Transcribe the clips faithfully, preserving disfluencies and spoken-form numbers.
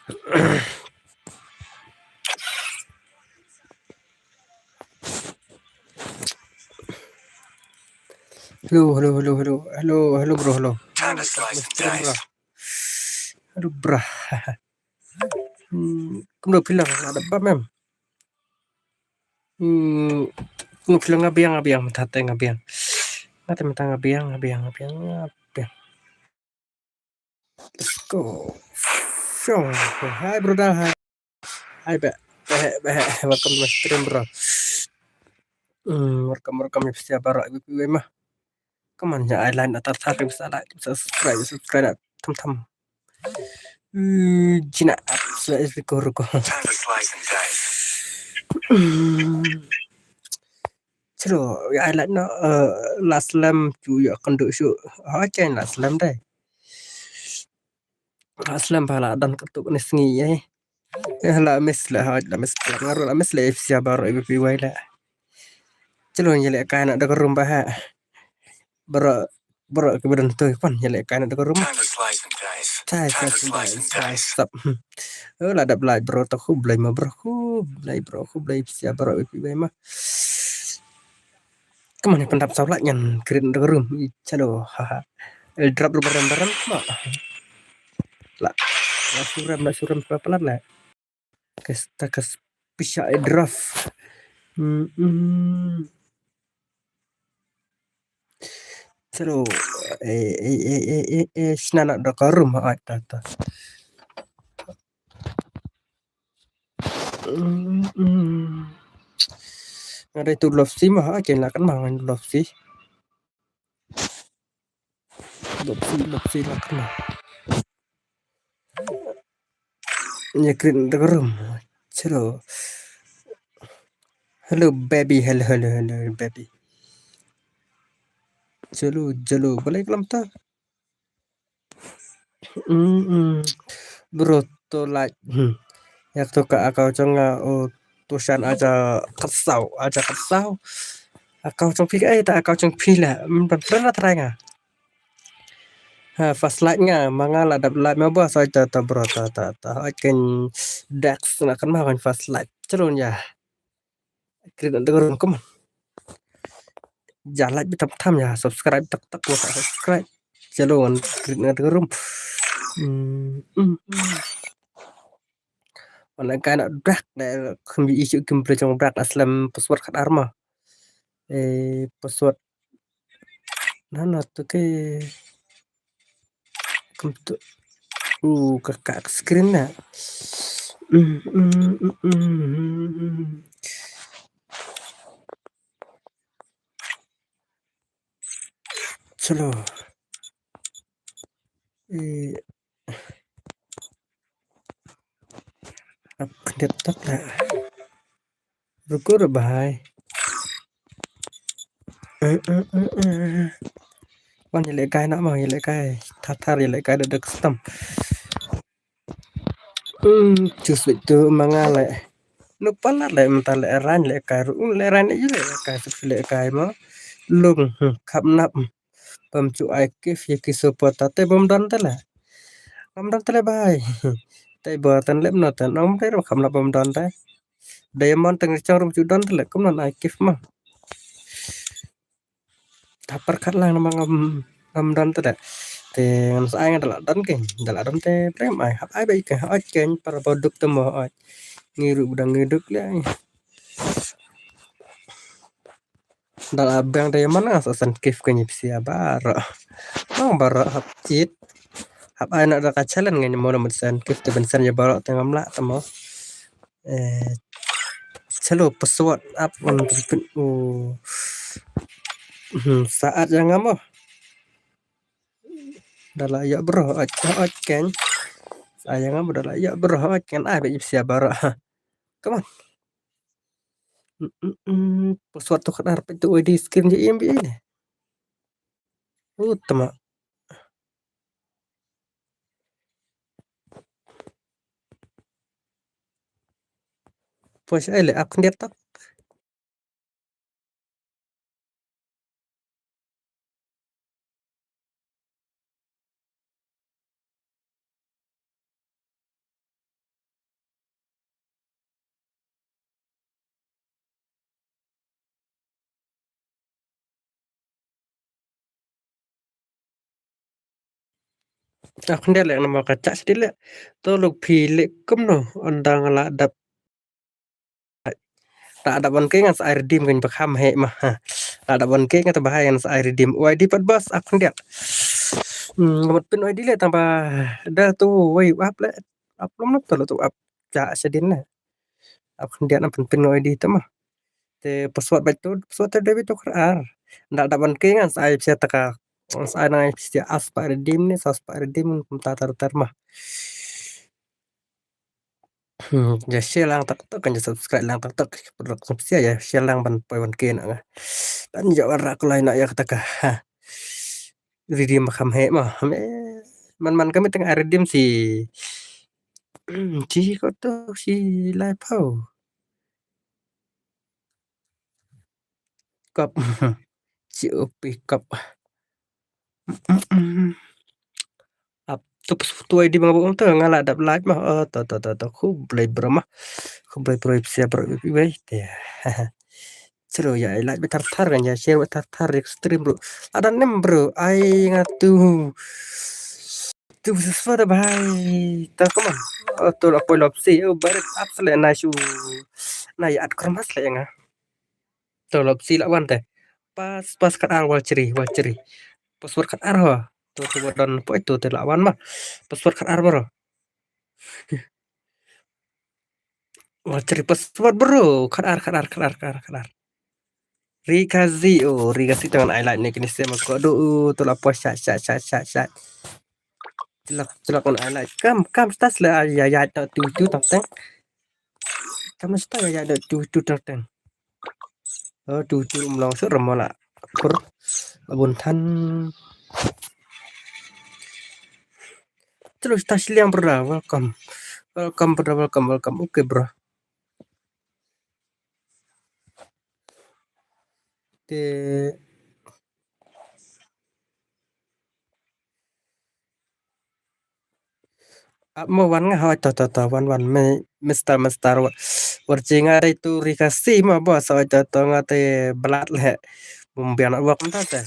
Hello, hello, hello, hello. Hello, hello, bro, hello. Hello, bro. Hmm, kumno phi la, la dep bam em? Hmm, kumno phi la, nga biang, nga biang, mynta te nga biang. Nga te mynta nga biang, nga biang, nga biang, nga biang. Let's go. Hi, brother, hi. Hi, be. Be, be. Welcome to my stream, bro. Hmm, welcome, welcome, ïa phi baroh, ïa phi ma. Come on, ïa ai like na, tar tar, phi sa like, phi sa subscribe, subscribe na, tham tham. Hmm, jina, sa is ko ruko. Hmm. Chalo, ïa ai like na, eh, la slem, tu ïa kynduh shu. Ha, chen la slem dei. La slem ba la don katto katne sngi, eh. Eh, la miss la, ha, la miss la, nga ruh la miss la, eh, phi baroh, eh, phi wai la. Chalo, ïa lehkai na da ka room ba ha. Baroh, baroh kiba don tu, pan, ïa lehkai na da ka room. Time to slice and dice. Time to slice and dice. Sap. Hmm. Oh, la dep like, bro, to khublei ma, bro, khublei, bro, khublei, phi baroh, eh, phi wai ma. Come on, pyndap saw like ngan create another room. Ih, chalo, haha. El drop ruh barem barem ma. La, la shu rem, la shu rem palat la. Ka sta ka spisha el drop. Hmm, hmm. Chalo, eh, eh, eh, eh, eh, eh, shna na da ka room, ah, ta, ta. Mm, mm. Nga dei tu lopsy ma, ha, ken la kan ma ngan lopsy. Lopsy, lopsy la kan ma. Ïa create another room. Chalo. Hello, baby. Hello, hello, hello, baby. Chalo, chalo. Balei ka lam ta? Mm, mm. Bro, to like. Hmm. Ïa to ka account jong nga, oh, to shan aja katsaw, aja katsaw. Account jong phi, eh, ta account jong phi la. Hmm, ban friend la try nga. Ha, first like nga, ma nga la dep like ma ba sa ta, ta, bro, ta, ta, ta. Ai ken Dex na kan ma kan first like. Chalo ïa. Create another room, come on. Ja like bit tam tam ïa, subscribe tak tak, mo subscribe. Chalo, ngan create another room. Hmm, hmm, hmm. Wan lehkai na Dak, da khum issue kim ple jong Dak, la slem password khatar ma. Eh, password. Na, na, to ke. Kum to. Uh, ka, ka screen na. Mm, mm, mm, mm, mm. Chalo. Eh. Ap khyndiat tak na. Ruko re bhai. Eh, eh, eh, eh. Wan ïa lehkai na ma, ïa lehkai. Thar thar ïa lehkai da, da custom. Hmm, choose wait tu ma nga le. Nuk palat le mynta le rang lehkai ru, le rang ïa lehkai, suk lehkai ma. Lung, hmm, khap nap. Bam chu ai kif ïa ki support ta te bam don te le. Bam don te le bhai. Te ba tan lep no tan ong te ru kham la bam don te. Diamond teng chong rum chu don te le kum non ai kif ma. Ta pyrkhat lang na ma ngam, ngam don te le. Te ngan sa ai nga da la don ke, da la don te prem ai hap ai ba i ke ai ken para ba duk te mo ai. Ngi ru ba dang ngi duk le ai. Da la biang diamond nga sa send gift ka ngi pisa baroh. Nang baroh hap cheat. Hap ai na da ka challenge nga ngi mo na mut send gift te ban send ïa baroh te ngam lah te mo. Eh, chalo password ap ngan pin u. Hmm, sa at ïa nga mo. Da la ïa baroh at, at ken. Sa ïa nga mo da la ïa baroh at ken ai ba i pisa baroh. Come on. Mm, mm, mm. Password to khadar peit to I D screen je M B A ne. Utama. Pues ai le ak ndia tak. Ak khyndiat leh namar ka chah sdie leh. To lok phi leh kumno, ynda nga la dap. La dap wan ke ngan sa ai redeem kan ba kham heh ma. La dap wan ke ngan ta ba hai ngan sa ai redeem. Wai di pat bas, ak khyndiat. Hmm, ngan pin wai di leh tang ba da tu wai ap leh. Ap lom lom to leh tu ap. Chah sdien leh. Ak khyndiat ngan pin pin wai di ta ma. Te password bad tu, password te debit tu kar ar. Ynda dap wan ke ngan sa ai pisa taka. Ngan sa ai nang ai pisa as pa redeem ne, sas pa redeem kumta tar tar ma. Hmm, ja share lang tak tak kan ja subscribe lang tak tak. Pyrlok sum sia ja share lang ban poi wan ke na nga. Ban ja wan rak lai na ya kata ka. Ha. Redeem ba kham heh ma. Me man man kami tengah redeem si. Hmm, ci ko tu si lai pau. Kap. Ci upi kap. Ap tu pus tu ai di bang bang tu nga la dap like ma. Oh, to to to to. Khublei bro ma. Khublei bro ipsia bro ipi bai. Te. Chalo ya ai like betar tar kan ya share betar tar ya stream bro. Ada nem bro. Ai nga tu. Tu pus tu da bai. Ta come on. Oh, tu la poi lop si. Oh, barit ap sele na shu. Na ya at kermas le nga. To lop si la wan te. Pas pas kat ar wal chri wal chri. Password kat ar ho. To to don poi to te la wan ma. Password kat ar bro. Wal chri password bro. Kat ar kat ar kat ar kat ar kat ar. Ri ka zi o ri ka zi tangan ai lai ne kini sema ko do o to la poi shat shat shat shat shat. Tilak tilak ngan ai lai kam kam stas le ai ya ya tu tu tang tang. Kam stas ya ya tu tu tang tang. Oh, tu tu um long sur mo la. Kur abun than. Terus tas liang bro, welcome. Welcome bro, welcome, welcome. Okay bro. Te ap mo wan nga hoi to to to wan wan me mister mister wa- war chi nga dei tu ri ka si mo bo so to to nga te blat le mum bian wa kum ta te.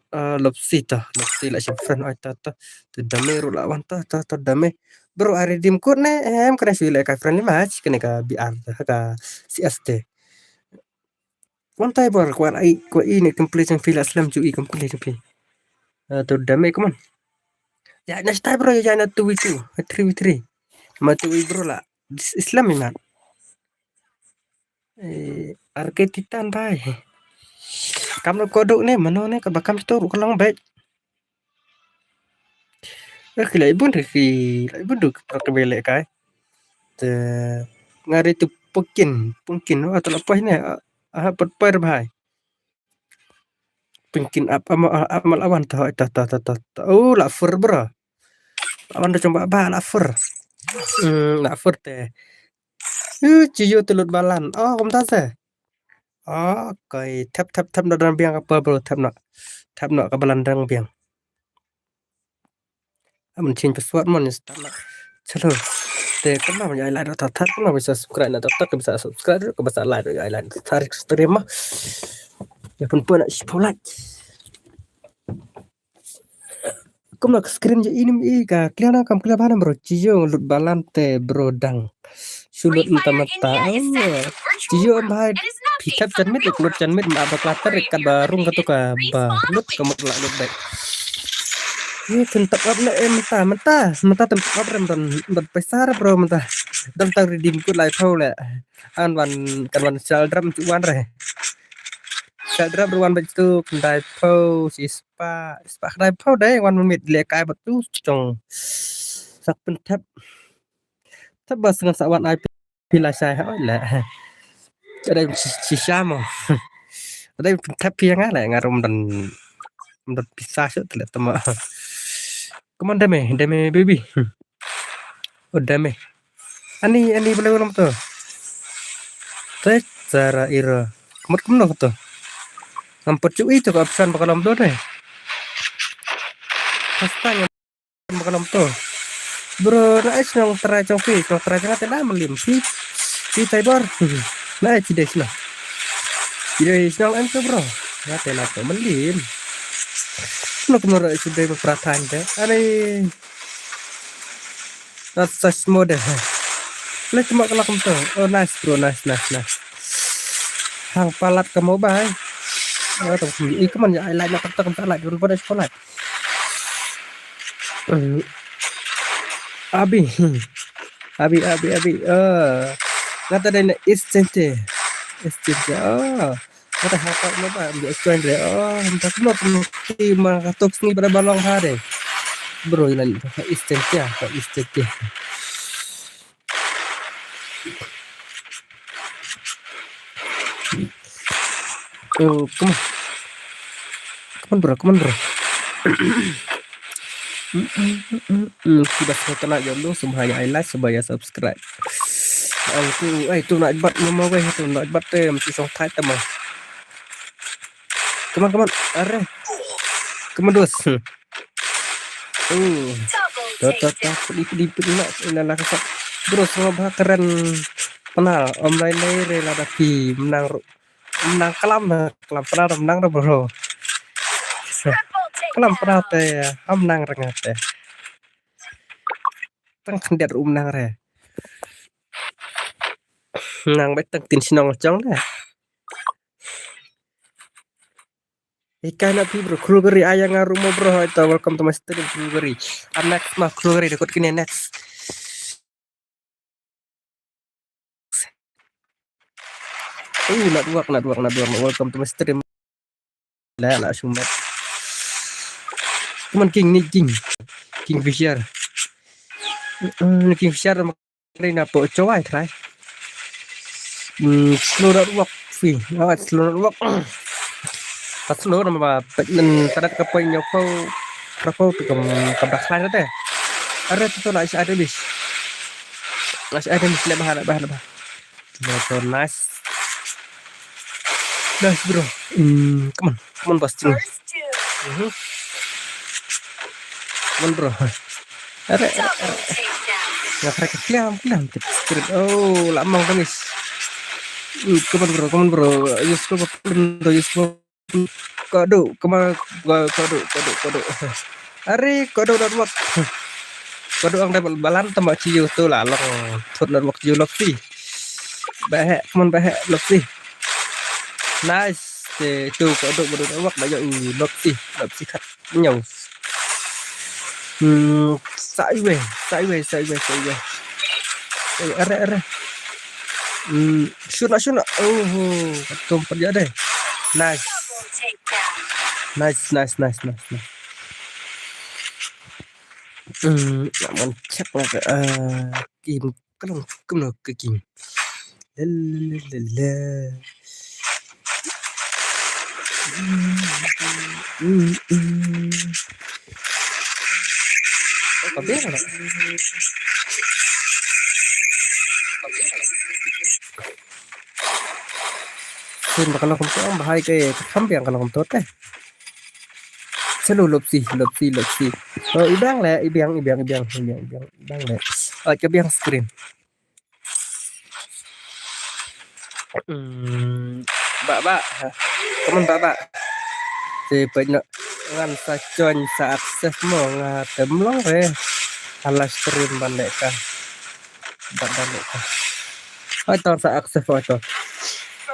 Eh, lop si to lop si la shi friend oi to to tu dame ru la wan to to to dame bro ari dim kut ne em kena shui le ka friendly match kena ka B R ka C S te. Wan tai bor kwan ai kwa i ne complete jong phi la slem ju i complete jong phi. Eh, to dame come on. Ya na stai bro ya na two v two, three v three. Ma two v bro la. Dis- Islam imat. Eh, arke titan bai. Kam no kodok ne mano ne ka bakam to ru ka long bek. Eh, ki lai bun ki lai bun du ka bele kai. Te ngari tu pukin pukin wa tu la poi ne. Ah, pat poi bhai. Pingkin ap ama ap mal awan to to to to to. Oh, la fur bro. Awan da chong ba ba la fur. Hmm, la fur te. Uh, ci yo tu lut balan. Oh, kum ta se. Oh, koi tap tap tap no dang biang apa bro tap no. Tap no ka balan dang biang. Amun change password mon ni start na. Chalo. Te kana ma ai like ta tar kana bisa subscribe na ta tar bisa subscribe ka bisa like ai like tar stream ma. Ya pun pun na sipau like. Kumno screen je inim i ka clear na kam clear bana bro. Ciyo lut balan te bro dang. Sulut mata mata. Oh. Ciyo em bhai. Pi tap jan mit lut jan mit ma ba klater kat ba rung ka tu ka ba lut ka mut la lut baik. Ye tun tap ap na em mata mata mata tun tap ap rem don don paisa re bro mata. Don tang redeem kut lai thau le. An wan kan wan sal dram tu wan re. Sal dram wan ba tu kendai thau si spa spa kendai thau dai wan mit le kai ba tu chong. Sak pen tap. Tap ba sengan sa wan ai pila sai ha oi le. Ada shisha mo. Ada pun tap pia nga le nga rum dan dan pisa shu tele tama. Come on dame dame baby. Oh dame. Ani ani boleh ulam tu. Te cara ira. Kamat kumno tu. Nampat cui tu ka option bakalam tu deh. Pastanya bakalam tu. Bro, na ai shnong trai chong phi, shnong trai chong te la malim phi. Phi tai bor. Na ai phi dei shnong. Phi dei shnong em tu bro. Na te la tu malim. Nuk nora ai shu dei ba prathan te. Ani That's such mode. Leh cuma kena kumtu. Oh, nice, bro. Nice, nice, nice. Hang palat ka mobile. Oh, tu. Ih, come on, ya, I like na kumtu, kumtu, like. Don't bother, like. Hmm. Abi. Abi, abi, abi. Eh. Ngata dei na East Center. East Center. Oh. Ngata hapa na ba, ambil join re. Oh, ngata kumno kumno ki ma katok sngi pada balong ha re. Bro, ilan ka East Center, ka East Center. Oh, come on. Come on, bro, come on, bro. Mm, mm, mm, mm, mm. Kiba sngewtynnat ïa u, sngewbha ïa ai like, sngewbha ïa subscribe. Ai tu, ai tu, nat bat mama wei tu, nat bat te, mesti song thait te ma. Come on, come on, are. Come on, dos. Hmm. Oh. Double Tot, tot, takedown. Tot, pedi, pedi, pedi, na, na, na, na. Bro, sngewbha kren. Pynah, ym lai lai re lada phi mynang ru-, mynang klam, klam pynah mynang re, bro. Triple takedown. Klam pynah te, ym nang re nga te. Tang khyndiat ruh ym nang re. Nang beit tang tin shnong chong de. Hikai na phi, bro, Khlur Gari, aya nga ruh mo, bro, hoi to, welcome to my stream, Khlur Gari. Am next ma, Khlur Gari, da kut kine next. Ooh, network, network, network, welcome to my stream. La, la, shumet. Come on, King, ni King. Kingfisher. Mm, Kingfisher, Rina po chawai try. Hmm, slow network fi. Oh, slow network. Pas slow nama ba pek nen tadat ka point nyau kau. Rapo tu kam kam dah try tadi. Are tu tu lah is ada bis. Lah is ada bis, lebah, lebah, lebah. Bro, bro, nice. Nice, bro. Hmm, come on. Come on, boss. Come on. Mhm. Come on, bro. Are, are, are. Nga try ka kliam, kliam, tip script. Oh, la mong ka miss. Hmm, come on, bro, come on, bro. Use ko, use ko. Kodu, kema, kodu, kodu, kodu. Are, kodu dah ruak. Kodu ang dah balan tama ciu tu lah long. Thut dah ruak ciu lok si. Bahek, come on, bahek, lok si. Nice. Te tu kodu, kodu dah ruak, dah ya u lok si, lok si khat nyau. Hmm, sa iwe, sa iwe, sa iwe, sa iwe. Eh, are, are. Hmm, shoot lah, shoot lah. Oh, oh, katum pun dia deh. Nice. Nice, nice, nice, nice, nice. Hmm, nak man check lah ke, eh, game ka long kumno ka game. La, la, la, la, la. Mm, mm. Oh, ka biang lah. Sin ba ka long kumto, bahai ke, ka kham biang ka long kumto te. Selu lop si, lop si, lop si. Oh, i biang le, i biang, i biang, i biang, i biang, i biang, i biang le. Oh, ka biang screen. Hmm, ba, ba. Come on, ba, ba. Te peit noh ngan sa join sa accept mo nga te mlong re. Ala stream ban leh ka. Ban, ban leh ka. Oi to sa accept oi to.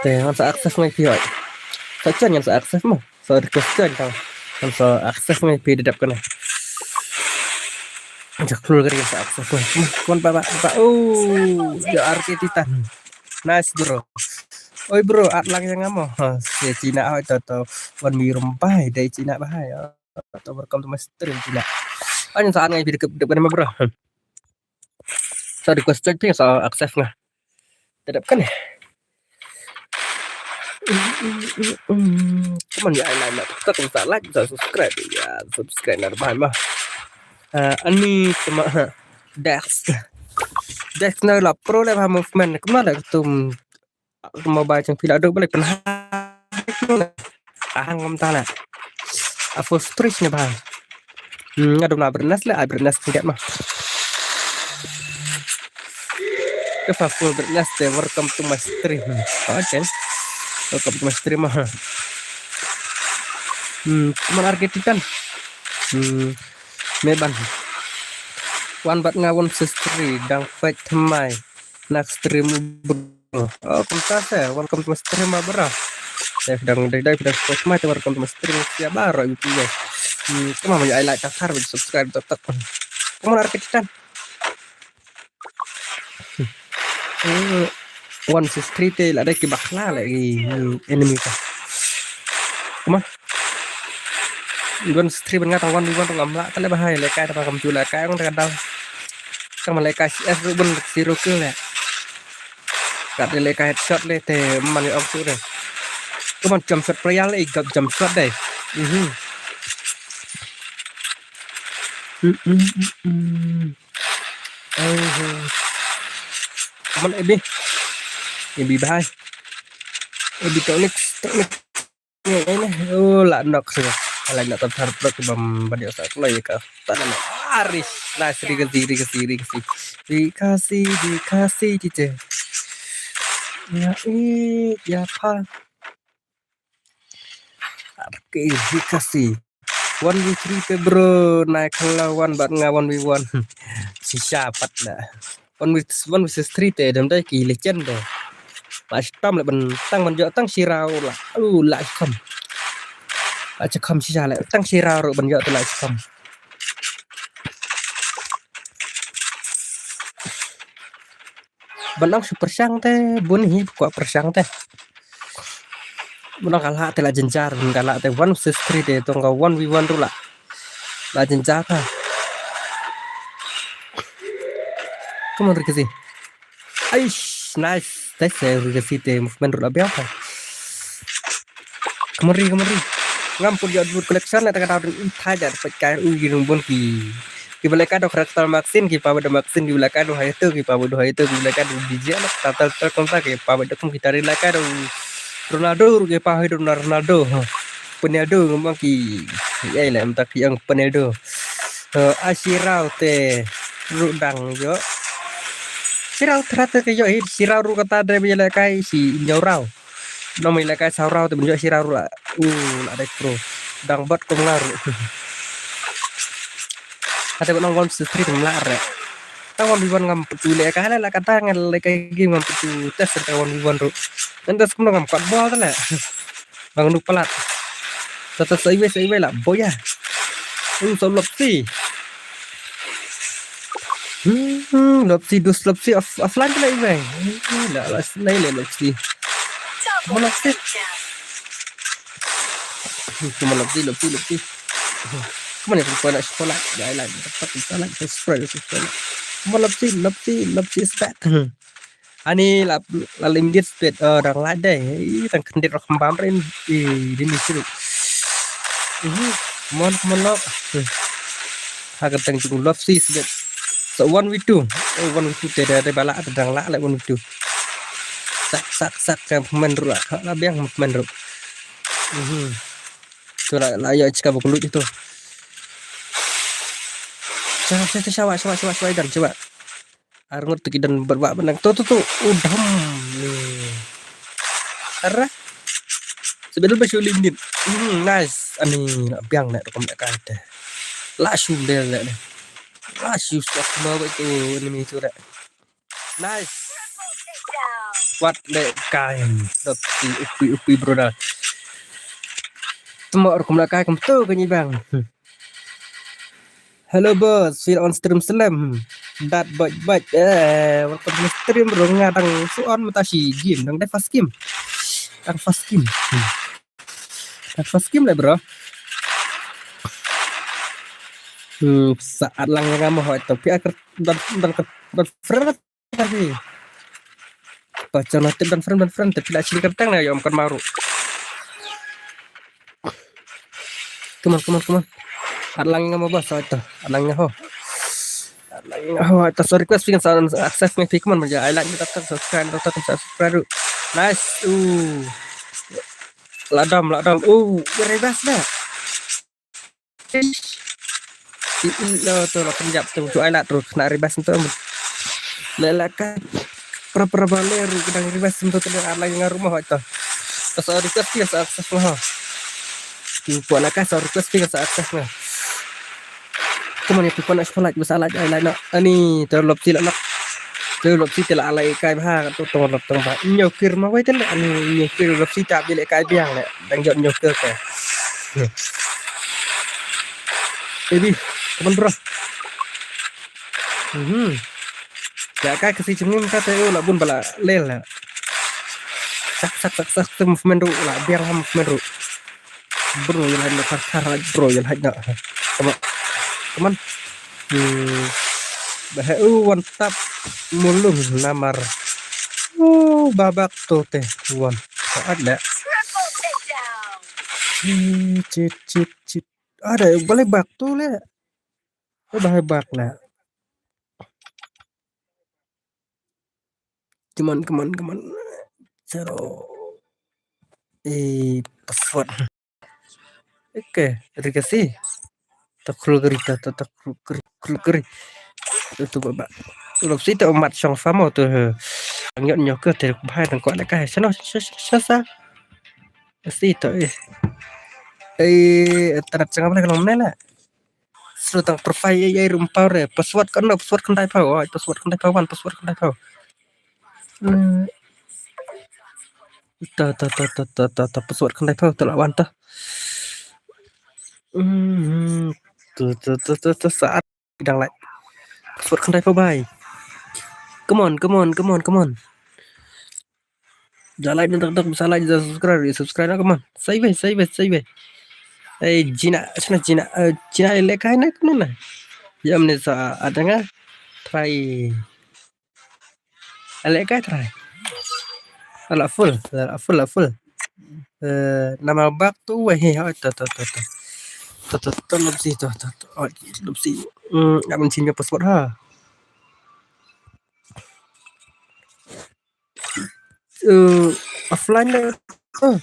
Te ngan sa accept ngai phi oi. Sa join ngan sa accept mo. So, request join tang. Kan so accept ngai phi da dep kane. Ja klur kari sa accept ngai. Kon ba, ba, ba. Oh, ya R K Titan. Nice, bro. Oi, bro, at lang yang amo. Ha, si Cina oi to to. Wan mi rumbai dei Cina bahai. To welcome to my stream Cina. An sa ngai phi da dep kane ma, bro. So request join phi so accept nga. Te dep kane. Come on, ya, like, like, tak, tak, like, tak, subscribe, ya, subscribe, na, bah, mah. Eh, ani, sama, Dex. Dex, na, la, pro, le, bah, movement, kumno, le, tum, mobile, chang, pila, dok, balik, pernah. Ahang ngam tala. A full storage ne ba. Hmm, nga dum na brightness le, a brightness khndiat ma. Ka fa full brightness te welcome to my stream. Okay. Welcome to my stream ma. Hmm, kumno R K Titan. Hmm, me ban. Wan bad nga wan sister dang pek thymmai na stream bro. Oh, kumta se, welcome to my stream ah, bro. Dei dang dei dei dang pek thymmai te welcome to my stream sia bro yu pi. Hmm, kumno ma ïa ai like ta thar bad subscribe ta tak. Kumno ar kit tan. Hmm, wan sister te la dei ki bakla la ki enemy ka. Kumno? Wan sister ban nga tang wan wan tang amla ta le bahai le kai ta ba kam ju le kai ong ta dal. Tang ma le kai S ru ban zero kill le. Kat le kai headshot le te man ong su de. Kumno jump shot prayer le gap jump shot de. Mhm. Mm, mm, mm, mm. Oh. Come on, Abby. Abby bye. Abby tonic, tonic. Oh, la knock sih. Ala nak tar pro ki bam badi osak lo ya ka. Tanah aris. Nice, rikasi, rikasi, rikasi. Rikasi, rikasi, cice. Ya, eh, ya pa. Rikasi. One v three te bro, nai khala wan bad nga one v one. Shisha pat na. One v one v three te dem dei ki legend de. Ba shitom le ban tang ban jok tang shirau la. U la shikom. Ba shikom shisha le tang shirau ru ban jok tu la shikom. Ban ong shu pyrshang te bun hi kwah pyrshang te. Ban ong ka lah te la jynjar, ban ka lah te one versus three te tong ka one v one tu la. La jynjar ta. Come on, Rikasi. Aish, nice. Te se Rikasi te movement ru la biang ta. Come on, Ri, come on, Ri. Ngam put jot boot collection la ta ka daw ding i thaja pek kai u yi rung bun ki. Ki ba lehkai da character Maxine, ki pa ba da Maxine, ki ba lehkai da Hayato, ki pa ba da Hayato, ki ba lehkai da D J, na ta ta ta kumta, ki pa ba da kum kita ri lehkai da Ronaldo, ki pa hai da Ronaldo. Ha. Penaldo ngam ki ai le mta ki ang penaldo. Ha, a shirau te ru dang yo. Shirau trate ke yo hi shirau ru kata dre ba lehkai shi nyorau. Nong mi lehkai saurau te ban jok shirau ru la. U la dei pro. Dang bat kum ngar. Kata ban ong one versus three te mla re. Ta one v one ngam putu lehkai la la kata ngal lehkai game ngam putu test ka one v one ru. Ngan test kumno ngam kot bol te le. Bang nuk palat. Tata sa iwe sa iwe la boya. U sa lopsi. Hmm, lopsi dus lopsi of offline te la iwe. La la lai le lopsi. Mana sih? Cuma lopsi, lopsi, lopsi. Mana pun kau nak sekolah? Dah lah, dapat kita lah subscribe, subscribe. Mana lopsi, lopsi, lopsi spek. Ani la la lim dit spek, eh, dang la dei. Ih, tang kendit roh kembam rin. Ih, di misi. Ih, mon mon lok. Ha ka tang jung lopsi spek. So one v two. Oh, one v two te da da bala da dang la la one v two. Sak sak sak ka pemain ru la biang pemain ru. Mhm. Tu la la ya cika bakulu itu. Coba coba coba coba coba coba ikan coba. Arngut tu kidan berbak benang tu tu tu. Udam. Ara. Sebelum baju lindit. Hmm, nice. Ani la biang nak rukom nak kata. La sumber nak ni. La susah bawa tu enemy tu dah. Nice. What the guy. Tapi upi upi brother. Temo rukom nak kai kum tu kan ibang. Hmm. Hello boss, feel on stream slem. Dat bait bait. Eh, welcome to stream bro. Nga dang su on mata shi game, dang dai first game. Dang first game. Hmm. Dang first game le bro. Hmm, saat lang nga mo hoi to pi akar dan dan dan friend lagi. Baca notif dan friend dan friend tapi la chin kertang na yom kan maru. Come on, come on, come on. At lang nga mo ba sa ito. At lang nga ho. At lang nga ho. Ito so request ping sa access ngi pi come on. Maja I like ni tak subscribe tak subscribe. Nice. Uh. Ladam ladam. Uh, very best dah. Ih, ih, lo tu lo kynjap tu tu ai la tu kena ribas tu. Le la ka pra pra ba le ru kedang ribas tu tu ar lagi ngan rumah tu. Ka sa request ki sa akses lah. Ki po la ka sa request ki sa akses lah. Kumne ïa phi pan, sa like, ba sa like, ai like noh. Ani, te lop si la nok. Te lop si te la leh kai bha, to to lop tang bha. Ñiew kir ma wei te le, ani ñiew kir lop si ta bi leh kai biang le. Dang jot ñiew kir te. Baby, come on bro. Mhm. Ya kai ka si chungim ka te u la bun ba la lel la. Sak sak sak sak te movement ruh la biang ha movement ruh. Bro, ïa leh na thar thar, bro, ïa leh na. Come on. Come on. Hmm. Ba he u wan tap mulung namar. U babak to te wan. Ka at le. Chit chit chit. Ada balai bak to le. Ba he bak le. Come on, come on, come on. Zero. Eh, password. Okay, ri ka si. Ta khul kari, ta ta ta khul kari, khul kari. Tu tu ba ba. Lop si ta mat shong famo tu. Ang yot nyok ke te bhai dang kwah le kai. Sano sa sa sa. Si to eh. Eh, internet chang apa lagi long ne la. Sru tang profile ai ai rum pau re. Password kan no, password kan dai pau. Ai password kan dai pau wan, password kan dai pau. Hmm. Ta ta ta ta ta ta ta password kan dai pau ta la wan ta. Hmm. Tu tu tu tu tu saat dang lai. Password kan dai pau bai. Come on, come on, come on, come on. Ja like na tak tak, sa like, ja subscribe, subscribe na, come on. Sai be, sai be, sai be. Eh, Jina, sana Jina, eh, Jina le kai na kumno na. Yam ne sa adanga. Try. Ale kai try. Ala full, ala full, ala full. Eh, nama bak tu weh he, oh, to to to to. To to to lop si to to to. Oh, lop si. Hmm, nak mencin password ha. Eh, offline dah. Eh,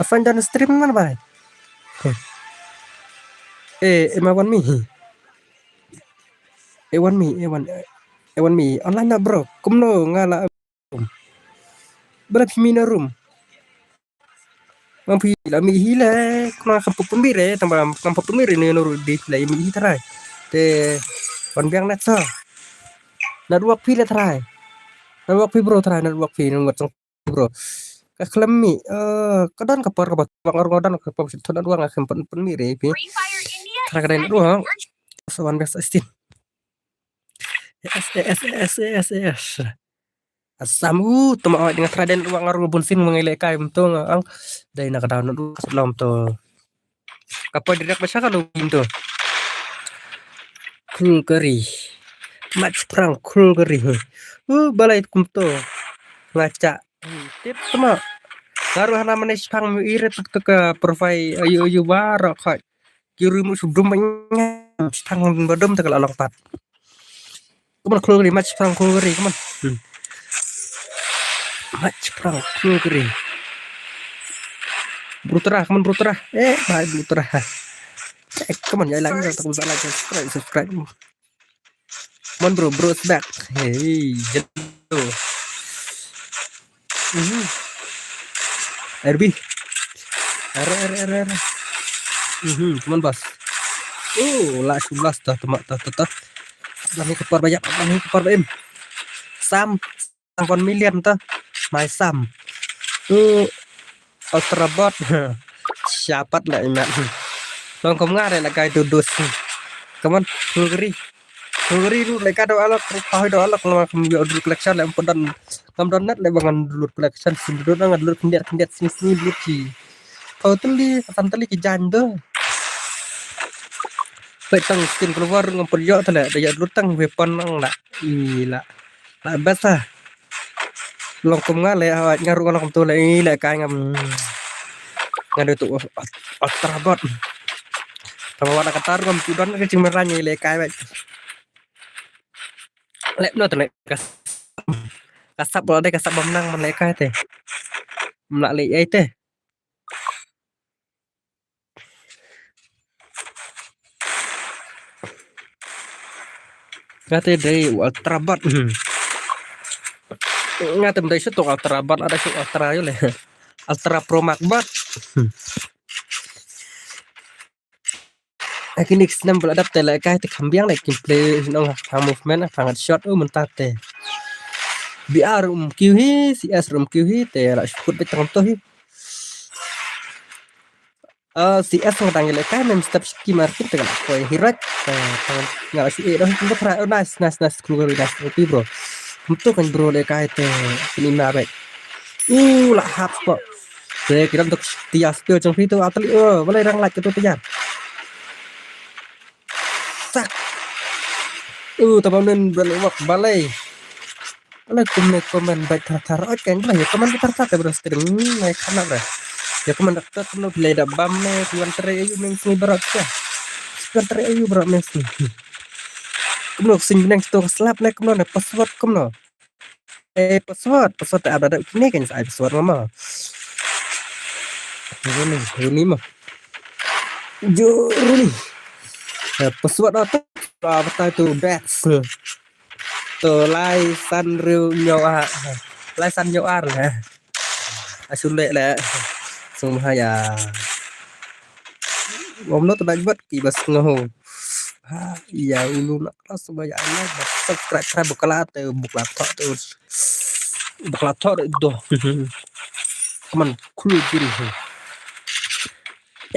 offline dan stream mana bai? Eh, eh, ma wan mi. Eh, wan mi, eh, wan, eh, wan mi. Online dah bro. Kumno nga la. Bro, phi mi na room. Mam phi la mi hi le, kna kham pop pynmih re, tang ba kham pop pynmih re ne no ru di la mi hi trai. Te wan biang net sa. Network phi le trai. Network phi bro trai, network phi network sang bro. Ka khlem mi, eh, ka don ka por ka ba wang or ka don ka por thon network kham pyn pynmih re phi. Trai ka dai network. Sa wan biang sa stin. Yes, yes, yes, yes, yes. Asam u tuma oi dengan traden ruang aru bun sin mengai lekai mtu ngang dai nak daun du kaslom tu. Kapo direct ba sha ka lu mtu. Khul kari. Match phrang khul kari. U balai kumtu. Ngacha. Tip tuma. Ngaru hana mane shpang mu irit tuk tuk ka profile ayu ayu waro khoi. Ki ru mu shu dum ba nyam, shpang ba dum te ka la long pat. Kumno khul kari, match phrang khul kari, kumno. Hmm. Match phrang khul kari. Brutra, kumno brutra. Eh, bhai brutra. Eh, kumno ya lang, tak bisa like, subscribe, subscribe. Mon bro, bro is back. Hey, jelo. Mhm. R B. Are, are, are, are. Mhm, come on, boss. Oh, last, last, ta, ta, ta, ta, ta. Bani kepar banyak, bani kepar baim. Sam, one million ta. My Sam. Tu Ultra bot. Siapat la imat. Long kom nga re la kai tu dus. Come on, khul kari. Khul kari ru le ka do alok, ru pa do alok, ngam kam yo dur collection le empat dan. Ngam don net le bangan dur collection, sim dur nang dur kendiat kendiat sini sini dur ki. Kau teli, sam teli ki jan tu. Pek tang skin keluar ngam pun yo tele, da yo dur tang weapon nang la. Ila. La best lah. Long kum nga le, ah, nga ruh nga long kum tu le, i le kai ngam. Nga dei tu, oh, Ultra bot. Tama wana katar ngam tu don ka jingmeran i le kai wek. Le no te le kas-, kasap lo de kasap bam nang man le kai te. Mla le ai te. Nga te dei Ultra bot. Hmm. Nga te dei shu tu Ultra bot, ada shu Ultra yo le. Ultra Pro Max bot. Hmm. Aki next snam bla dap te la kai te kham biang la kim play nong ha movement ha ngat shot u mynta te. B R um kiu hi, C S um kiu hi te la shukut bet tang to hi. Ah, C S nga dang le kai mem step ski market te la koi hi right. Nga la shu e doh hi. Nice, nice, nice, cool, nice, okay bro. Mtu kan bro le kai te ini na bet. U la hap spot. Te kiram tuk tia spil jong phi tu atli. Oh, balai rang lait ke tu tia. Sak. Uh, tabam nen bel wak balai. Balai kum ne komen baik thar thar. Oi kan balai komen thar thar te bro skring. Nai khana bro. Ya komen dak tek no bilai da bam ne tuan tere ayu meng sini berat ya. Tuan tere ayu berat meng sini. Kumno sing neng sto slap ne kumno ne password kumno. Eh, password, password ta ada kini kan ai password mama. Runi, Runi mah. Jo Runi. Eh, password tu apa tu best. Tu lai san riu nyo a. Lai san nyo ar lah. Asul le le. Sumha ya. Ngom no tu bad bad ki bas ngoh. Ha, ya ulu nak kelas semua ya Allah. Subscribe, subscribe bekala tu, bekala tu. Bekala tu tu. Kaman kul giri.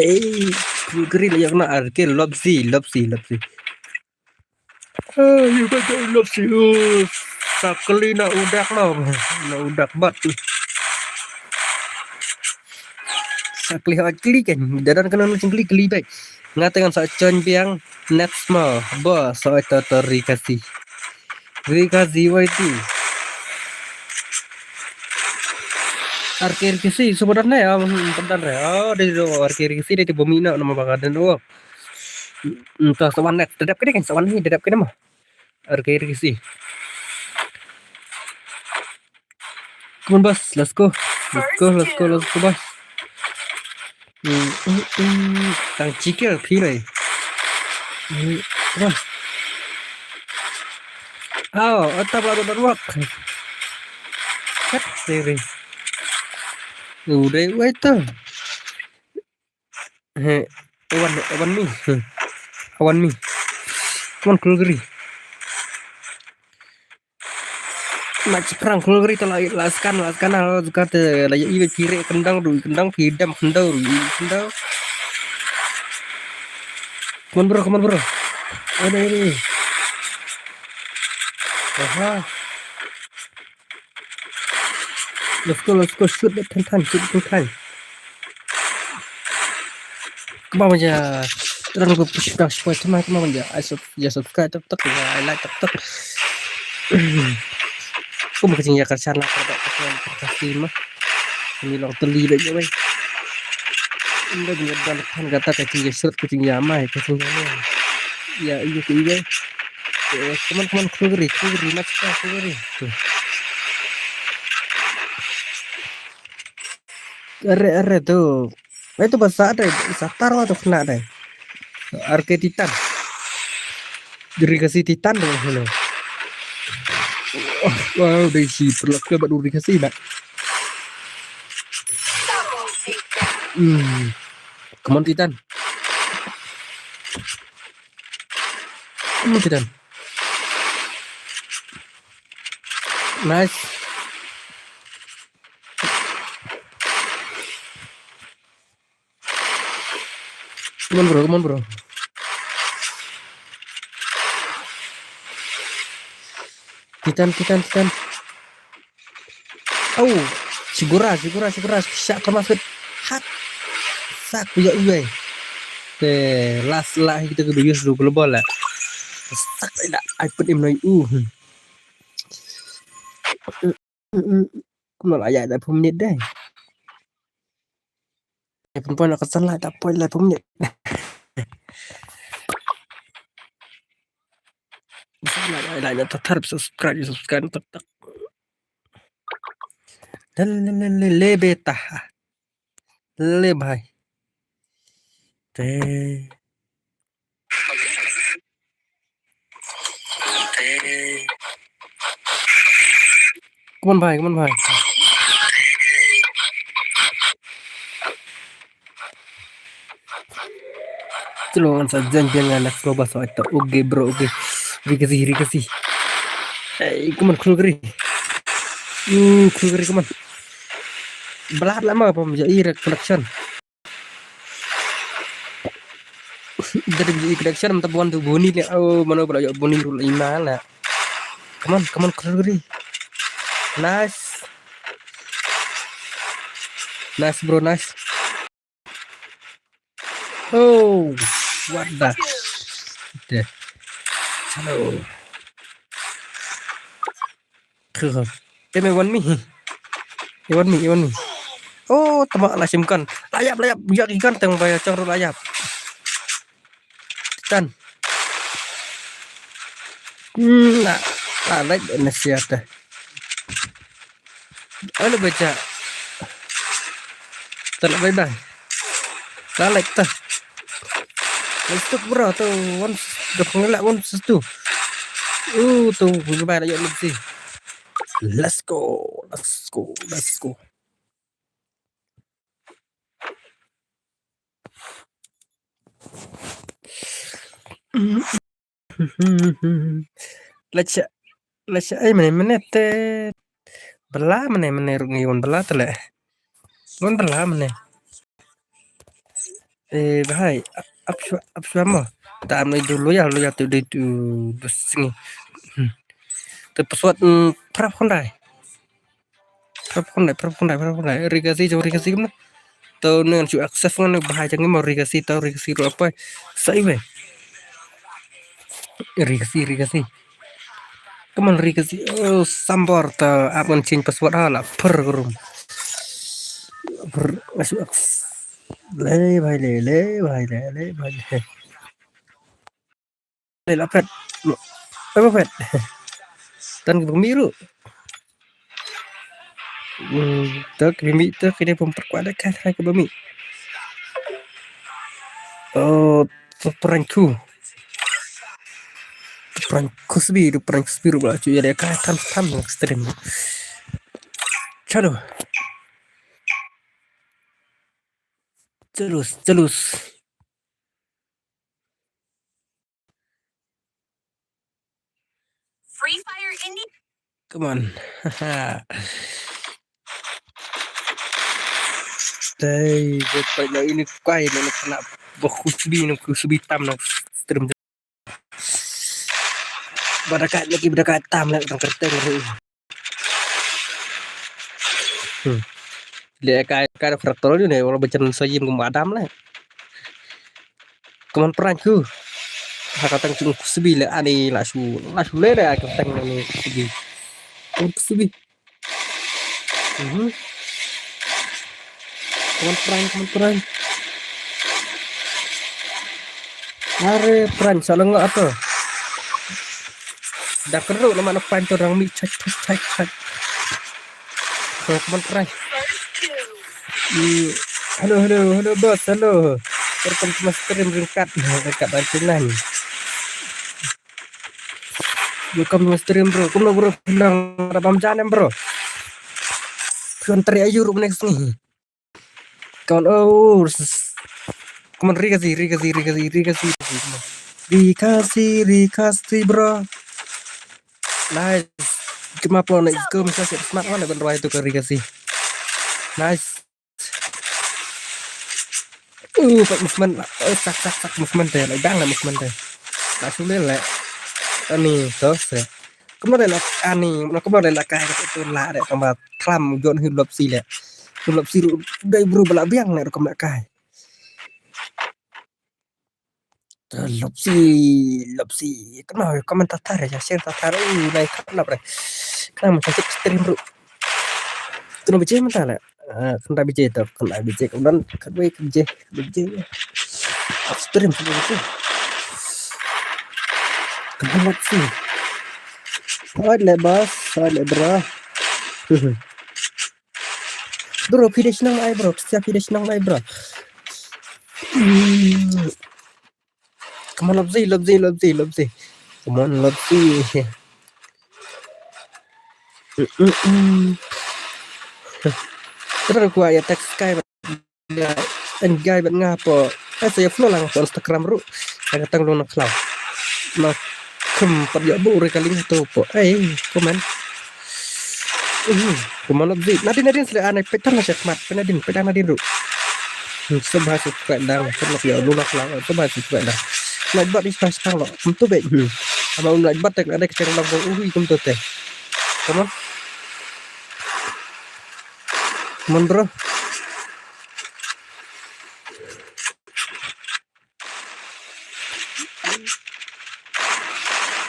Eh, kul giri lah yang nak arke lobsi, lobsi, lobsi. Eh, you got the lobsi. Sakali na udak lah. Na udak bat. Sakali ha kali kan. Dadan kana nu kali kali bai. Nga tengah sa chon biang. Next mo. Bo so ito to rikasi. Rikasi wai ti. Arke rikasi subadan ne am padan re. Oh, dei do arke rikasi dei ti bumi na nama bakadan oh. Entah sawan next. Dedap kene kan sawan ni dedap kene mah. Arke rikasi. Come on, boss. Let's go. Let's go, let's go, let's go, boss. Hmm, hmm, hmm. Tang chikel phi lai. Hmm, come on. Oh, atap la dot work. Kat seri. Udah wait tu. He, awan, awan mi. Hmm. Awan mi. Come on, Kulgri. Mach prang Kulgri tu la, la scan, la scan, la scan tu la i kiri kendang du, kendang pidam kendang du, kendang. Come on, bro, come on, bro. Ada ini. Aha. Let's go, let's go, shoot that ten times, shoot ten times. Come on, ya. Terang ko push dah spoil tu mah, come on, ya. I sub, ya subscribe tak tak, ya I like tak tak. Ko ma ka jingïakyrchan la ka ba ka ka ka film. Ni long teli ba ïa wei. Ynda jingïadon phan kata ka jingïasyrut ka jingïamai ka jingïamai. Ïa ïa ka ïa. Eh, come on, come on, Kulgri, Kulgri, Kulgri. Are are tu. Itu ba sa dai, sa tar wa tu kena dai. Arke Titan. Diri kasi Titan tu hello. Wah, wah, dai si perlu ke buat diri kasi nak. Hmm. Come on, Titan. Come on, Titan. Nice. Come on, bro. Come on, bro. Titan, Titan, Titan. Au. Sigura, Sigura, Sigura. Siak kemas bet. Hak. Sak uya uya. Te last lah kita ke duyus du global lah. Sak dah. Ai put im noi u. Kumno la ïa da pum nit dai. Ai pun pun ka san la da poi la pum nit. Bisa la ïa da tat tat subscribe subscribe tak tak. Le le le le beta. Le bhai. Te. Come on bhai, come on bhai. Chalo, ngan sa join biang nga next round ba sa ito. Okay bro, okay. Ri kasi, ri kasi. Hey, come on, Khlur Gari. Hmm, Khlur Gari, come on. Bla bla ma pom ja i connection. Dari i connection mata buan tu buni le. Oh, mano bla jo buni rul ima la. Come on, come on, Khlur Gari. Nice. Nice bro, nice. Oh, what the? Okay. Hello. Khur. Em, em, wan mi. Em, wan mi, em, wan mi. Oh, tama la sim kan. Layap, layap. Bujak ikan teng bai chang ru layap. Kan. Hmm, la, la, like, na siya ta. Ano ba siya? Tala ba ba? Lalek ta. Let's go, bro. To one, the pangla one versus two. Uh, to goodbye na yun si. Let's go. Let's go. Let's go. Let's let's ay mane mane te bala mane mane rungi wan bala te le wan bala mane. Eh, bahai, ap shwa ap shwa mo. Ta am du loya loya tu di tu du sngi. Te password prap khondai. Prap khondai, prap khondai, prap khondai. Ri kasi jong ri kasi kumna. To ngan shu access ngan bahai jang mo ri kasi to ri kasi ru apai. Sa iwe. Ri kasi, ri kasi. Come on, ri kasi. Oh, sambor ta ap ngan change password ha la per room. Per, ngan shu access. Le bahai le, le bahai le, le bahai le. Le la pet. Apa pet? Tan ke bumi ru. Hmm, tak bumi tak ini pun perkuat dekat hai ke bumi. Oh, perangku. Perangku sebi, perangku sebi ru bala cuy ada kai tam tam stream. Chalo. Jalus, jalus. Free Fire India. Come on. Dai, gue pai na ini kai na kena bakhusbi na khusbi tam na stream. Barakat lagi barakat tam na tang kerteng. Hmm. Le kai kai fraktor ni ne wala bacan soyim kum adam le. Kaman peran ku. Ha katang cung kusubi le ani la su la su le le katang ni kusubi. Kun kusubi. Mhm. Kaman peran, kaman peran. Are peran sa lenga apa? Da keru nama nak pan tu orang mi chat chat chat chat. So, kaman peran. Hmm. Hello, hello, hello boss, hello. Welcome to my stream ringkat. Ringkat dan tenang. Welcome to my stream bro. Kumno bro, bilang ada bam janem bro. Kuan teri ayu ru next ni. Kawan, oh, kaman ri kasi, ri kasi, ri kasi, ri kasi, ri kasi, ri kasi, bro. Nice. Cuma po na isko masa smart mana ben roi tu ke ri kasi. Nice. Uh, pat movement. Uh, sak sak sak movement te, lai dang la movement te. La sule le. Ani to se. Kumno le la ani, kumno le la kai tu la de tamba tlam jon hi lop si le. Lop si ru dai bru bala biang le kumno kai. Lop si, lop si. Kumno comment ta thar ya, share ta thar. Uh, lai kumno pre. Kumno man cantik stream ru. Kumno bije man ta le. Ah, kena bije tu, kena bije kemudian kena bije, bije. Stream kena bije. Kena lop si. Side le boss, side le bro. Bro, phi dei shnong ai bro, phi dei shnong ai bro. Hmm. Come on, lop si, lop si, lop si, lop si. Come on, lop si. Mm, mm, mm. Terus gua ya text kai. Engage bad nga hapoh Ai sa ïa follow lang ha Instagram ruh. Ïa ka tang long na khlaw. Na kum pat ïa bu re ka link tu po. Ai, comment. Mhm. Kumno la bzi. Nadin, nadin sle anai petan na check mat. Nadin, petan nadin ruh. Hmm, sub ha subscribe dang. Sub na ïa lu na khlaw. Sub ha subscribe dang. Like button is pas tang lo. Kum tu be. Hmm. Ama um like button ada kecil lang. Uhui kum tu te. Come on. Come on, bro.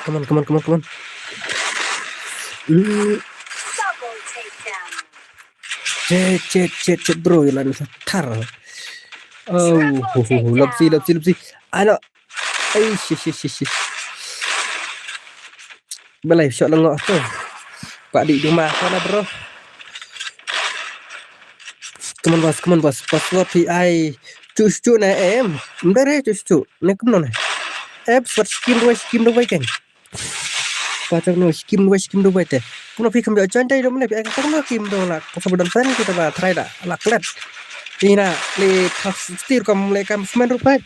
Come on, come on, come on, come on. Mm. Chet, chet, chet, chet, bro, ïa lan sa thar. Oh, ho, ho, ho, lopsi, lopsi, lopsi. Ano. Ai, shi, shi, shi, shi. Balai shot lengoh tu. Pak dik duma sana, bro. Come on, boss, come on, boss. Boss, what he ai. Chuchu na em. Mdare chuchu. Ne kumno ne. Ep, what skim do, skim do, kan. Patang no skim do, skim do, te. Kumno phi kam join dai do mane phi ai kumno kim do la. Ko sabdan fan kita ba try da. La klet. Ina le thak sixty kam le kam semen rupai.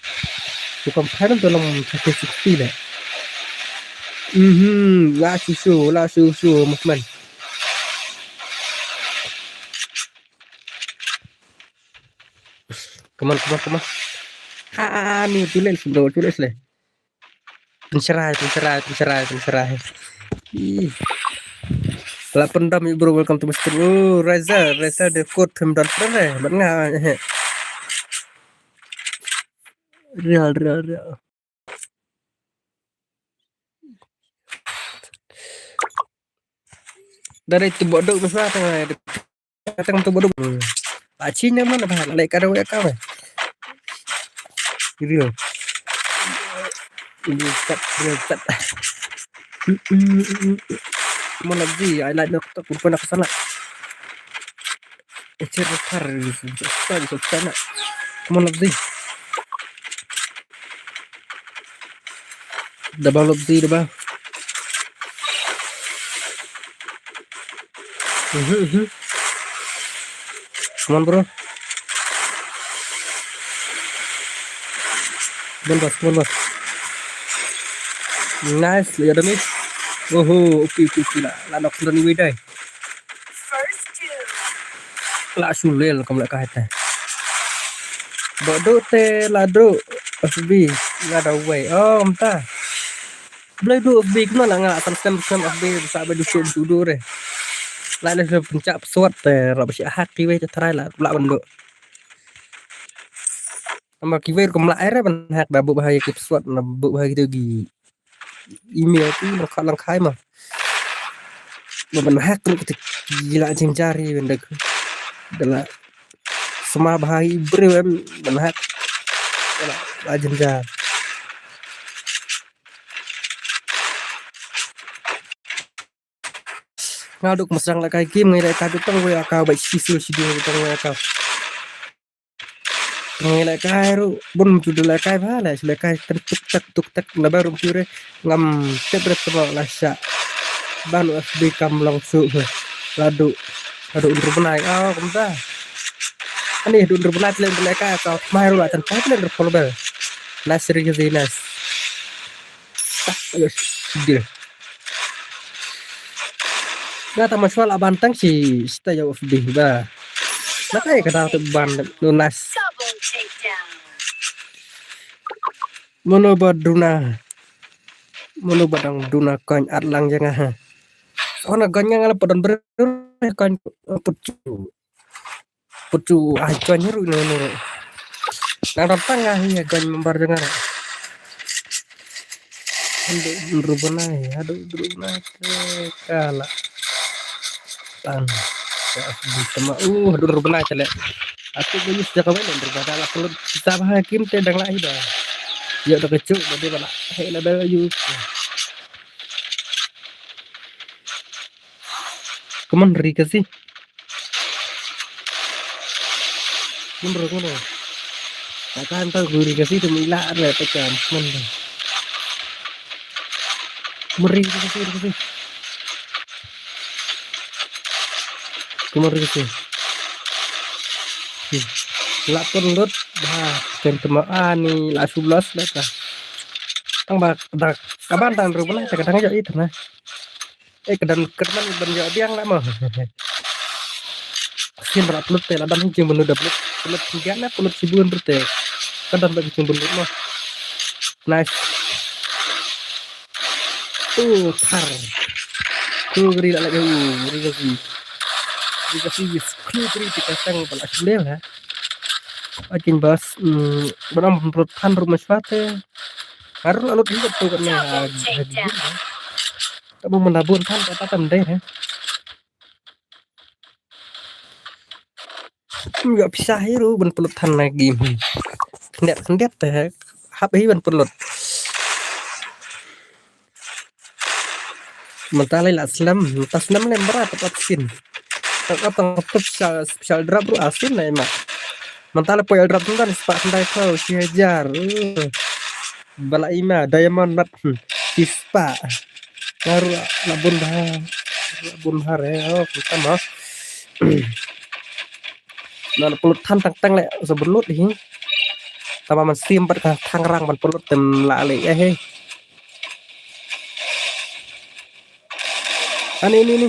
Ko kam fan to lam thak sixty le. Mhm, la susu, la susu movement. Come on, come on, come on. Ah, ah, ah, ni tulel sendo, tulel sele. Penserai, penserai, penserai, penserai. Ih. La pendam, bro, welcome to my stream. Oh, Reza, Reza de kot phim don pre. Bat nga. Real, real, real. Dari tu bodoh besar tengah. Tengah tu bodoh. Aci nyaman apa? Like kada wek kau. Real. Ini kat, real kat. Mana ji? I like nak tak pun nak salah. Ecir tar. Mana ji? Double up ji double. Mhm, mhm. Come on, bro. Come on, boss, come on, boss. Nice, lihat dah ni. Oho, oke, oke, oke lah. Lah, knock dah ni, weh, dai. La sulel kam la kai te. Ba du te la du. F B nga da wei. Oh, mta. Blei du F B kumno la nga san sem sem F B sa ba du su du du re. La le se pencak pesuat te ra ba shi hack ki wei te try la la ban du. Ama ki wei kum la ai re ban hack da bu ba hai ki pesuat na bu ba hai ki tu gi. Email tu lang kha lang khai ma. Ba ban hack ruh kata ki la jynjar hi ban da. Da la sma ba hi briew em ban hack. Da la, la jynjar. Nga duk masang la kai kim ngai la ka duk tang wei aka ba shi sul shi ding tang wei aka. Ngi lehkai ruh bun mtu da lehkai ba la lehkai kan tuk tak tuk tak na ba rum tu re ngam tep rep temo la sha. Ban u F B kam long su la du la du undur benai. Oh, kumta. Ani du undur benai tlen lehkai ka mai ruh la tan pa tlen follow bel. Nasri ke zinas. Ayo, dia. Nga ta mashwa la ban tang shi sta ya F B ba. Na kai ka dau te ban nunas. Mono ba duna. Mono ba dang duna kan at lang janga ha. Sona kan nga la padan ber kan put. Putu ai kan ru no no. Nang datang ah ya kan member dengan. Ando rubenai, ado rubenai kala. Tan. Ya di tema uh ado rubenai kala. Aku bunyi sejak awal dan berbada lah perlu kita bahakim te dang lah ida. Ya dah kecuk dah dia bala. Hei lah dah you. Come on, Rikasi. Come on, come on. Tak kan tau guri kasi tu mila ada tak kan. Come on. Come on, Rikasi, Rikasi. Come on, Rikasi. Hmm. La pun lut ba ken tama ani la sublas le ta. Tang ba da kaban tang ru bala ta kadang jo it na. Eh, ka dang ka dang ban ïoh biang lah mo. Sien ba la pynlut te la dang jingpynlut da pynlut. Pynlut pynlut na pynlut shibun pynlut te. Ka dang ba jingpynlut mo. Nice. Oh, thar. Kru gri la lagi, uh, gri gri. Gri gri, kru gri ti ka tang ba la shibun ha. Akin bas, mm, ba dang pynlut than ru ma shwa te. Harus la lut hi tu kan ha. Double takedown. Tabu manda bun than kata tam dei ha. Ym ïoh pisa hi ruh ban pynlut than lagi. Khyndiat khyndiat te hap hi ban pynlut. Mynta lei la slem, mynta slem lei mra pat sien. Tang tang tu special, special drop ruh asin lei ma. Mynta lei poi drop mynta ni spah khyndai phew shi hajar. Uh. Ba la i ma diamond mat, hmm, shispah. Nga ruh la bun bha, la bun bha re. Oh, kumta mo. Na la pynlut than tang tang le sa pynlut hi. Tama man sim bad ka thang rang ban pynlut tem la le eh he. Ani ni ni.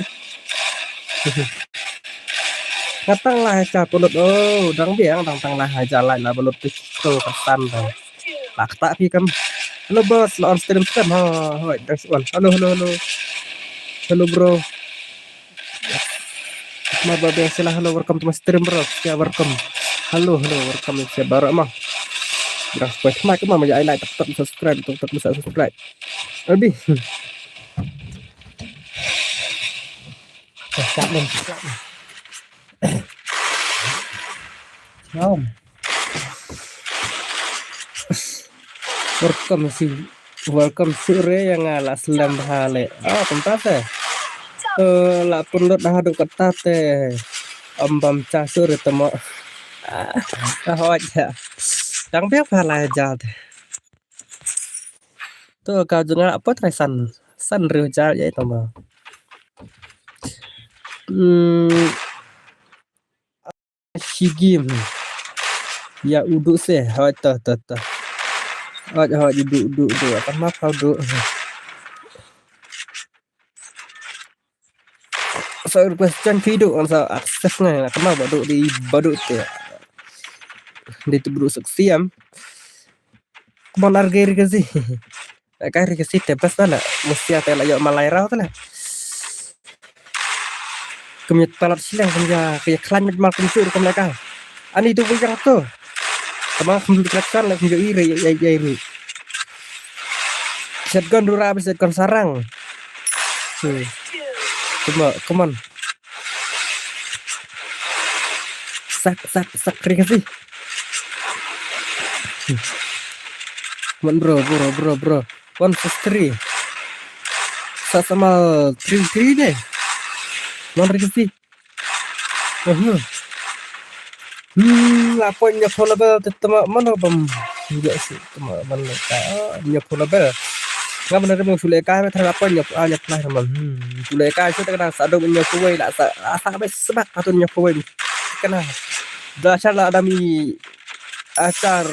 Nga tang la hajar pynlut, oh, dang biang, dang tang la hajar la, la pynlut tu tu ka san dang. La kata phi kam. Hello boss, la on stream stream ha. Hoi, dang on. Hello, hello, hello. Hello bro. Mar ba biang sila, hello, welcome to my stream bro. Ya, welcome. Hello, hello, welcome ya bro ma. Dang spoil ma, ma ya like, tak tak subscribe, tak tak subscribe. Abi. Cakap dong, cakap dong. Shalom. Welcome si, welcome sore yang ala selam hale. Oh, kumta se. Eh, la pynlut dah duk kata te. Am bam cha sore temo. Ah, hoi ya. Dang biang phalai jal te. To ka jong nga apa trai san. San riu jal ya tama. Hmm. Shi game. Ya udu se. Hoi to to to. Hoi hoi udu udu udu. Apa ma kau udu. So request jan video kan sa akses ngai. Apa ma badu di badu te. Di tu badu seksiam. Kemon argeri kasi. Ka ri ka si te bas na la. Musia te la ïoh malai rau te la. Kum ïa talat shileng kum ïa, kum ïa khlaiñ met mal kum sur kum la ka. Ani tu bu yang tu. Tama kum lut khlaiñ san la kum ïa i re ïa i re. Shotgun dura ba shotgun sarang. Hmm. Come on, come on. Sak sak sak ri ka si. Come on bro, bro, bro, bro. One six three. Sa sama three three deh. One three three. Uh-huh. Hmm, la point nya four level te tama mana bam. Ya si tama mana ka nya four level. Nga mana rem sule ka me thara point nya ah nya flash man. Hmm, sule ka su ta kana sa do nya four way la sa sa be sebak atun nya four way. Kana. Da sha la dami Achar,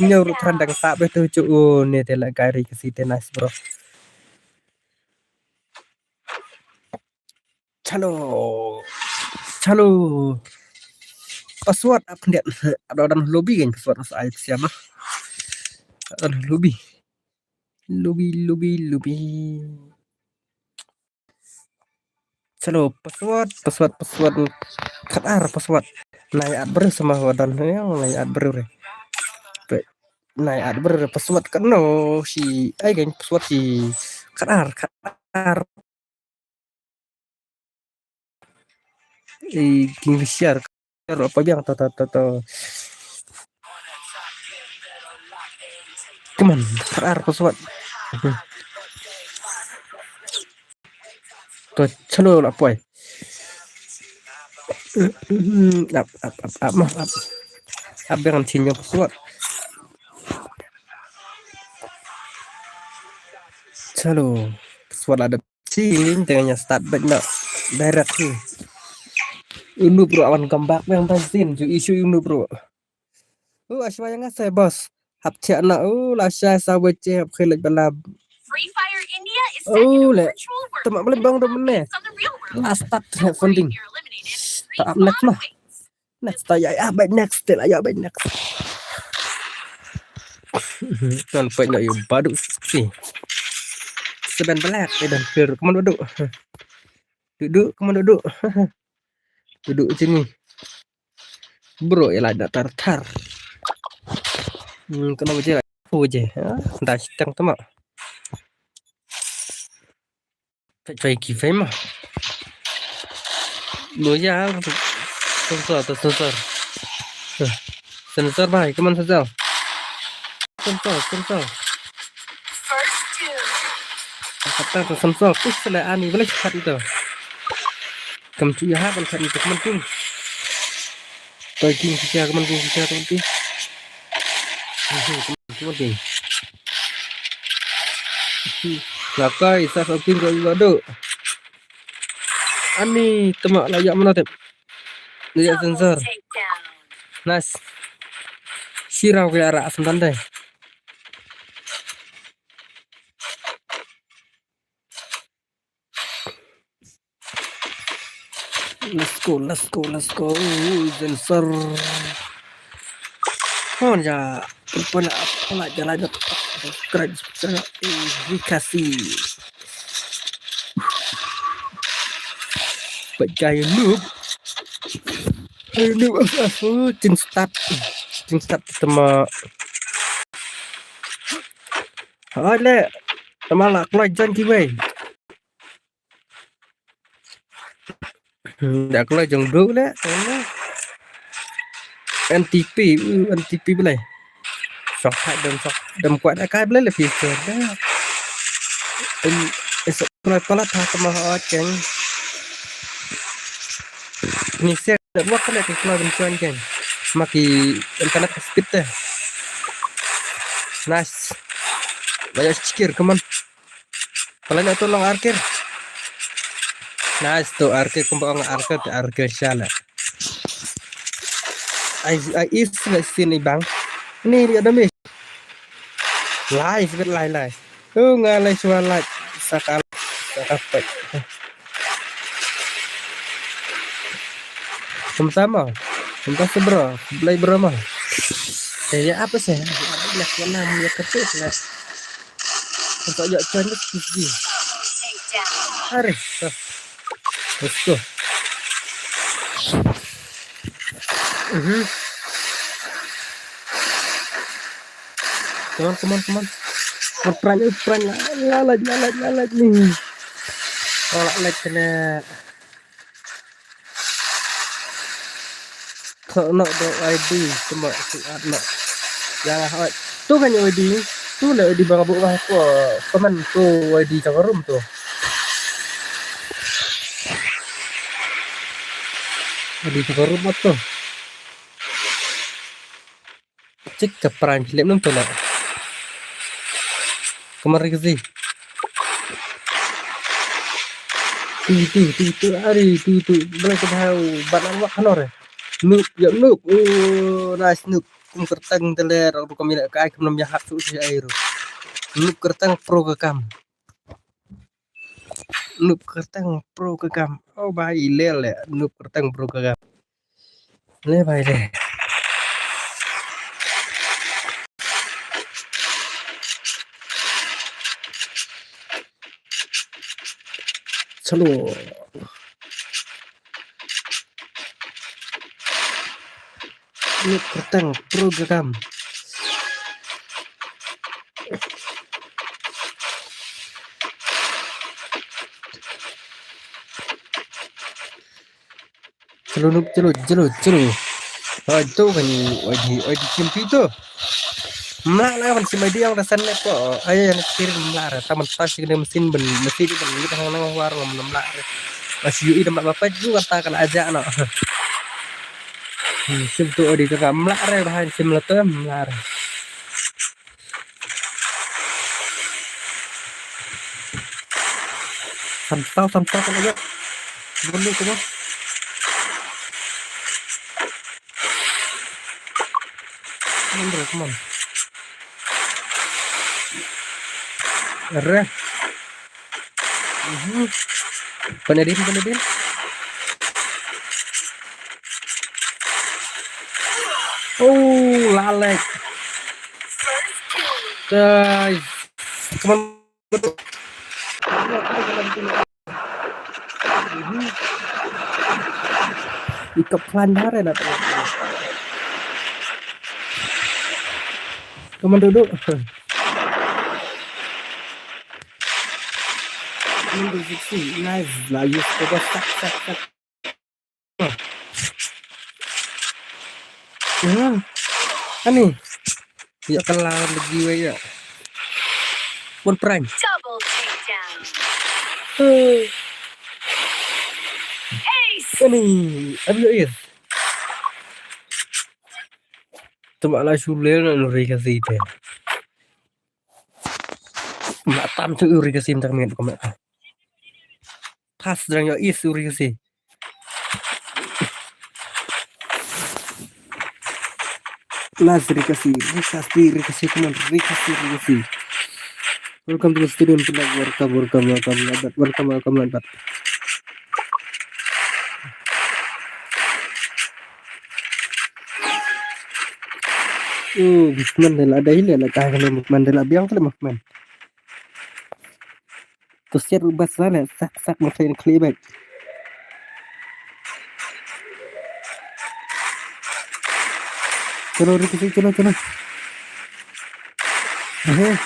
nyo ru thrang dang sa be tu chu u ne te la gari ka si te nice bro. Chalo. Chalo. Password ap khyndiat. Ap dan lobby kan password sa ai siam ah. Ap dan lobby. Lobby, lobby, lobby. Chalo, password, password, password. Khat ar password. Nai at ber sama wadan yang nai at ber re. Pe, nai at ber password kan no si ai kan password si khat ar, khat ar. I king share. Ro pa biang to to to to. Come on, khat ar password. To chalo la poi. Ap ap ap ap ma ap. Ap biang chin password. Chalo, password ada. Sing tengah nya start back na direct ni. Unu bro awan comeback yang tang sin ju issue unu bro. Oh, ashwa yang asai, boss. Hap chek na, oh, la shai sa bache hap khilaj balab. Free Fire India is set in Oh, a le. Virtual world. Tama boleh bang dong mene. Last start funding. You're eliminated. Tak up next mah. Next, ta ya, ya, baik next, ta ya, baik next. Kan pek nak you badu si. Seven black, eh, dan clear. Come on, duduk. Duduk, come on, duduk. Duduk sini. Bro, ya lah, dah tar, tar. Hmm, kena baca lah. Oh, je. Ha? Dah seteng tu, mak. Tak cuy kifai mah. Lo ya, sensor, tu sensor. Sensor, bhai, come on, sensor. Sensor, sensor. Kata tu sensor, tu sele ani, boleh cepat itu. Kam cuy ya, kan cepat itu, come on, king. Tuh, king, sisa, come on, king, sisa, come on, king. Come on, king. Lakai, sa sa king, kau juga duk. Ani, temak, layak mana, tep? Layak sensor. Nice. Sirau ke arah, sebentar deh. Let's go, let's go, let's go. Sensor. Oh, ya. Pula, pula jalan, subscribe, subscribe. Eh, dikasih. Bagai noob. Noob, as, as, oh, chin start. Chin start sama. Hai, le. Sama lah, keluar jan kiwei. Hmm, dah keluar jong duk le. N T P, uh, N T P boleh. Sok hai dam sok dam kuat dah kai boleh le future dah. Em, esok keluar pala tha sama hot keng. Ni se buat kena ke keluar bencuan keng. Maki internet speed deh. Nice. Banyak sikir, come on. Pala na tu long arkir. Nice tu arkir, kumba ong arkir tu arkir shala. Ai, ai is na sini bang. Ni dia ada miss. Lai, sebet lai, lai. Oh, ngalai suara lai. Sakal, sakal pek. Sama-sama. Sama-sama, bro. Belai, bro, mah. Eh, ya apa sih? Ya, ya, ya, ya, ya, ya, ya, ya. Untuk ajak cuan tu sikit-sikit. Hari. Let's go. Mhm. Come on, come on, come on. Pran, pran, lalat, lalat, lalat ni. Lalat kena. Kau nak dok I D, cuma aku nak. Yang ah, tu kan I D, tu lah I D bang abu lah ko. Kaman tu I D Cakarum tu. I D Cakarum tu. Cik ka Prime Philip nang tu lah. Kemar ke si. Tu tu tu tu hari tu tu boleh ke bhau bat lang wak hanor. Nuk ya nuk. Oh, nice nuk. Kum kertang teler aku kami nak kai kum nam ya hak tu si ai ru. Nuk kertang pro ke kam. Nuk kertang pro ke kam. Oh, bai lel ya. Nuk kertang pro ke kam. Le bai le. Chalo. Nuk kertang pro ke kam. Chalo, nuk, chalo, chalo, chalo. Ah, tu kan Y D, Y D kimpi tu. Mla la ban sim Y D yang rasan ne ko. Ai, yang kiri mla ra. Taman tas kene mesin ben, mesin ben, kita hang nang war ngam mla ra. Mas U E da mla bapa ju kata kala aja no. Hmm, sim tu Y D ka mla ra, bahan sim la tu mla ra. Samsau, samsau kan aja. Bukan lu, coba. Come on, bro, come on. Re. Mhm. Pynïadin, pynïadin. Oh, la lek. Guys. Come on. Ikap kelandar ya, dah. Come on, duduk. Come on, duduk sih. Nice lah, use coba, sak, sak, sak. Hmm. Ani. Ya, kelar lagi wei ya. One prime. Double takedown. Eh. Ace. Ani, W is. Tuma la shu ler na nuri ka si te. Ma tam tu uri ka si, tam ngi ko ma. Pas drang yo is uri ka si. Nice, Rikasi, Rikasi, Rikasi, come on, Rikasi, Rikasi. Welcome to the stadium, welcome, welcome, welcome, welcome, welcome, welcome. Oh, Movement la dei, la ka, Movement la biang, Movement. To siat u bas la, sak, sak, ma khlei, khlei bek. Chalo, Rikasi, chalo, chalo. Ehe.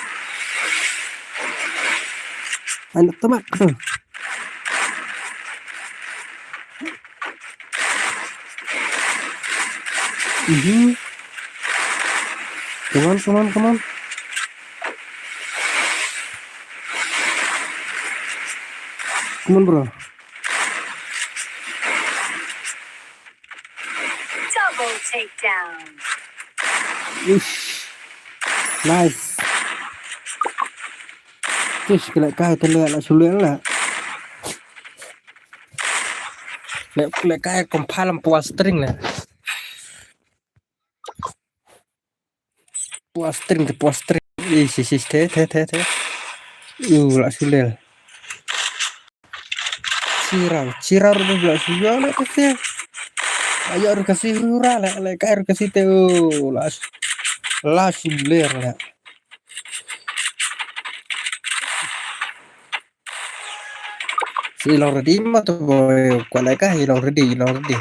Anak temak tu. Mhm. Come on, come on, come on. Come on, bro. Double takedown. Ish. Nice. Tish, kena kai tu le, la shu le la. Le, le kai compile pua string le. Pua string te, pua string. Ish, ish, ish, te, te, te, te. Yu, la shu le. Chirau, chirau ru la shu le te te. Ayo Rikasi ru ra le, le kai Rikasi te, oh, la shu, la shu le le. Si long ready ma tu boy, kuat lai ka, i long ready, i long ready.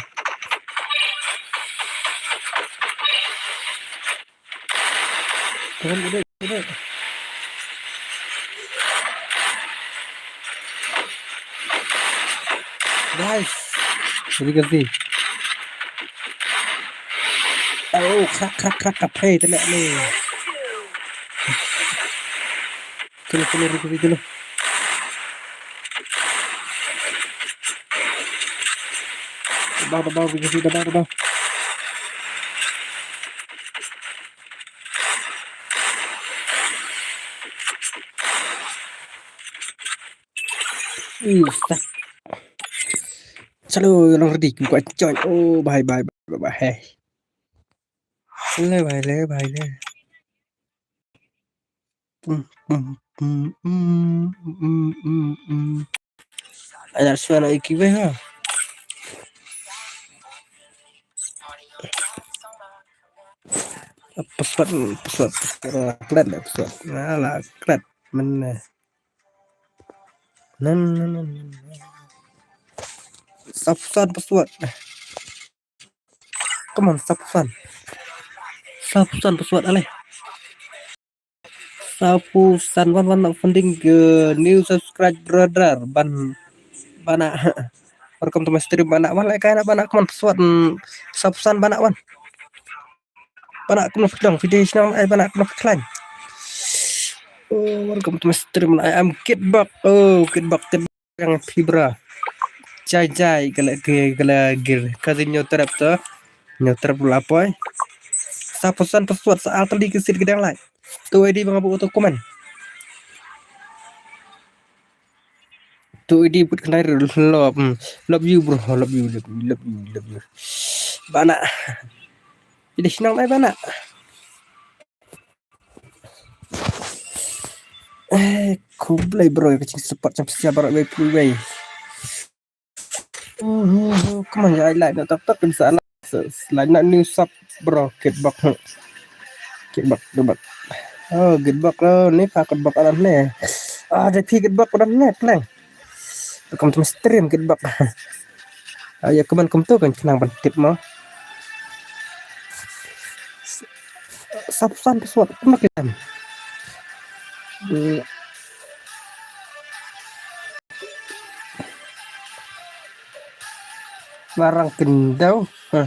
Turun, turun, turun. Nice. Jadi ganti. Oh, krak, krak, krak, krak. Hey, telah ni. Chalo, chalo, Rikasi, chalo. Dabau, dabau, Rikasi, dabau, dabau. Ih, stuck. Chalo, long ready, kum ko join. Oh, bye, bye, bye, bye, bye. Hey. Le, bye, le, bye, le. Ada suara iki weh ha. Password, password, password. Klet, password. Alah, klet. Mana? Nan, nan, nan, nan. Sapusan password. Come on, sapusan. Sapusan password alai. Sapusan wan wan nak funding ke new subscribe brother ban bana. Welcome to my stream bana. Wan lai kai na bana, come on password. Sapusan bana wan. Bana kumno pdong video shnong ai bana kumno pkhlain. Oh, welcome to my stream. I am Kid Buck. Oh, Kid Buck, Kid Buck yang fibra. Jai jai kala ke kala gir. Kazin nyo terap to. Nyo terap la poi. Sapusan password sa altali ke sit gedang lai. Tu I D bang abu tu komen. Tu I D put kenai love. Hmm. Love you bro. Love you, love you, love you, love you. Bana. Jadi senang lai bana. Eh, khublei bro, ka jingsupport jong phi baroh wei phew wei. Uhuh, come on, ya, like na tap tap, pynsa like na new sub bro, Kitbok. Kitbok, Kitbok. Oh, Kitbok, oh, ni pa Kitbok alam ne. Ah, da phi Kitbok alam ne, pleng. Welcome to my stream, Kitbok. Ah, ya, comment kumtu kan khnang ban tip mo. Sap san password, kumno klam. Hmm. Marang Kendau. Ha.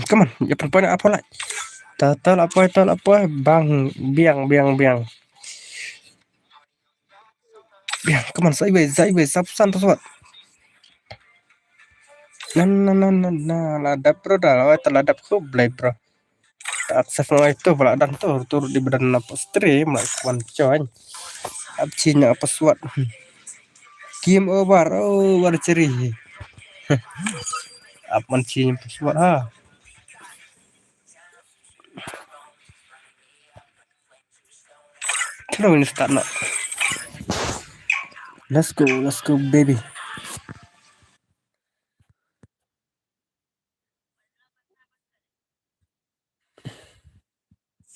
Come on, ya pon pon apa lah. Total apa, total apa, bang, biang, biang, biang. Biang, come on, sideways, sideways, sap san password. Na, na, na, na, na, la dap bro, da, la, la dap khublei bro. Ta accept na itu, bala dan tu, tu di badan na stream, la kwan join. Ap chin na password. Game over, oh, war ceri. Ap man chin password, ha. Hello, ini start na. Let's go, let's go, baby.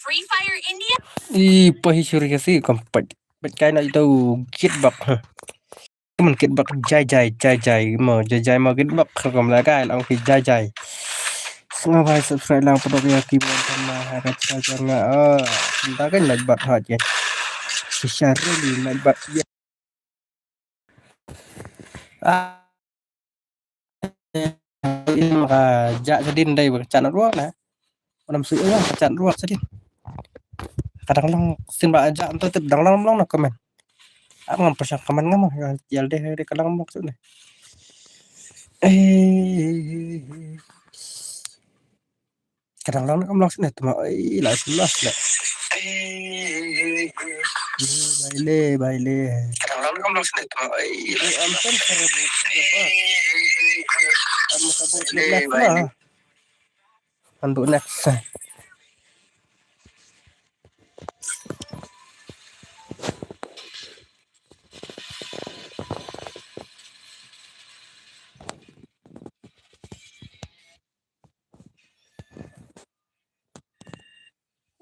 Free Fire India. I pahi suri kasi kam pat. Pat kai na itu Kitbok. Teman Kitbok jai jai jai jai mo jai jai mo Kitbok kam la kai lang ki jai jai. Snga bai subscribe lang pdok ya ki mon kan ma ha ka cha cha nga. Ah, ta kan like bat ha je. Shisha really like bat ya. Ah. Ka ja sadin dai ba ka chan ruang na. Onam sui oi ka chan ruang sadin. Kadang long sin ba ja anto tip dang long long na comment. Am ngam pasang comment ngam ya de de kadang long sui ne. Eh. Kadang long kam long sini tuma ai la sini lah sini. Baile baile. Kadang long kam long sini tuma ai la sini. Am kan karabu. Am kabut sini lah. Andu next.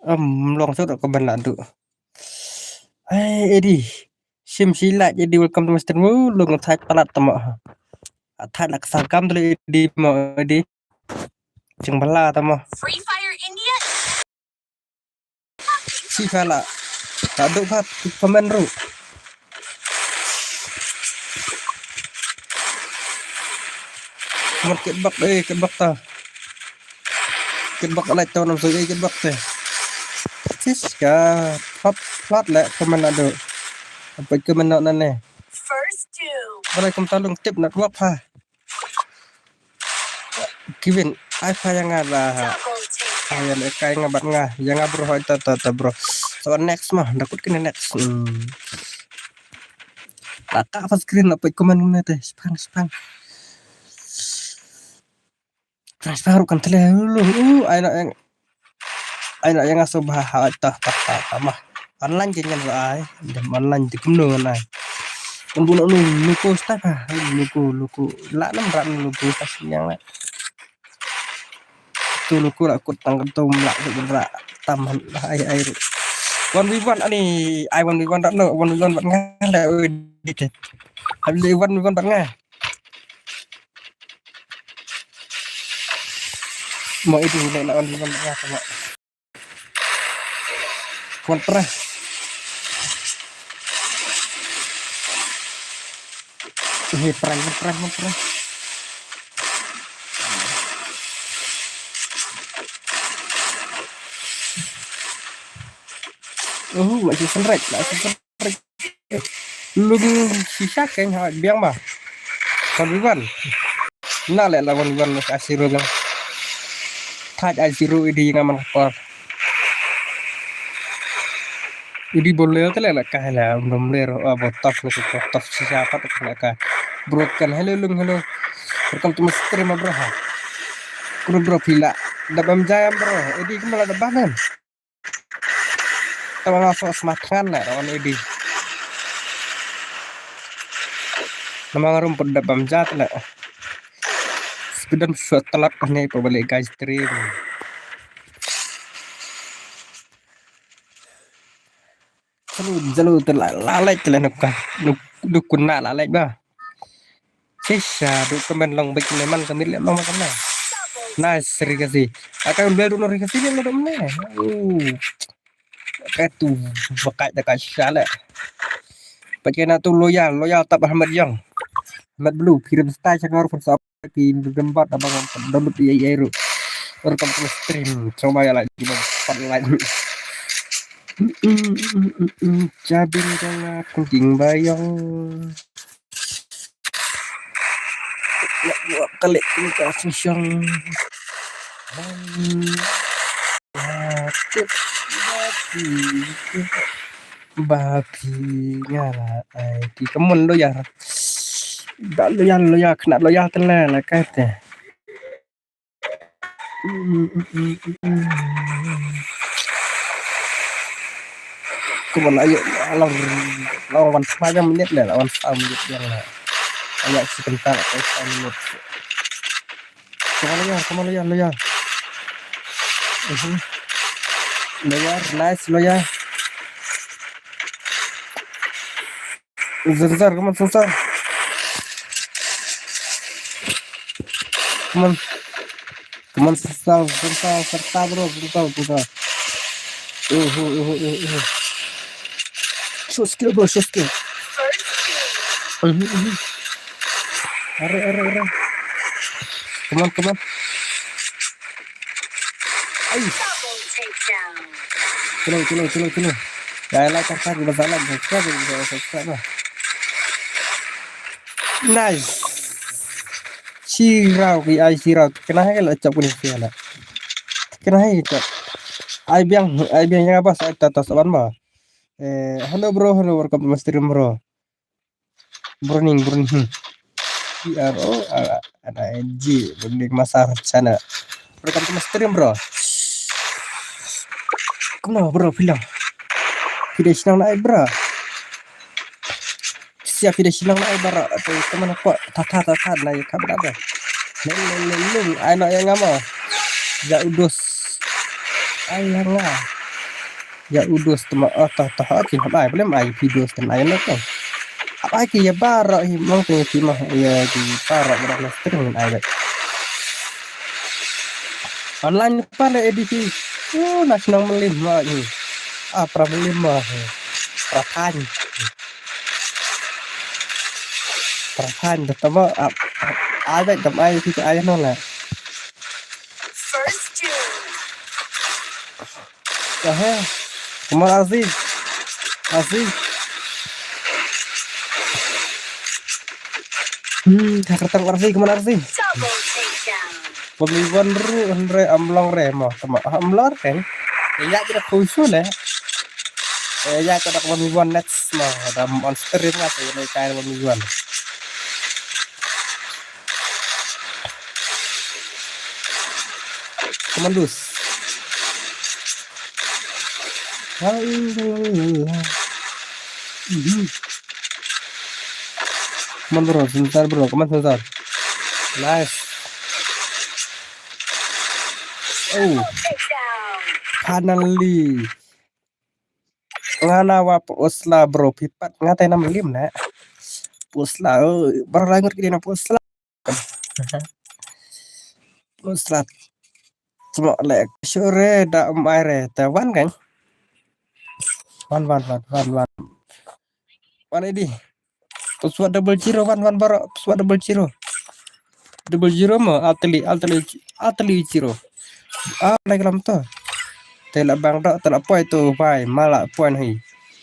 Am long sot ka ban la du. Hey Eddie. Sim si la Eddie, welcome to Mister Mu. Long thaj palat tama. Thaj la ka sangkam tu Eddie mo Eddie. Jing bala tama. Free Fire India. Si kala. Tak duk pat comment ru. Mar Kitbok eh Kitbok ta. Kitbok alai tau nam soi eh Kitbok te. Sis ka plat plat le comment adu. Apa comment nak nane. First two. Balai kum talung tip nak dua pa. Kevin, ai pa yang ada. Yang kai nga bat nga, yang nga bro ta ta ta bro. So next mah, dakut kini next. Hmm. Laka apa screen apa comment ne te, spang spang. Transfer kan tele lu. Uh, ai nak yang ai nak yang asuh bah ta ta ta ta mah. Online je ngan ai. Dem online je kumno ngan ai. Kan bu nak lu lu ko sta ka. Lu ko lu ko. La nam rat lu ko sta yang la. Tu lu ko la kut tang tu la tu rat tam ai ai. One v one ani ai one v one rat no one v one bat nga la. Ai one v one bat nga. Mo itu le la on wan ya sama. Wan pra. Ini pra, ini pra, ini pra. Oh, masih senrek, masih senrek. Lung shisha keng ha biang ma. Kon biban. Na le la kon biban ka zero biang. Thaj a zero idi nga man por. Idi bol le te le la ka la bom le ro abo top le ko top shisha pat ka la ka. Broken hello lung hello. Welcome to my stream bro ha. Bro bro pila. Dap bam jai em bro. Edi kumba la dap bam em. Tama nga so smat ngan la on edi. Nama nga rum pun dap bam jai la. Speed dam shot talak ne pa balik guys stream. Jalu jalu te la la lek te la nuk ka nuk nuk kuna la lek ba. Shisha du kamen long bek ne man kamit le long kamna. Nice Rikasi. Akan bel du no Rikasi le lo dom ne. Uh. Ka tu bakat da ka shala. Pakai na tu loyal loyal tap Ahmad Yang. Ahmad Blue kirim style sha kar pun sap ki dembat abang download ai ai ru. Welcome to stream. Coba ya lagi spotlight. Jabin dong aku ding bayong. Nak buat kali ni ka susang. Babi, babi ngala ai ki kemon lo ya. Ba lo ya lo ya kena lo ya tela la kate. Kemon ayo long long wan sa jam minit le wan sa minit yang la. Ayo si kental wan sa minit. Kemon lo ya, kemon lo ya, lo ya. Mhm. Lo ya, nice lo ya. Sensor, kemon sensor. Kemon. Kemon sensor, sensor, serta bro, sensor, sensor. Uhu, uhu, uhu, uhu. Show skill bro, show skill. Mhm, mhm. Are, are, are. Kemon, kemon. Ai. Kilo, kilo, kilo, kilo. Ya, like, subscribe, subscribe, subscribe, subscribe. Nice. Shirau ki ai shirau. Kena hai la chop kuni sia la. Kena hai chop. Ai biang, ai biang ya bas ai tatas aban ba. Eh, hello bro, hello, welcome to my stream bro. Burning, burning. B R O N I N G, burning masar channel. Welcome to my stream bro. Kumno bro film. Video channel na ai bro. Sia video channel na ai bro. Atau teman apa? Tata tata na ya kabar apa? Leng leng leng leng. Ai nak yang ngama? Ya udos. Ai yang ngama? Ya udos tema oh toh toh akin hap ai belum ai video stem ai nak kan. Hap ai ki ya barak hi mong teng ki mah ya ki barak barak na string ai bet. Online ni pale A D P. Oh nak senang melim lah ni. Ah pra melim lah. Pra than. Pra than dah tama ai bet tam ai ki ai no lah. First two. Ahe. Come on, Arzi. Arzi. Hmm, ha kertang Arzi, come on, Arzi. Double takedown. Pemiwan ru hendre amlong re mo, tama amlong re. Ya kita khusu le. Ya kita pemiwan next mo, ada monster ini apa ini kain pemiwan. Komandus. Mhm. Come on bro, sebentar bro, come on sebentar. Nice. Oh. Finally. Nga na wa pu usla bro pipat nga te nam lim na. Pu usla, oh, bro langur kini na pu usla. Pu usla. Cuma le sure da um ai re ta wan kan. Wan wan wan wan wan. Wan edi. Password double zero one one baro, password double zero. Double zero mo, atli, atli, atli zero. Ah, lai kalam to. Te la bang do, te la poi to, bai, mala poi hi.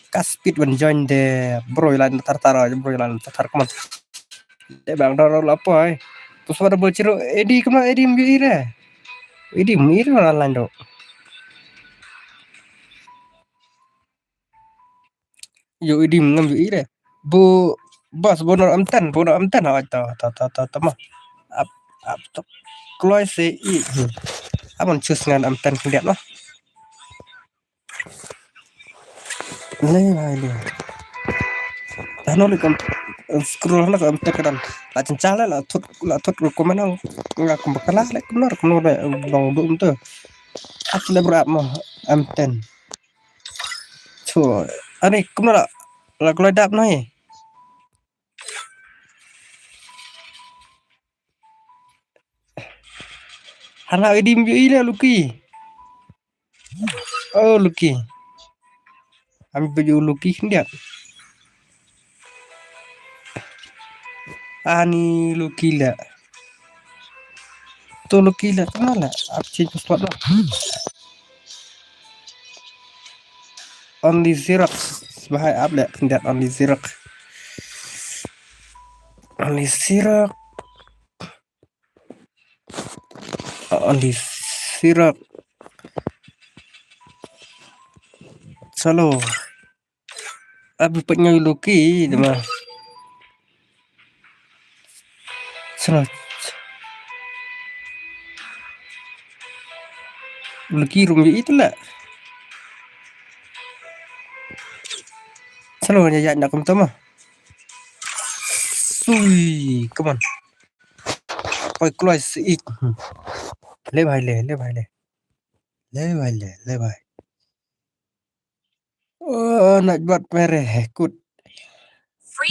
Ka speed wan join de, bro, lan tar tar, bro, lan tar tar, come on. Te bang do, la poi. Password double zero, edi, come on, edi, mbi ire. Edi, mbi ire, lan lan do. Yo idim ngam yo ire. Bu bas bu nor amtan, bu nor amtan ha ta ta ta ta ta ma. Ap ap to. Kloi se i. Amon choose ngan M ten khyndiat noh. Lei bhai lei. Hano lei kam scroll hano kam tek kadan. La chencha lei la thut la thut recommend nga kum bakala lei kumno kumno lei long dum tu. Ap lei bro ap mo M ten. Chu ani kumno la la kloi dap noi. Hana idim yu ila Lucky. Oh Lucky. Am baju Lucky khyndiat. Ani Lucky la. To Lucky la kena la. Ap change password la. Only Xerox. Bahai ap la khyndiat only Xerox. Only Xerox. Only Xerox. Salo. Abi pet ngai Lucky dema. Salo. Lucky rum ye itu la. Salo nya ya nak kum tama. Sui, come on. Poi kloi si ik. Le bhai le, le bhai le. Le bhai le, le bhai. Oh, nak buat pere kut.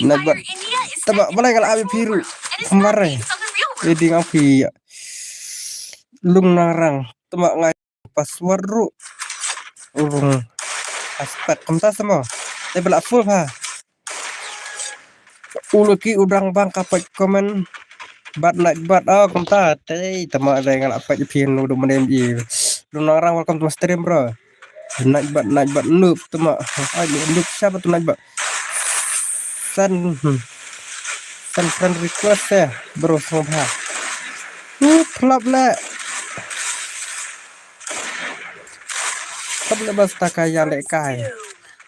Nak buat. Tama balai kala abi piru. Kemare. Jadi ngapi. Lung narang. Tama ngai password ru. Urung. Aspek kumta sama. Te bela full ha. Ulu ki udang bang kapet komen. Bat nak bat oh kumta. Te tama dai ngala pet pin udu menem i. Lung narang welcome to my stream bro. Nak bat nak bat noob tama. Ai noob siapa tu nak bat. San hmm. San friend request ya bro song ha. Uh, plap le. Tap le bas taka ya le kai.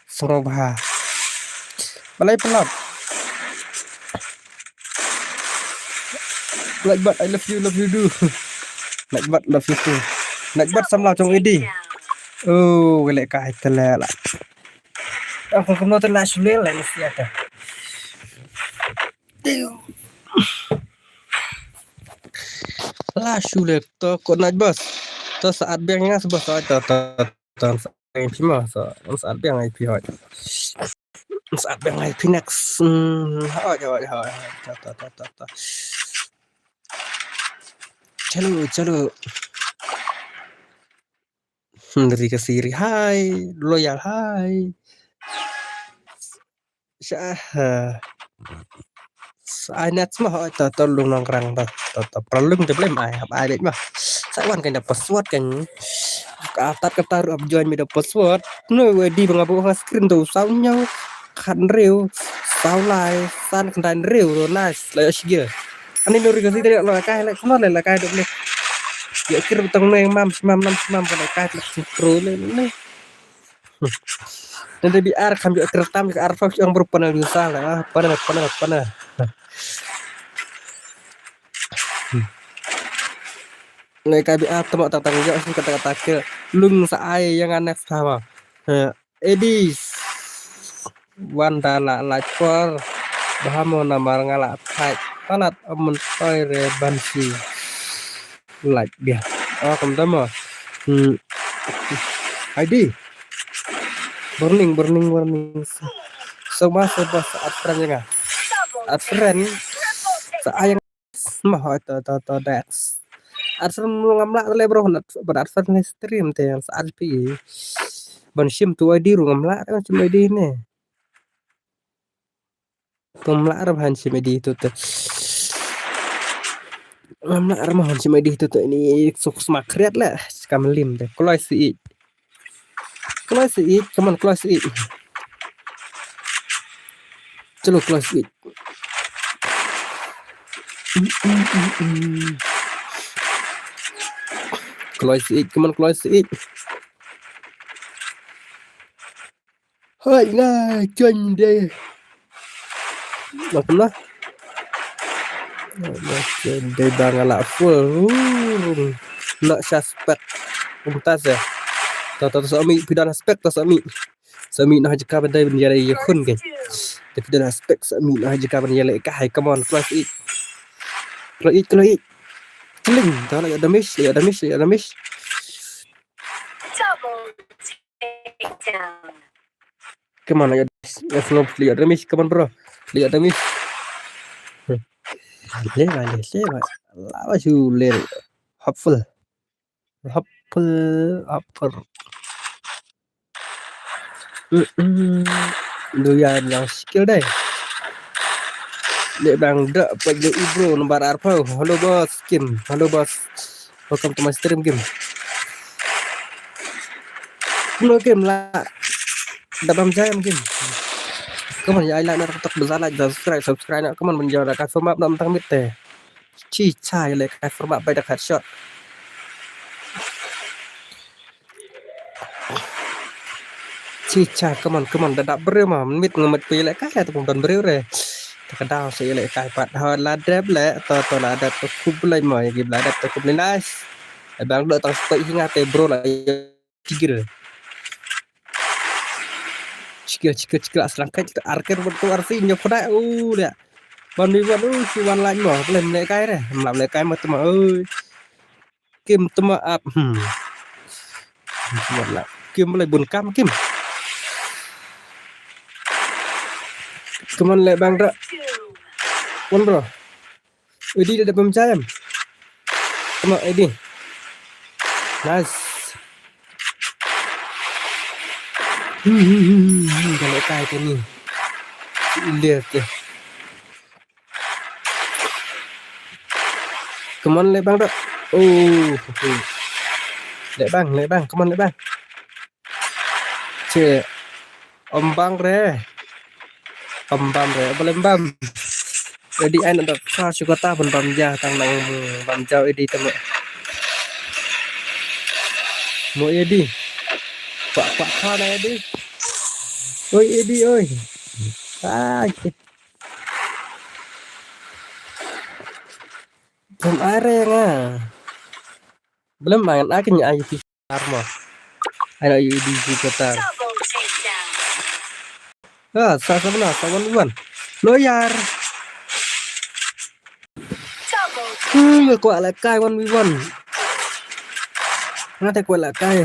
Song bha. Balai plap. Like but I love you, love you do. Like but love you too. Like but samla chong idi. Oh, le kai tele la. Aku kena tele sulit lah ni siapa. La shule to ko naj bas. To saat biang ina sebas to to to to saat biang phi ma sa saat biang ai phi hoi. Saat biang ai phi next. Hmm, hoi hoi hoi. To to to to to. Chalo chalo. Hmm, ri ka siri hai, loyal hai. Sha ha. Sa net ma ho to to lung nong krang to to to pralung te blem ai hap ai lek ma. Sa wan kan da password kan. Ka tat ka taru ap join mi da password. No we di bang abu ha screen to sau nyau. Khan riu. Sau lai san kan dan riu to nice la shige. Ani no ri ka siri lo kai lek no le la kai dok le. Ya kir tong ne mam mam mam mam kan kai lek pro le le. Nang da bi ar kam ju ter tam ka ar fa ang bru pana lu sa la pana pana pana. Nai ka bi ar tama ta tang ja si kata kata ke lung sa ai yang anak sama. Edis. Wan da la la chor. Bahamo namar ngala thai. Palat amun toy re bansi. Like dia. Oh, kum tama. Hmm. I D. Burning, burning, burning. So mas bas at friend nga. At friend. Sa ayang ma ho to to to dex. At friend lu ngamla le bro na ber at friend ni stream te yang sa at pi. Ban shim tu I D ru ngamla kan shim I D ne. Kum la ar ban shim I D tu tu. Kum la ar ban shim I D tu tu ini suk sma kriat la. Kam lim de. Kloi si i. Kloi si i. Come on kloi si i. Chalo kloi si i. Kloi si i. Come on kloi si i. Hai nga join de. Nak pula. Join de bang ala full. Noh sha spek. Kumta se. To to to, sa mih, phi don spek to sa mih. Sa mih noh jaka ban dei ban ïaleh ïa khun ke. Te phi don spek, sa mih noh jaka ban ïaleh kai. Come on, close it. Close it, close it. Kling. To la ïoh damage, la ïoh damage, la ïoh damage. Double takedown. Come on, la ïoh damage. Yes, no, la ïoh damage. Come on, bro. La ïoh damage. Le ba, le, le ba. La ba shu le. Hopeful. Hopeful, hopeful. Mm-mm. Doyan yang skill deh. Leh bang dak pat jong i bro nombar arphew. Hello boss Kim. Hello boss. Welcome to my stream, Kim. Hello Kim, la da bam jam, Kim. Come on, ïa ai like na, tok tok, bza like, subscribe, subscribe na. Come on, ban jam da ka format na tang mit te. Chi cha, ïaleh kai format bai da headshot. Chi cha, come on, come on, da dap briew ma, mit nga mit phi ïaleh kai, te pum don briew re. Te ka daw sa ïaleh kai pat, ha la dep le, to to la dep, to khublei ma, ïa ki la dep, to khublei, nice. Bang dok tang spek hi nga te bro la. Chigil. Chigil, chigil, chigil, aslang kai, arker betul arsi, nyok khodai, uh, dia. Ban mi ban, uh, si wan lain mo, boleh melek kai re, melek kai mo, teman, oi. Kim, teman, ap, hmm. Kim, boleh bun kam, Kim. Teman leh bang dak. Wan, bro. Edi da bam jam. Tama Edi. Nice. Hmm, hmm, hmm, hmm, hmm, da leh kai te ni. Ilir te. Come on, leh bang dak. Oh, okay. Leh bang, leh bang. Come on, leh bang. Che. Om bang re. Om bam re. Boleh bam. Edi ai na dok sa sukata pun bam ja tang nang bam ja Edi tama. Mo Edi. Pak pak pa na Edi. Oi Edi oi. Ai. Bam are nga. Belum main akhirnya ayu. Armor. Ai la ïoh ïa D J Qatar. Ah, sa sa bna, sa wan wan. Loyar. Hmm, nga kwah leh kai one v one. Nga te kwah leh kai.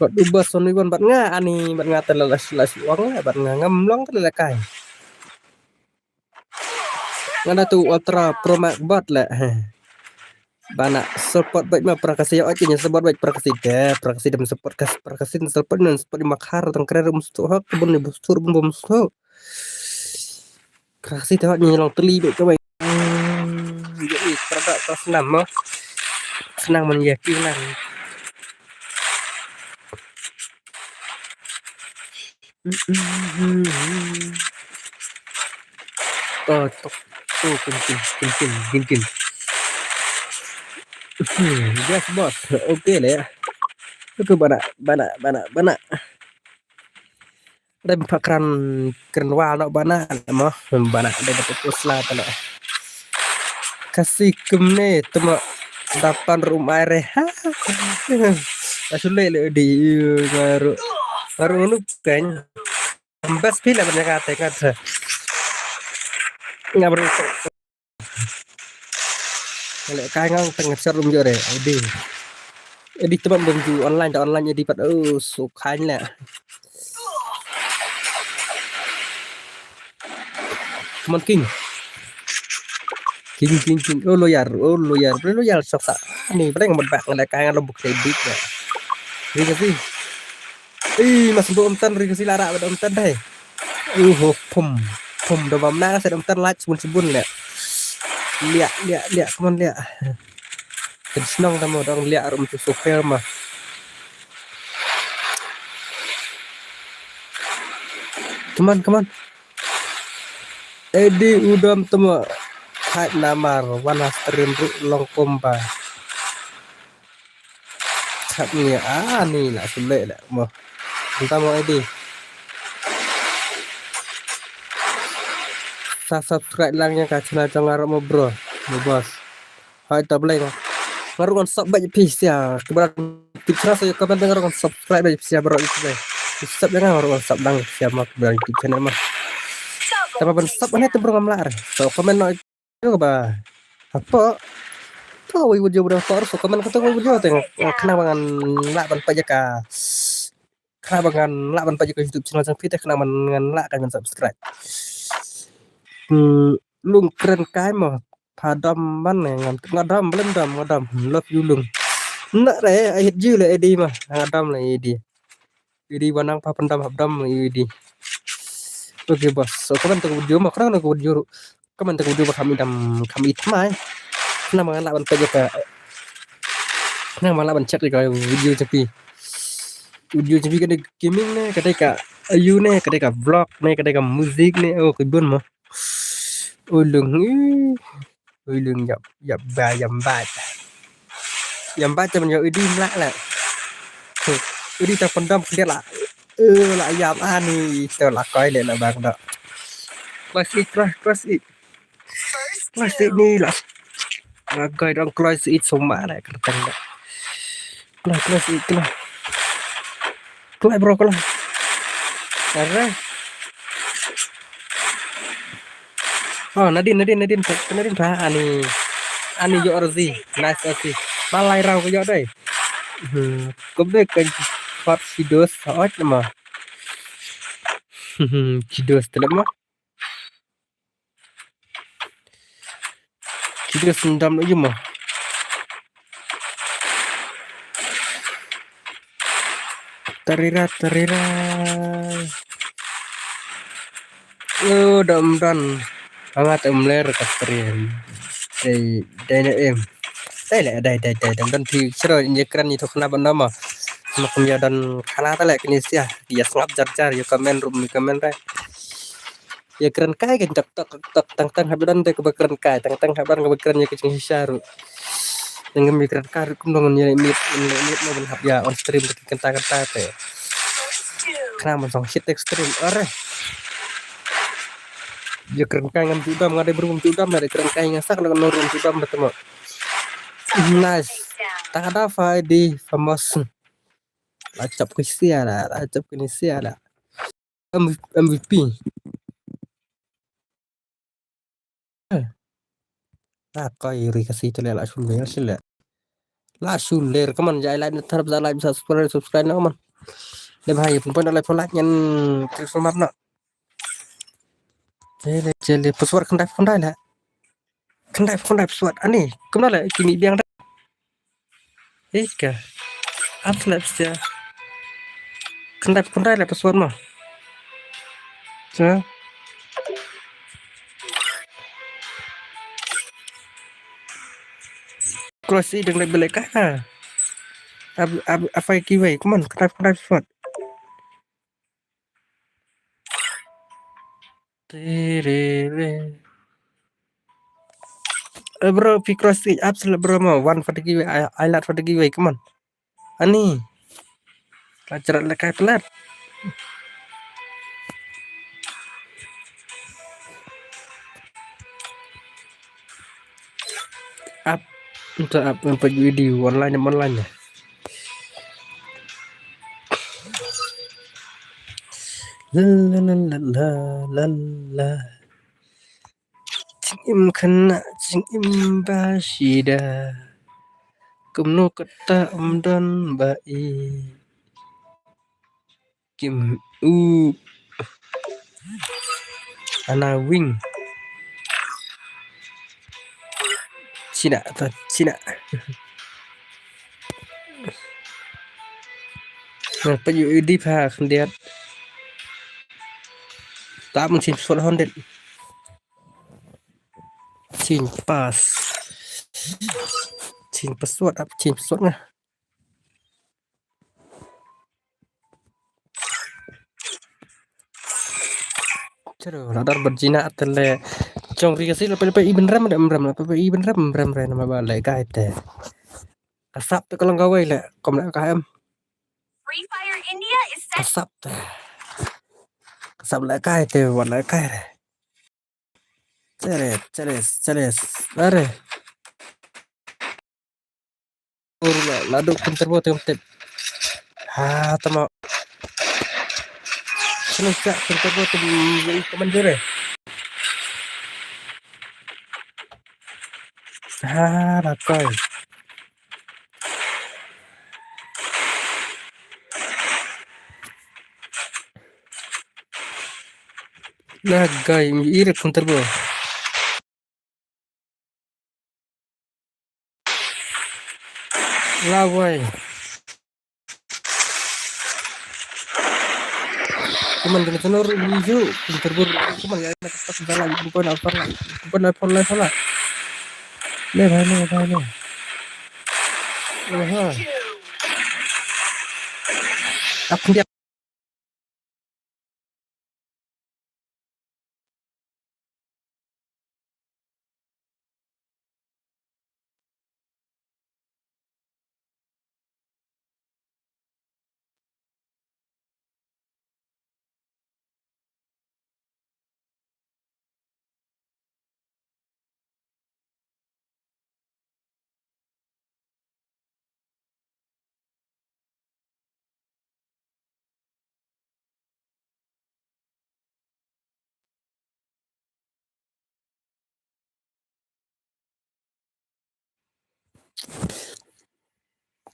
Bad u bas one v one bad nga ani, bad nga te la la la ong bad nga ngam long te leh kai. Nga da tu Ultra Pro Max bot le. Bana support bait ma prakasi ot nya support bait prakasi de prakasi dem support kas prakasi support nan support ma khar tang krer um stu hok bun ni bustur bun bun stu. Prakasi te hok ni long teli bait ka bait. Jadi produk tas nam mo. Senang men ya kilang. To tok to kin kin kin kin kin kin. Yes boss. Okay le. Okay bana bana bana bana. Dai pakran kren wal no bana mo bana dai dapat usla talo. Kasi kemne tuma dapan rumah re ha. Asule le di ngaru ngaru ngunu kan. Bas pila banyak kata kata. Ngaru. Kale kai ngang teng shot room jore. Edi. Edi teman bom ju online da online edi pat oh so khain le. Come on, King. King, King, King. Oh, loyal. Oh, loyal. Boleh loyal sok sa. Ni, boleh ngemut bak ngelek kai ngelok buk tebik ya. Ni kasi. Eh, mas bo umtan ri kasi lara bad umtan dai. Uh, oh, pum. Pum do bam na kasi umtan lach sebun sebun le. Liak, liak, liak. Come on, liak. Kan senang tamu dong liak rum tu sopir mah. Come on, come on. Edi udom temo. Khat namar wan ha stream ru long komba. Khat ni ah ni la sule la mo. Entah mo Edi. Sa subscribe lang ïa ka channel jong nga mo bro. Mo boss. Hai ta bleng. Nga ruh ngan sub bad phi sia. Kiba dang tip channel sa comment, nga ruh ngan subscribe bad phi sia baroh ïa ki. Sub ïa nga ruh ngan sub dang phi sia ma kiba dang tip channel ma. Tang ba ban sub ane te bro ngam lah re. So comment noh ïa kaba hapoh. To wei video ba dang hapoh, so comment kato wei video te, khnang ba ngan lah ban peit ïa ka. Khnang ba ngan lah ban peit ïa ka YouTube channel jong phi te, khnang ba ngan lah ka ban subscribe. Hmm, lung kren kai mo. Pha dom ban ne, ngam tip, nga dom, balei dom, nga dom. Love you lung. Nda re, I hate you le A D ma. Nga dom le A D. A D ba nang pha pyndom hap dom le A D. Okay boss. So comment to video ma, khnang na ka video ruh. Comment to video ba kham i dam, kham i tmai. Khnang ba ngan lah ban peit ïa ka. Khnang ba ngan lah ban check ïa ka video jong phi. Video jong phi ka dei gaming ne, ka dei ka aïu ne, ka dei ka vlog ne, ka dei ka music ne. Oh, ka bun mo. Oi lung, ih. Oi lung, ïap, ïap ba, ïap ba. Ïap ba te ban ïap idi mlak la. Idi te pyndam khyndiat la. Eh, la ïap ani, to la koi le la bang da. Kloi sih, kloi, kloi sih. Kloi sih ni la. La koi dong kloi sih suma la kyrteng da. Kloi, kloi sih, kloi. Kloi bro, kloi. Are. Oh, Nadine, Nadine, Nadine, Nadine, pa, ani, ani ïoh R Z, nice R Z. Malai rau ka ïoh dei. Hmm, kumne ka hot sidos, hot nama. Hmm, sidos telep ma. Sidos sendam lagi ma. Tarira, tarira. Oh, dam dan. Amat emler ka stream. Dai, dai na em. Dai le, dai, dai, dai, dam dan phi sero inje kren ni thok na ban nama. Mak kum ya dan khana ta le kini sia. Dia sngap jar jar, ya comment room ni comment dai. Ya kren kai kan tok tok tok tang tang hap dan te ka ba kren kai, tang tang hap dan ka ba kren ya ka jing shisha ru. Yang ngam ya kren kai ru kum dong ya mit, mit mo ban hap ya on stream te kenta kenta te. Kena ban song shit tek stream. Are. Ya kren kai ngam ju dam, nga dei bru ngam ju dam, dei kren kai nga sak la no rum ju dam da temo. Nice. Tak ada fa di famous. La chap ke sia la, la chap ke ni sia la. M-, M V P. Eh. La koi ri ka si te le la shu ler si le. La shu ler, come on, jai like, na thar ba like, subscribe, subscribe na, come on. Le bhai, pun pun like, pun like, ngan klik sumap na. Jai le, jai le, password khyndai, khyndai le. Khyndai, khyndai password. Ani, kumno le, ki mih biang da. Ika. Ap slap sia. Khyndai, khyndai le password ma. Sa. Cross i dang le bele ka. Ab, ab, afai kiwei. Come on, khyndai, khyndai password. Terere. Eh, bro, phi cross i ap slap bro mo. One for the giveaway, I, I like for the giveaway. Come on. Ani. La chrat le kai plat. Ap, nta ap, nta video online, online. La, la, la, la, la, la, la. Jingim khynnah, jingim ba shida. Kumno kata ym don ba i. Kim u. Ana wing. China, ta, China. Nga pa yu idi pa khyndiat. Ta mun chin sot hon det. Chin pas. Chin password ap chin password nga. Chalo, la dar bad jina tele. Chong ri kasi la pe pe i ben rem de em rem la pe pe i ben rem em rem re nama ba le kai te. Kasap te ka long kawei le kom le ka em. Free Fire India is set. Kasap te. Kasap le kai te wa le kai re. Chale, chale, chale. Are. Ur la, la duk khun turbo te ym tip. Ha, tama. Sini ka khun turbo te, mm, commander eh. Ha, la kai. La kai, ire khun turbo. Lawai. Kuman kena tenor ijo, interbur, kuman ya, nak tak jalan, bukan apa lah, bukan apa lah, salah. Leh, leh, leh, leh. Aha. Aku dia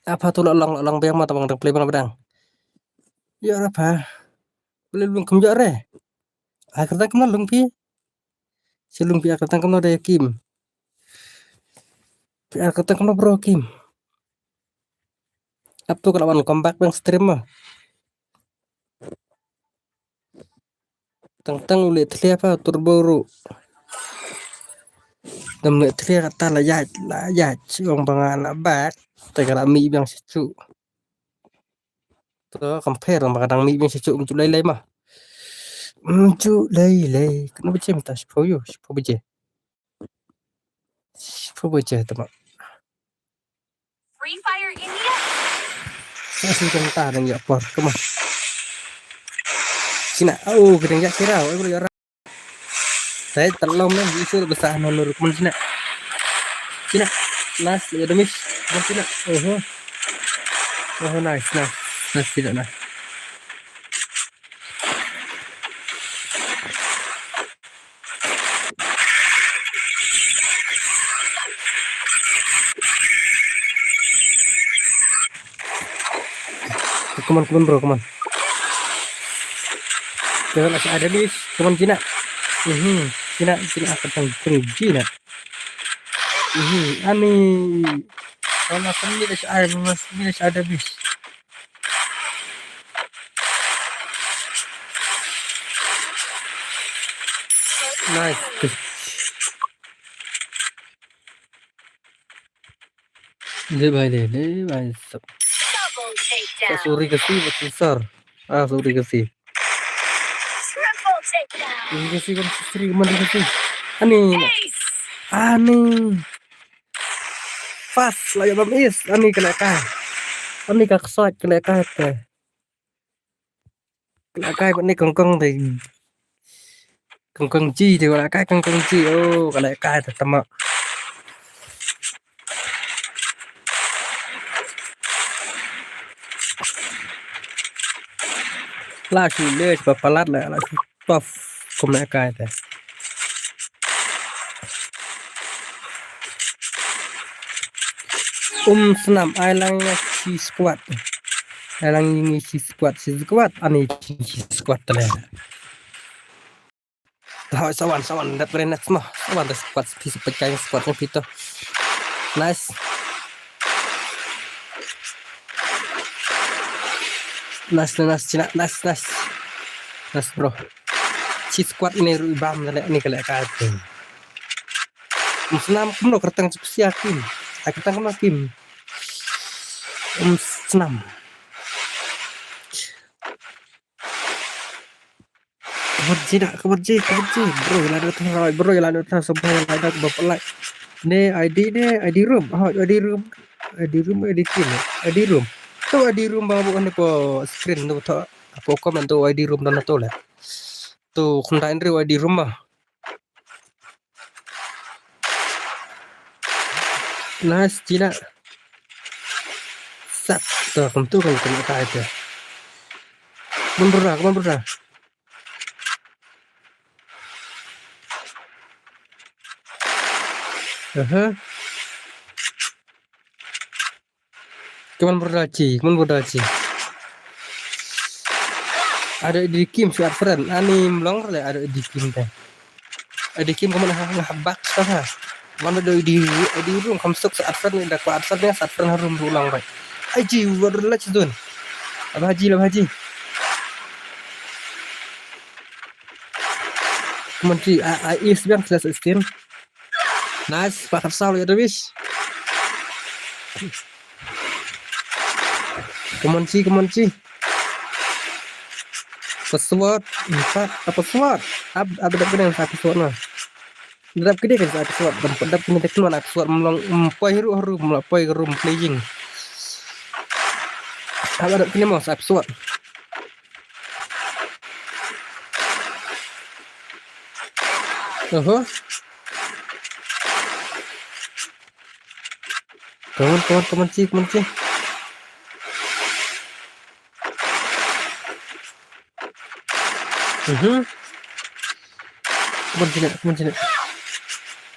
Apa tu la long, la long biang ma, tang bang dang play bang, bang dang. Ya apa? Boleh lung kem jare. Ai kata kemna lung pi? Si lung pi ai kata kemna de Kim? Pi ai kata kemna bro Kim? Ap tu ka la wan comeback bang stream ma. Tang tang u leh thlia pa turbo ruh. Dam leh thlia kata la ïaid, la ïaid, ong ba nga la back. Te ka la mih biang sha shuh. To compare ong ba ka dang mih biang sha shuh, ym ju lei lei ma. Ym ju lei lei. Katno baje mynta? Shiphew ïa, shiphew baje. Shiphew baje te ma. Free Fire India. Sa shu kynta dang ïa por, come on. Sina, oh, ka dang ïa kira, oh, ïa ra. Sai talom ne, isu basa na nur, come on, sina. Sina, nice, ïa damis, come on, sina. Oh, oh, nice, nice, nice, sina, nice. Come on, come on, bro, come on. Jangan masih ada, bis. Come on, Cina. Mhm, Cina, Cina, apa tang, tang, Cina. Mhm, ani. Kalau masih ni dah ada, masih ni dah ada, bis. Nice. Le bhai le, le bhai sab. Double takedown. Sa suri kasi, batu sar. Ah, suri kasi. Triple takedown. Suri kasi, kan suri, kan suri kasi. Ani. Ace. Ani. Fast, la ïa bam is. Ani ka lehkai. Ani ka ksoit ka lehkai te. Ka lehkai bad ni kongkong te. Kongkong ji te, ka lehkai kongkong ji. Oh, ka lehkai te tama. La shu le ba palat la, la shu tough kum lehkai te. Um snam, ai lang ngi shi squad. Ai lang ngi shi squad, shi squad, ani shi squad te le. Hoi, sa wan, sa wan, dep re next mo. Sa wan, da squad, phi sa peit kai squad ne phi to. Nice. Nice, nice, nice, Cina, nice, nice. Nice, bro. Shi squad ine ruh i bam da leh, ine ka lehkai te. Um snam kumno kyrteng, suk sia Kim. Ai kyrteng kumno Kim. Um snam. Kabar ji da, kabar ji, kabar ji. Bro, ïa la da tharai, bro, ïa la da tharai, sub ïa la da ba palai. Ne I D ne, I D room. Ah, I D room. I D room, I D team. I D room. Tu I D room ba bu ne po screen tu to. Apo comment tu I D room dan tu le. Tu khun dai Andrew I D room ma. Nice, Cina. Sat. To, kumtu kan kena kai te. Come on, brother, come on, brother. Aha. Come on, brother, chi. Come on, brother, chi. Ado Eddie Kim shu add friend. Ani mlong le ado Eddie Kim te. Eddie Kim kumne ha, ha bak sa ha. Wan do Eddie, Eddie room kham suk sa add friend ni, da ko add friend ni, sa add friend ha room ruh long bai. Ai chi, war la chi dun. Lap haji, lap haji. Come on chi, a, a is biang slash sixteen. Nice, pat khat saw ïa Davis. Come on chi, come on chi. Password, empat, apa password? Ab, ab dap kene sa password na. Dap kene kan sa password, dap, dap kene tek mana password mlong, em, poi ruh, ruh, mlong poi ruh playing. Ab dap kene mo sa password. Oho. Come on, come on, come on, chi, come on, chi. Mhm. Come on, sini, come on, sini.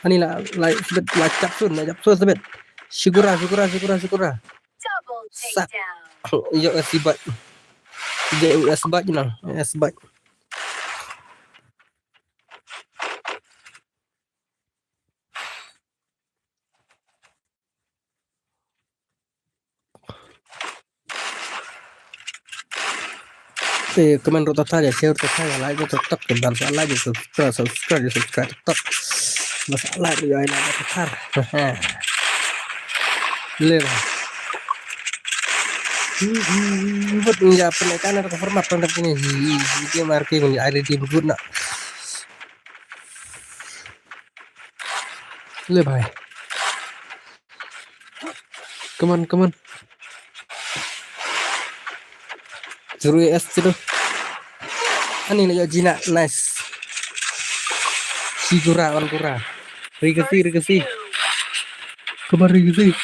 Ani la, la, sebet, la chap sun, la chap sun sebet. Shigura, shigura, shigura, shigura. Double sat. Takedown. Yo, S bat. Yo, S bat, you know, S bat. Te comment ruh ta thar, ïa share ta thar, ïa like ruh ta thar, te ban sa like, ïa subscribe, subscribe, ïa subscribe ta thar. Ban sa like ruh ïa ai like ta thar. Le. Bud ïa pynlait kan ka format tang dap kine. Hi, hi, hi, dia mar ki mun ai redeem good na. Le bhai. Come on, come on. Zero S zero. Ani la ïoh jina, nice. Shigura, wan gura. Rikasi, rikasi. Come on, rikasi.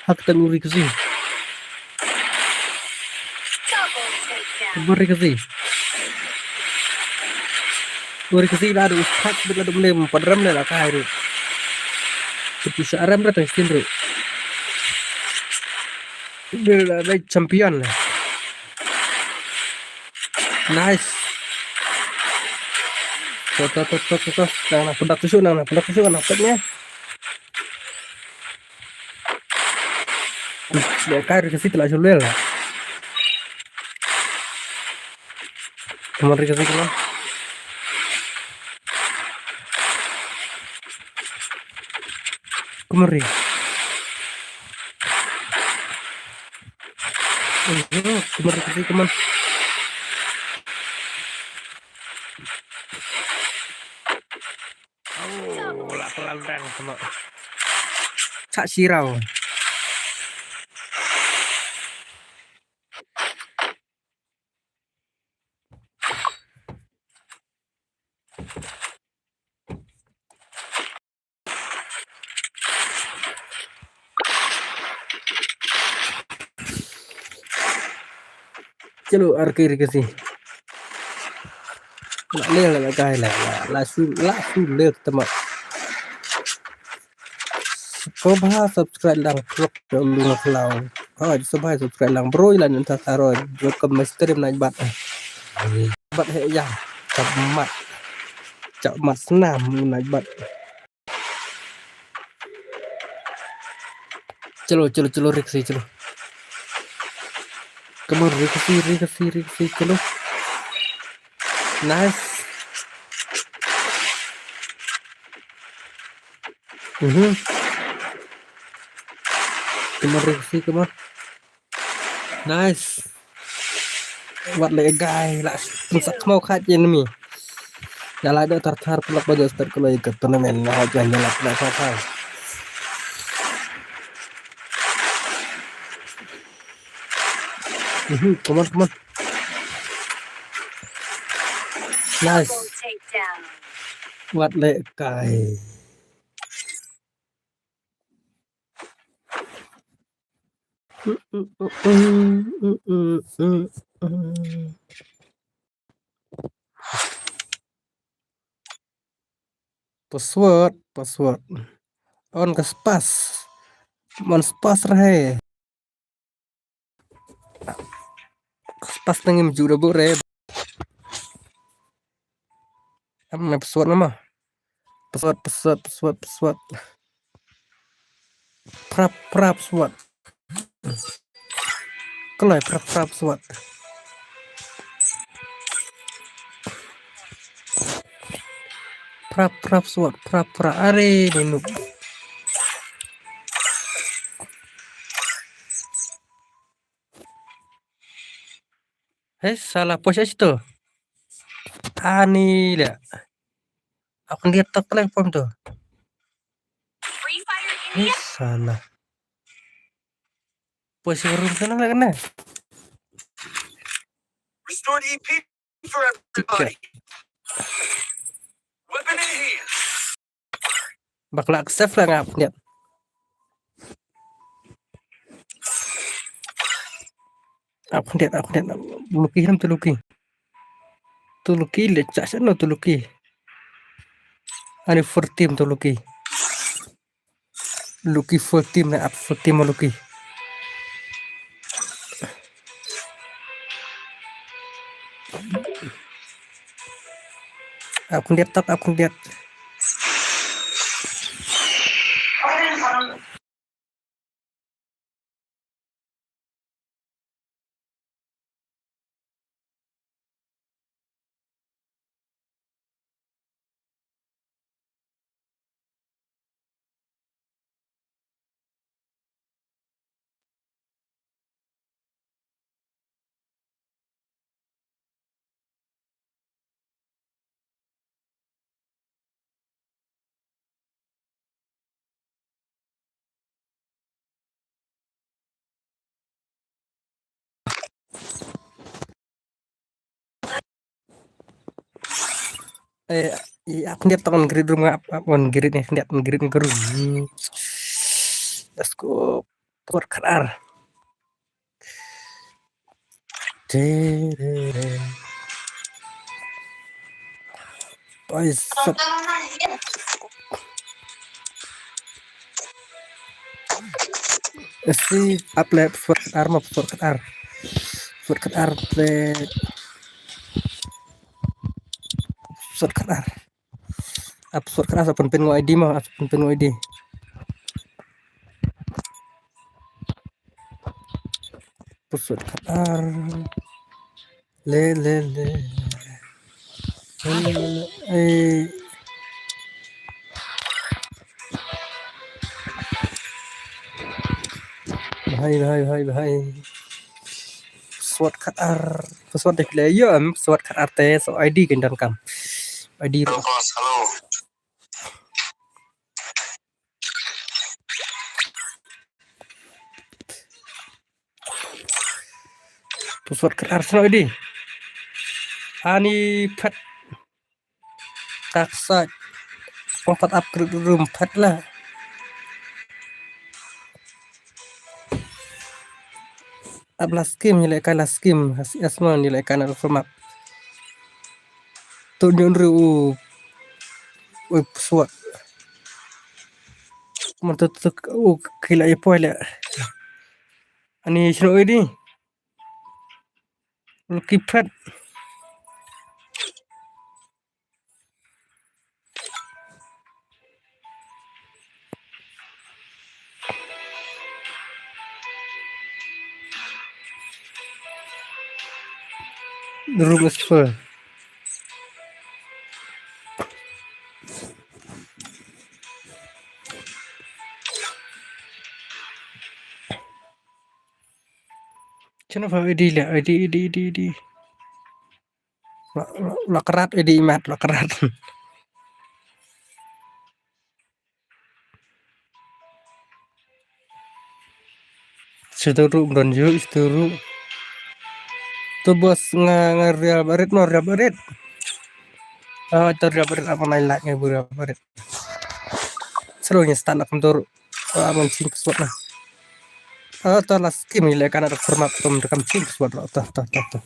Hak tang uri kasi. Uri kasi. Uri kasi la du spat bit la du mlem padram le la kai ru. Kutu sa aram ra tang skin ru. Dia la champion le. Nice. Tok, tok, tok, tok, tok. Nang, nang, pendak tusuk, nang, nang, pendak tusuk, nang, pet nya. Dah kai rikasi telah sulel. Come on, rikasi, come on. Come on, Ri. Come on, rikasi, come on. Oh, la pelan rang sama. Cak sirau. Chalo, ar kiri kasi. La le la kai la la la su la su le tama. Subha subscribe lang klok lu na flow. Ha, subha subscribe lang bro, ilan yang tak taro. Welcome master im naik bat. Bat he ya. Chap mat. Chap mat snam naik bat. Chalo, chalo, chalo, rikasi, chalo. Come on, rikasi, rikasi, rikasi, chalo. Nice. Mhm. Come on, rikasi, come on. Nice. Wat le guy la pynsak khmau khat ïa enemy. Ïa la da tar tar pynlak ba jot start ko la ïa ka tournament na hot jan ïa la tar tar. Mhm, come on, come on. Nice. Wat le guy. Password, password. On ka spas. Mon spas rahe. Spas nang im jura bore. Am na password nama. Password, password, password, password. Prap, prap, password. Kalai prap, prap, password. Prap, prap, password, prap, prap. Are, ni nuk. Hei, sala, pos aja tu. Ani le. Aku lihat tak lagi pom tu. Hei, sala. Pos room sana lagi na. Restore E P for everybody. Weapon in hand. Bakla save la ngap dia. Aku dia, aku dia. Lucky nam tu lucky. Tu lucky le cak sana tu lucky. Ani four team tu lucky. Lucky four team na ap four team lucky. Aku dia tak aku dia. Eh, ya, aku lihat tangan grid room ngap, on grid ni, lihat grid room. Let's go. Por kadar. Oi, sep. Esi, ap le, password kadar ma, password kadar. Password kadar le. Password kadar. Ap password kadar, ap pynpyn ngo I D ma, ap pynpyn ngo I D. Password kadar. Le, le, le. Le, le, le, le. Eh. Bhai, bhai, bhai, bhai. Password kadar. Password dek le yo, em, password kadar te, so I D kin donkam. I D. Hello, boss. Hello. Password kadar snoh di. Ani phet. Taksat. Pom pat ap grid room phet la. Ap la skim, ni le kai la skim. Has, has mon, ni le kai na room ap. Tu nyun ru u. Ui, password. Mon tu tu u kila i poi le. Ani snoh di. Lucky phet. The room is full. Chano fa I D le, I D, I D, I D, I D. La, la, la krat, I D mat, la krat. Situ ru, don ju, situ ru. Tu bos nga, nga Real Madrid, no Real Madrid. Ah, tu Real Madrid, apa nai lak ngai bu Real Madrid. Seru nya start nak tu ru. Ah, man ching password lah. Ah, ta last game ni le kana dak format tum dekam chin swat ta ta ta ta.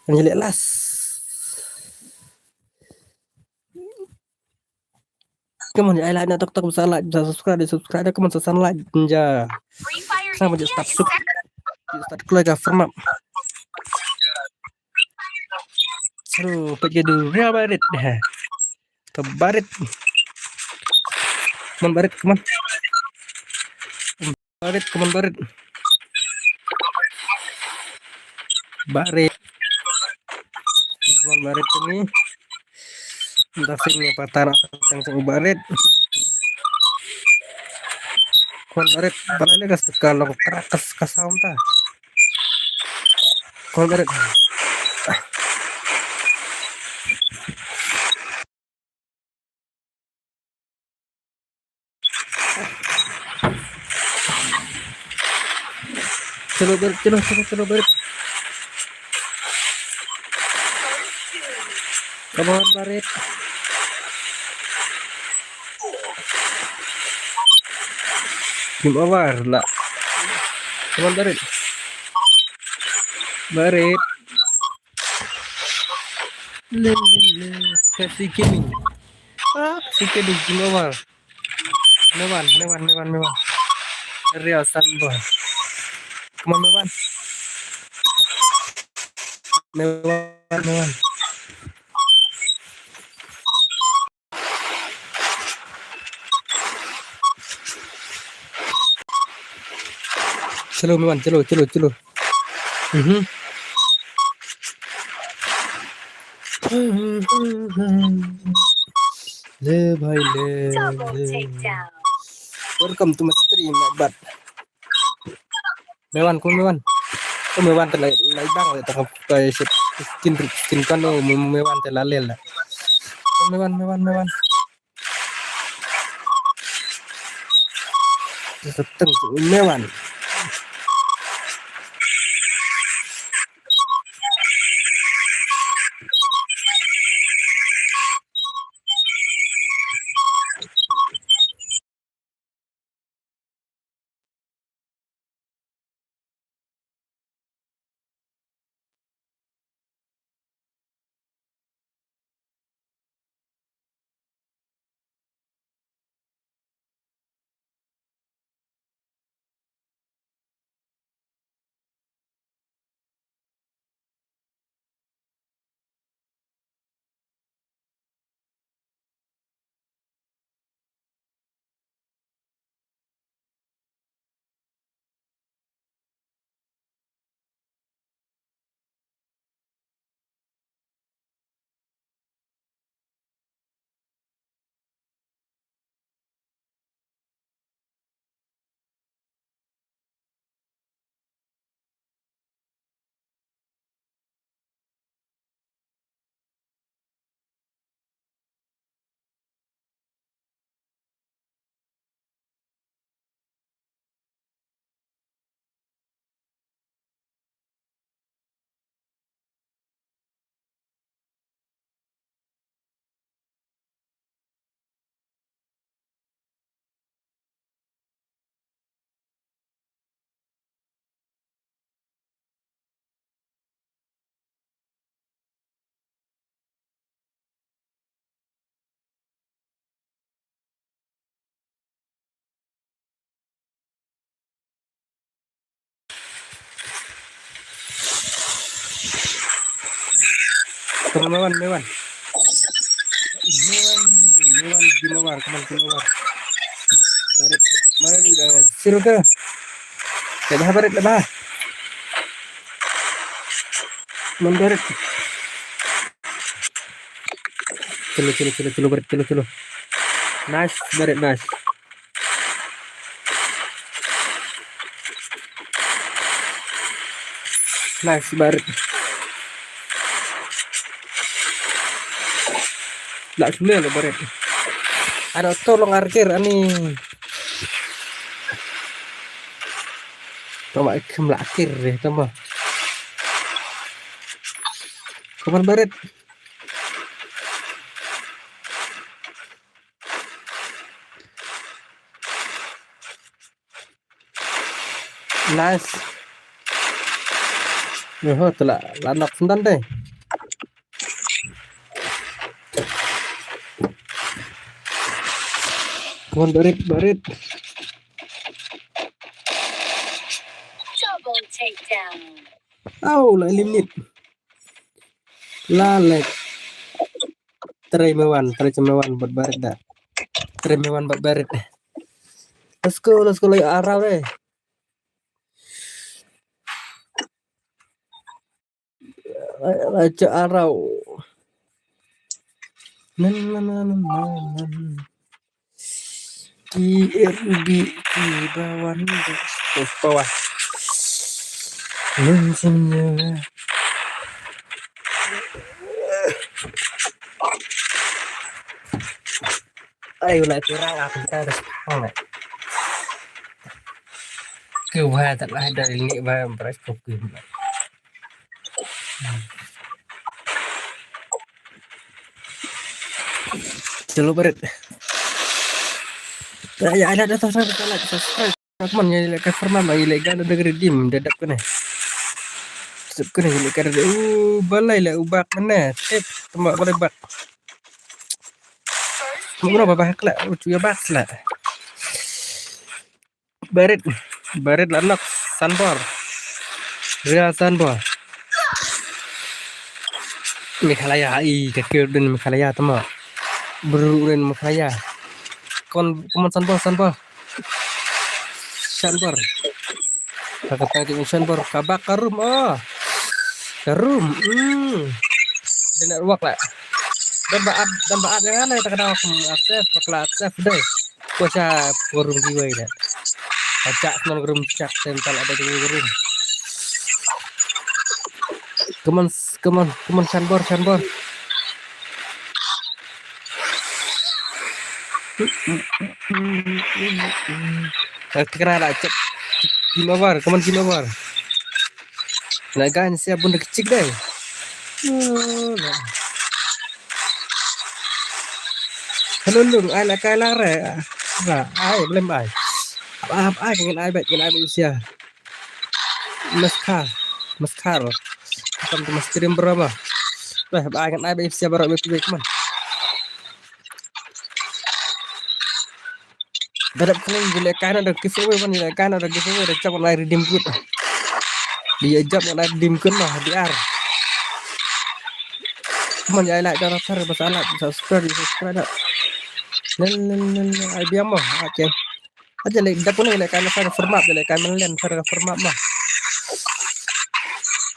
Ni le last. Come on, ai like na tok tok bisa like, bisa subscribe, subscribe. Come on, sa san like ja. Sama je start sub. Start keluar ke format. Seru, pek jadi Real Madrid. Ke Barit. Come on, Barit, come on. Barit, come on, Barit. Barit. Come on, Barit, kami. Entah sini apa tanah tang sini Barit. Come on, Barit. Balik lagi ke sekalong terakas ke saum ta. Come on, Barit. Chalo, Barit, chalo, chalo, chalo, Barit. Come on, Barit. Game over lah. Come on, Barit. Barit. Le, le, le. Kasi Gaming. Ah, si Gaming, game over. Mewan, Mewan, Mewan, Mewan. Real Sunboy. Come on, Mewan. Mewan, Mewan. Chalo, Mewan, chalo, chalo, chalo. Mhm. Le bhai le, le. Welcome to my stream, my bad. Mewan, ko Mewan. Ko Mewan te lai, lai bang le ta ka pai sip skin skin kan o Mewan te la lel la. Ko Mewan, Mewan, Mewan. Te teng ko Mewan. Tengah Mewan, Mewan. Mewan, Mewan, Mewan, come on, Mewan. Barit, Barit, uh, zero ke? Lebah, Barit, lebah. Come on, Barit. Chalo, chalo, chalo, chalo, Barit, chalo, chalo. Nice, Barit, nice. Nice, Barit. Lah, sulia lah, Barit. Ada tolong arkir ani. Tama ikem lah arkir deh, tama. Come on, Barit. Nice. Yoho, tu la, la knock sendal deh. Come on, Barit, Barit. Double takedown. Au, la eliminate. La leg. Try me wan, try me wan bad Barit da. Try me wan bad Barit. Let's go, let's go, like arrow eh. Raja Arau. Nan, nan, nan, nan, nan, nan. Di R U B di bawah ni, di bawah. Nan sini. Ai, ulah kurang aku kita ada sekarang, eh. Ke wah tak lah dari ni bah beras kopi. Chalo Barit. Ya, ya, ada, ada, subscribe, like, subscribe. Come on, ya, like, confirm, ya, like, ada, ada redeem, dadap kena. Dadap kena, ya, like, ada, uh, balai lah, ubak mana, tip, tembak balai bak. Mula babah kelak, ucu ya bak lah. Barit, Barit la nok, Sanbor. Ria Sanbor. Meghalaya, i, ka kir din Meghalaya tama. Bru din Meghalaya. Kon, come on Sanbor, Sanbor. Sanbor. Ka kata ki Sanbor, ka bak ka rum, oh. Ka rum, hmm. Dia nak ruak lah. Dan ba at, dan ba at jangan lah, tak kena aku akses, tak kena akses deh. Ko sha ko rum kiwei da. Ajak non rum chak tem tal ada kiwei rum. Come on, come on, come on, Sanbor, Sanbor. Kena lah cek. Game over, come on, game over. Na gan siap bun kecik dai. Hello lung, ai la kai la re. Ba, ai blem ai. Ba, ai ngin ai bet, ngin ai bet sia. Maskar, maskar. Kam tu maskrim berapa? Ba, ai ngin ai bet sia baru bet bet man. Dadap kene gile kana da giveaway man, gile kana da giveaway da jam na redeem code. Dia jam na redeem code mah di ar. Come on ya, like da tar bas ala subscribe, subscribe da. Nen nen nen ai biang mah. Okay. Aja le dap kene le kana sa format le kana len sa format mah.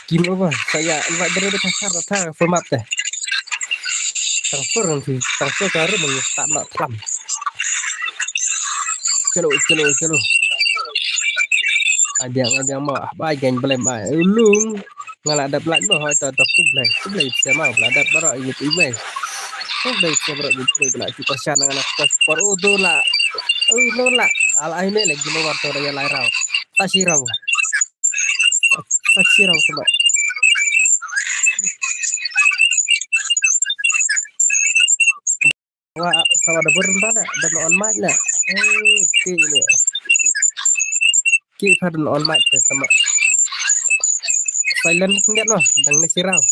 Game over. Saya invite dere de kasar ta full map te. Transfer nanti, transfer baru mengstart nak tlam. Chalo, chalo, chalo. Adiang, adiang mau ah bai gan blem ai. Ulung. Nga la dap lait mo hoi to to kublai. Kublai sia mau la dap barak yut ibai. Kublai sia barak yut ibai bla ki pasyan nga nak pas por udu la. Udu la. Al ai me lagi mo war to ya lai rau. Tashi rau. Sa chirau tu ba. Wa sawa da bur nta da, da on mic na. Eh, ki ni. Ki pa da on mic te sama. Silent ndet no, dang ni chirau.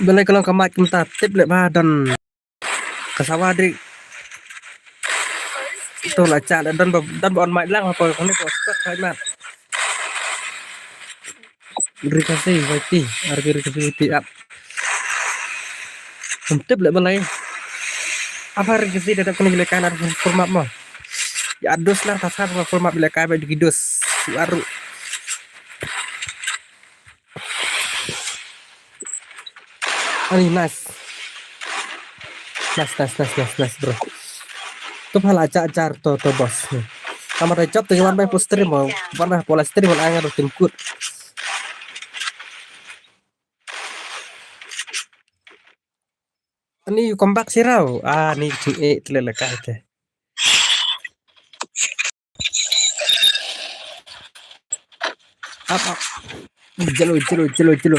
Balei ka long ka mic kumta, tip leh ba don ka sawa dei. To la cha leh don ba, don ba on mic lang, hapa kane ko spek khai mat. Rikasi Y T, R P Rikasi Y T up. Ym tip leh balei. Apa Rikasi da dap kane ki leh kai na format mo. Ya dos lang ta sa format leh kai ba ki dos. Baru. Ani nice. Nice, nice, nice, nice, nice, bro. Tu phala cha jar to, to boss. Tama da jop te wan bai post stream mo, wan bai pola stream mo, anga do tim kut. Ani you come back sirau. Ah, ni ting e tle le kai te. Up, up. Jalo, jalo, jalo, jalo.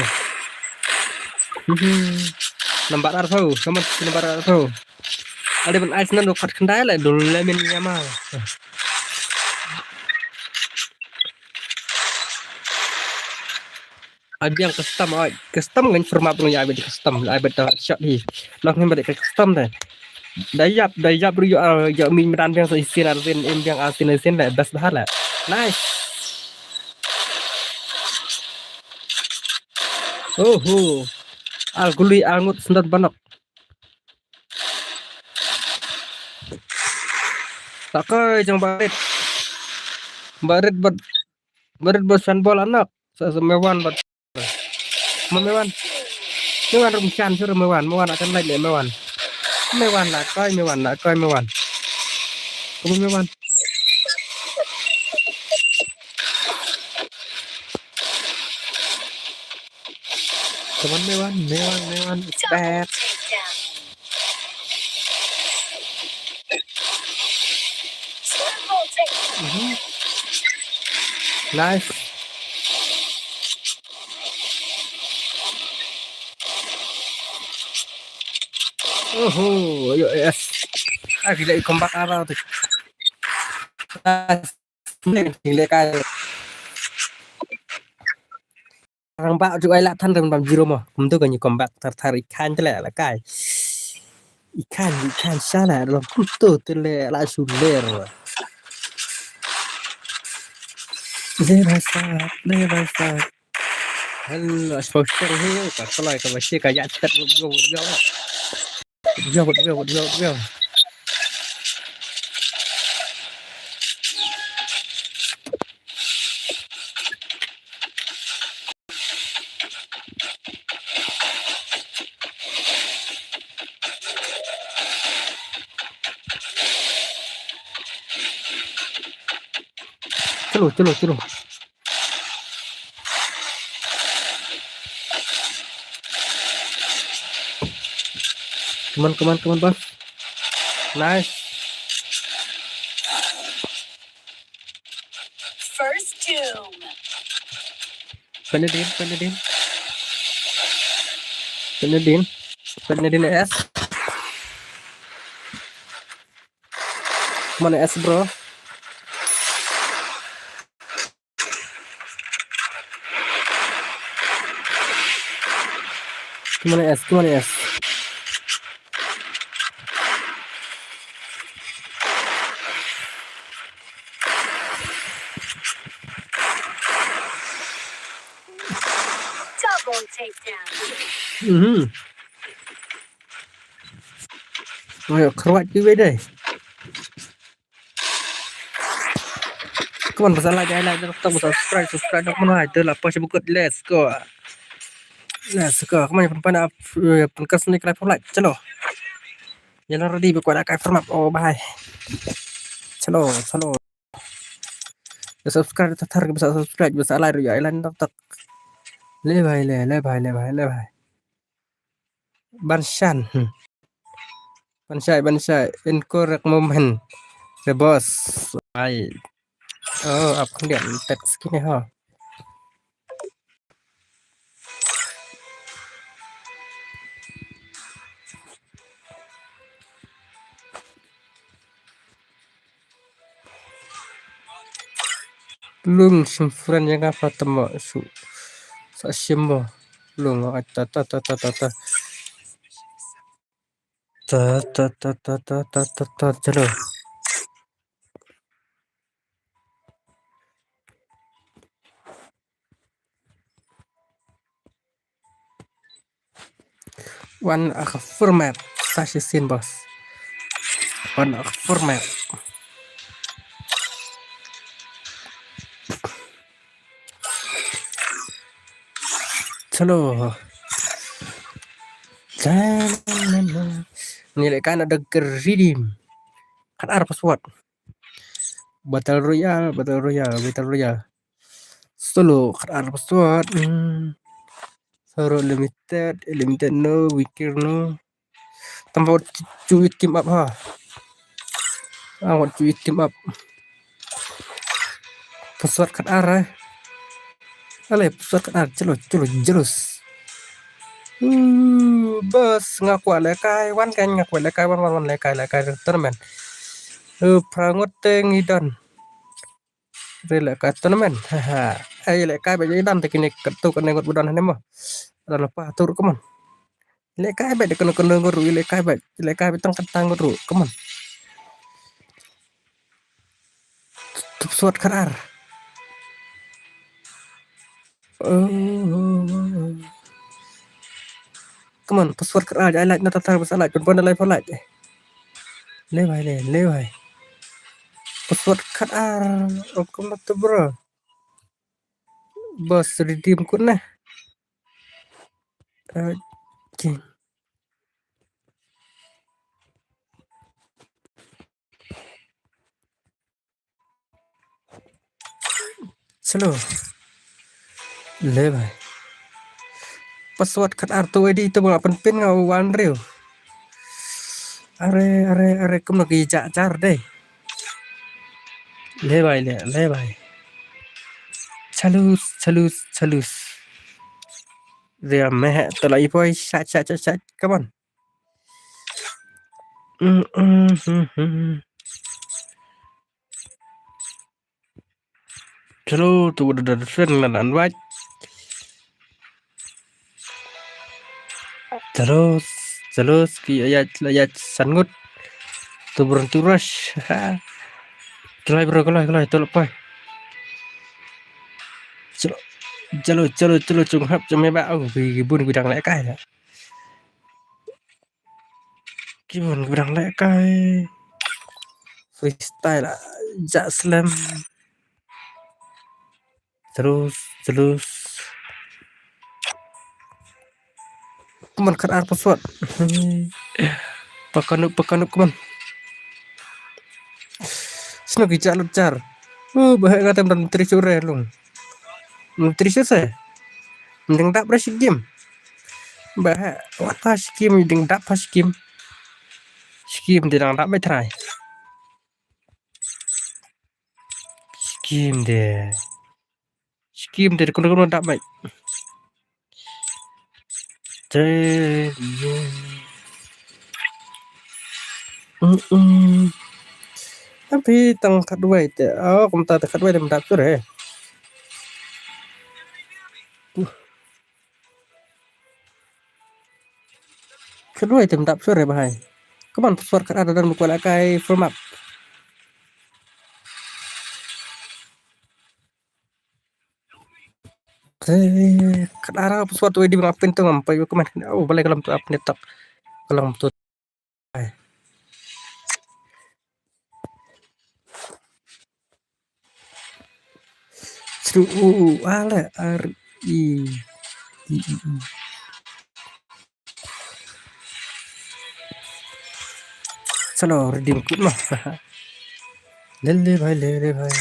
Mhm. Nambar ar thau, nambar, nambar ar thau. Ada ban ais nan do khat khandai le dul le min yama. Ai biang custom, ai custom ngan format ngan ya bit custom, ai bit da shot hi. Long hin bit custom te. Da yap, da yap ru yo, ah, yo min medan biang sa isin ar sin, im biang ar sin isin le best bahar le. Nice. Oho. Al guli angut sendat banok. Takai jang barit. Barit bat, barit bat fan bol anak. Sa, sa mewan bat. Ma mewan. Mewan rum chan sura mewan. Mewan akan lait le mewan. Mewan la kai mewan la kai mewan. Kamu mewan. Come on, mewan, mewan, mewan. It's bad. Mhm. Nice. Oho, ayo, yes. Ah, gila, i combat arrow tu. Nice. Gila, kai. Rang ba ju ai la than rang bam jiro mo. Kum tu kan i combat thar thar i khan te le la kai. I khan, i khan sha la rang kum tu te le la shu ler. Le bhai sahab, le bhai sahab. Hello, sponsor hi ka kalai ka bashi ka ya chat yo yo. Yo yo yo yo. Chalo, chalo, chalo. Come on, come on, come on, boss. Nice. First doom. Penedin, penedin. Penedin. Penedin S. Come on, S, bro. Come on, S, come on, S. Double takedown. Mhm. Ayo, kruat ki wei dai. Come on, basa like, like, like, subscribe, subscribe, come on, hai, tu lah, pas bukut, let's go. Let's go. Come on, pun pun up, pun kas ni kena pun like, chalo. Yang ready bukut dah kai format, oh, bye. Chalo, chalo. Subscribe, thar thar basa subscribe, basa like, ya, ilan tak tak. Le bhai, le, le bhai, le bhai, le bhai. Ban shan. Hmm. Ban shai, ban shai. Incorrect movement. The boss. Ai. Oh, ap khlian text kini ha. Lung shim friend ïa nga pat mo shu sa shim mo. Lung, ai, ta, ta, ta. Ta, ta, ta, ta, ta, ta, ta, ta, chalo. Wan, ah, ka format. Sa shisien, boss. Wan, ah, ka format. Chalo. Ni leh ka na da ka redeem. Khat ar password. Battle Royale, Battle Royale, Battle Royale. Solo, khat ar password. Hmm. Solo limited, limited no, weaker no. Tang ba wat ju team up ha. Ah, wat ju team up. Password khat ar, eh. Ale, password khat ar, jalo, jalo, jalo. Uh, bas, nga kwah lehkai, wan kan, nga kwah lehkai, wan, wan, wan, lehkai, lehkai, tournament. Uh, phra ngut te ngi don. Re lehkai tournament. Ha, ha. Ai, lehkai ba ngi don te kine katto katne ngut ba don hangne mo. Don apa tur, come on. Lehkai ba de kano kano ngut ruh, lehkai ba, lehkai ba tang kata ngut ruh, come on. Password khat ar. Oh. Come on, password khat ar, ai like na tatar bas like, pon pon like, pon like. Le bhai, le, le bhai. Password khat ar, oh, come on to bro. Bas redeem kut na. Okay. Slow. Le bhai. Password khat ar tu edi tu ba pynpin nga wan riu. Are, are, are, kumno ki ja jar dei. Le bhai, le, le bhai. Chalus, chalus, chalus. Dia meh tu la ipoi, sat, sat, sat, sat. Come on. Mm, mm, mm, mm. Chalo, tu udah ada friend lah dan buat. Chalo, chalo, ki ayat, ayat sangut. Tu berhenti rush. Kelai bro, kelai, kelai, tu lepai. Chalo, chalo, chalo, chalo, chung hap, chung meba. Oh, ki, ki bun, ki dang lehkai lah. Ki bun, ki dang lehkai. Freestyle lah. Ja slam. Terus, terus. Come on, khat ar password. Pakanu, pakanu, come on. Sno ki ja lut jar. Oh, bahai kata menteri sure lung. Menteri sure. Mending dap dah si game. Bahai, what ha si game, mending dap ha si game. Si game dia dang dap mai try. Si game dia. Si game dia, kena, kena dap mai. Te, ya. Mm-mm. Tapi tang khat duwai te. Oh, kumta te khat duwai te mendap sure. Uh. Khat duwai te mendap sure bahai. Come on, password khat ar dan buka lakai format. Te, khat ar password tu edi ngam pyn tu ngam pai, come on. Oh, balei ka lam tu update tak. Ka lam tu. Ai. Chru u u ale ar i i i i. Chalo, redeem kut ma. Le le bhai, le le bhai.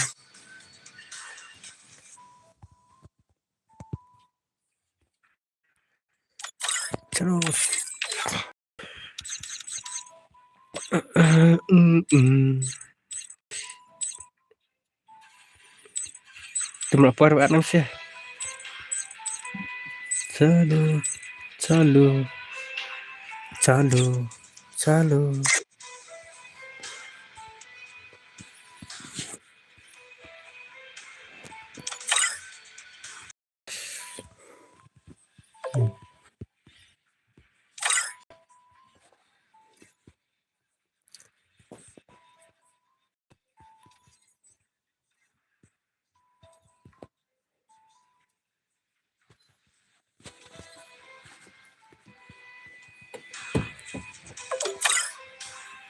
Chalo. Mm, mm. Tum lapor buat nang sia. Chalo, chalo, chalo, chalo.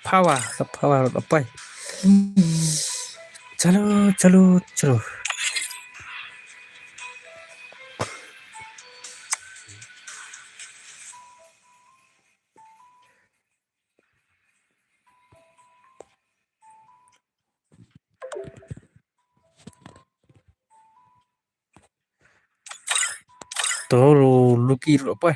Power, the power of the boy. Chalo, chalo, chalo. Toro luki ro pa.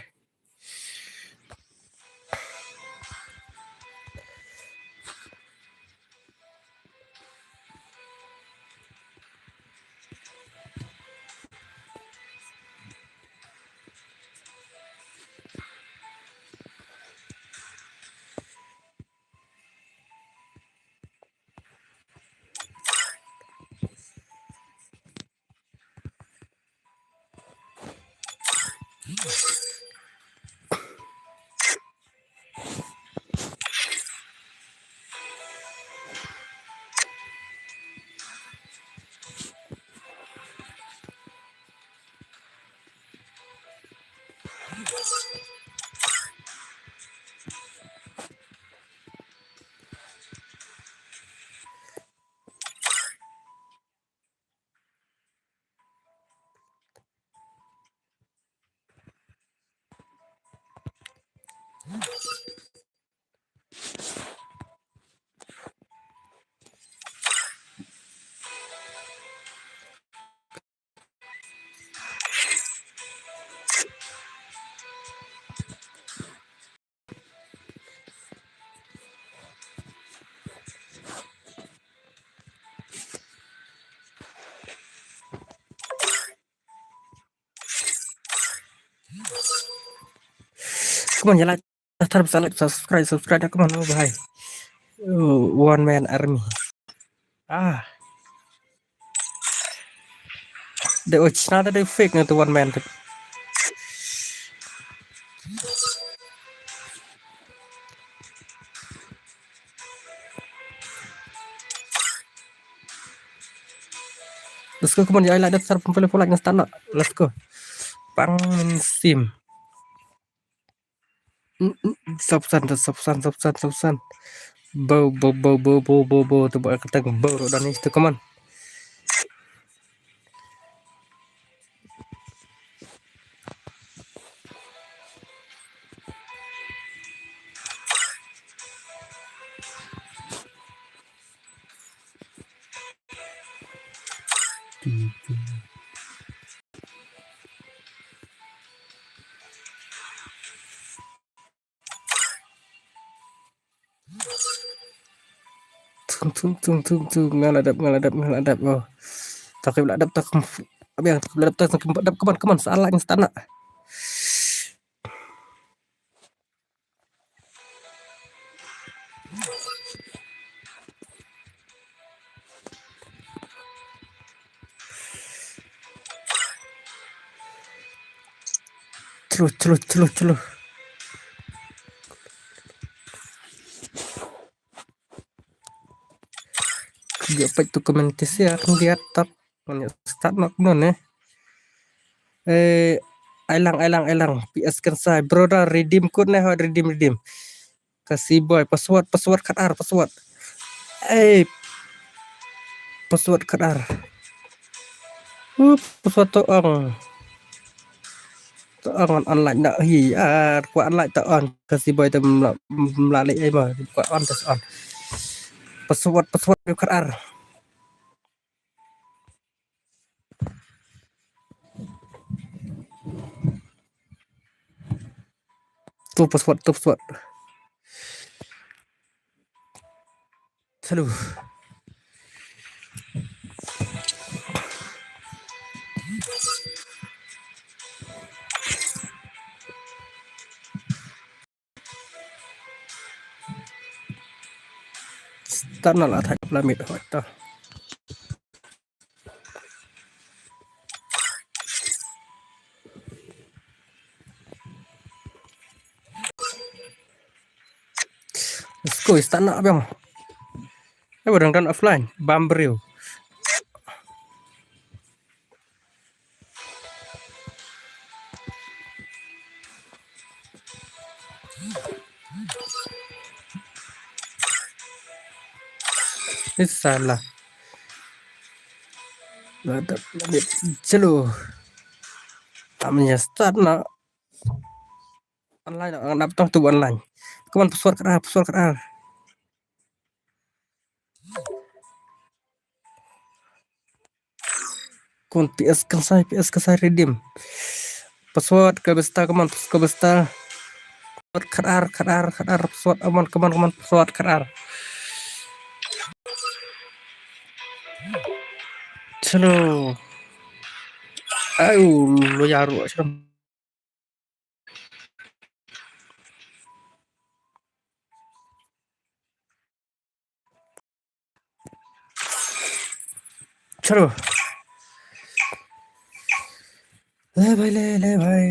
Come on, ya like, tar sa like, subscribe, subscribe, come on, oh, bhai. Oh, one man army. Ah. Dei, oh, China dei fake na tu one man tu. Let's go, come on, ya like, tar pun follow, follow, ngan start noh. Let's go. Pang Min Sim. Mm, mm, mm, sopsan, sopsan, sopsan, sopsan. Bo, bo, bo, bo, bo, bo, bo, tu ba kata bo ro dani tu, come on. Tung, tung, tung, tung, tung. Nga la dep, nga la dep, nga la dep. Oh. Takim la dep, takim. Abiang, takim la dep, takim la dep. Come on, come on. Salah yang stana. Chlo, chlo, chlo, chlo. Dia peit tu comment ti sia kan dia tap. Ngan start noh kumno ne. Eh, ai lang, ai lang, ai lang. P S Kensai, brother, redeem code ne, hot redeem, redeem. Kasi boy, password, password khat ar, password. Eh, password khat ar. Uh, password to ong. To ong online dah hi ar, kwa online to ong. Kasi boy to mla, mla leh ai ma, kwa on to on. Password, password khat ar. Tu password, tu password. Salut. Start na la thak la mit hot ta. Let's go, start na biang. Eh, barang dan offline, bam briew. Salah. Chalo. Tam ïa start na. Online na, ngan dap tang tu online. Come on, password kata, password kata. Come on, P S Kensai, P S Kensai redeem. Password ka bista, come on, pas-, ka bista. Password khatar, khatar, khatar, password, come on, come on, come on, password khatar. Chalo. Ayo, lo ya ru, chalo. Chalo. Le bhai, le, le bhai.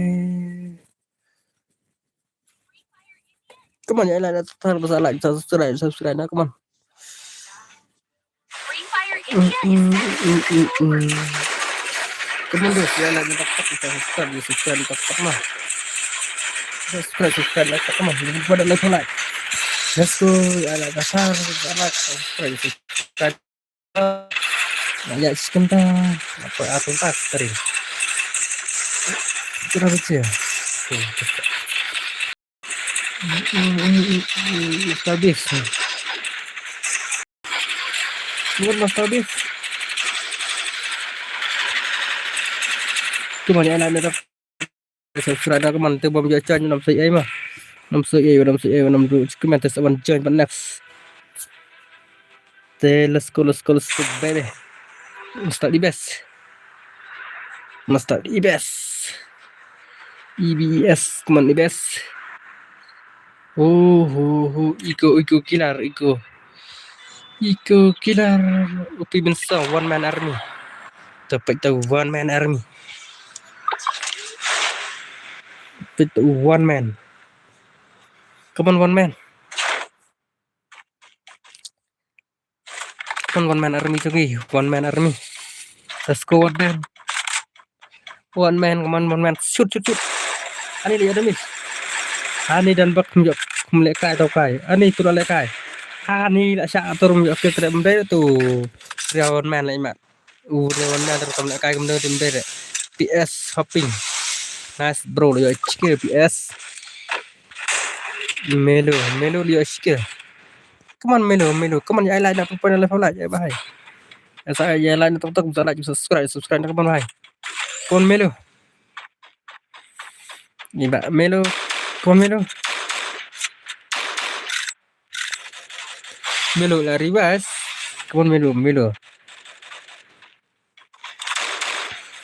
Come on, ya la, la, subscribe, subscribe, subscribe, subscribe na, come on. Mm, mm, mm, mm, mm. Come on, guys, ya la, la, subscribe, subscribe, subscribe, subscribe na. Subscribe, subscribe, like, come on, like, like, like. Let's go, ya la, subscribe, subscribe, subscribe. Aya, chicken ta. Apa, apa, apa, tadi. Kira baca. Tuh, cakap. Master Beast. Bukan Master Beast. Cuma ni anak-anak. Subscribe da ka man te bom ja chan nam sai ai ma. Nam sai ai, nam sai ai, nam du comment te saban join pa next. Te let's go, let's go, let's go, baby. Master Ibis. Master Ibis. E B S, come on, Ibis. Oh, oh, oh, Eco, Eco Killer, Eco. Eco Killer, U P Bin Song, one man army. Te peit te one man army. Peit te one man. Come on, one man. One, one man army to me. One man army. Let's go, one man. One man, come on, one man. Shoot, shoot, shoot. Ani la ïoh da miss. Ani dang bak kum ïoh kum leh kai tau kai. Ani tu la leh kai. Ani la shah atur kum ïoh ke trep mbe tu. Ria one man la imat. U ria one man tu kum leh kai kum tu mbe. P S hopping. Nice bro, la ïoh chike P S. Melo, Melo la ïoh chike. Come on, Melo, Melo. Come on, ya like na pun pun la follow, ya bhai. Asa ya like na tok tok, like, subscribe, subscribe na, come on, bhai. Come on, Melo. Ni ba, Melo. Come on, Melo. Melo la reverse. Come on, Melo, Melo.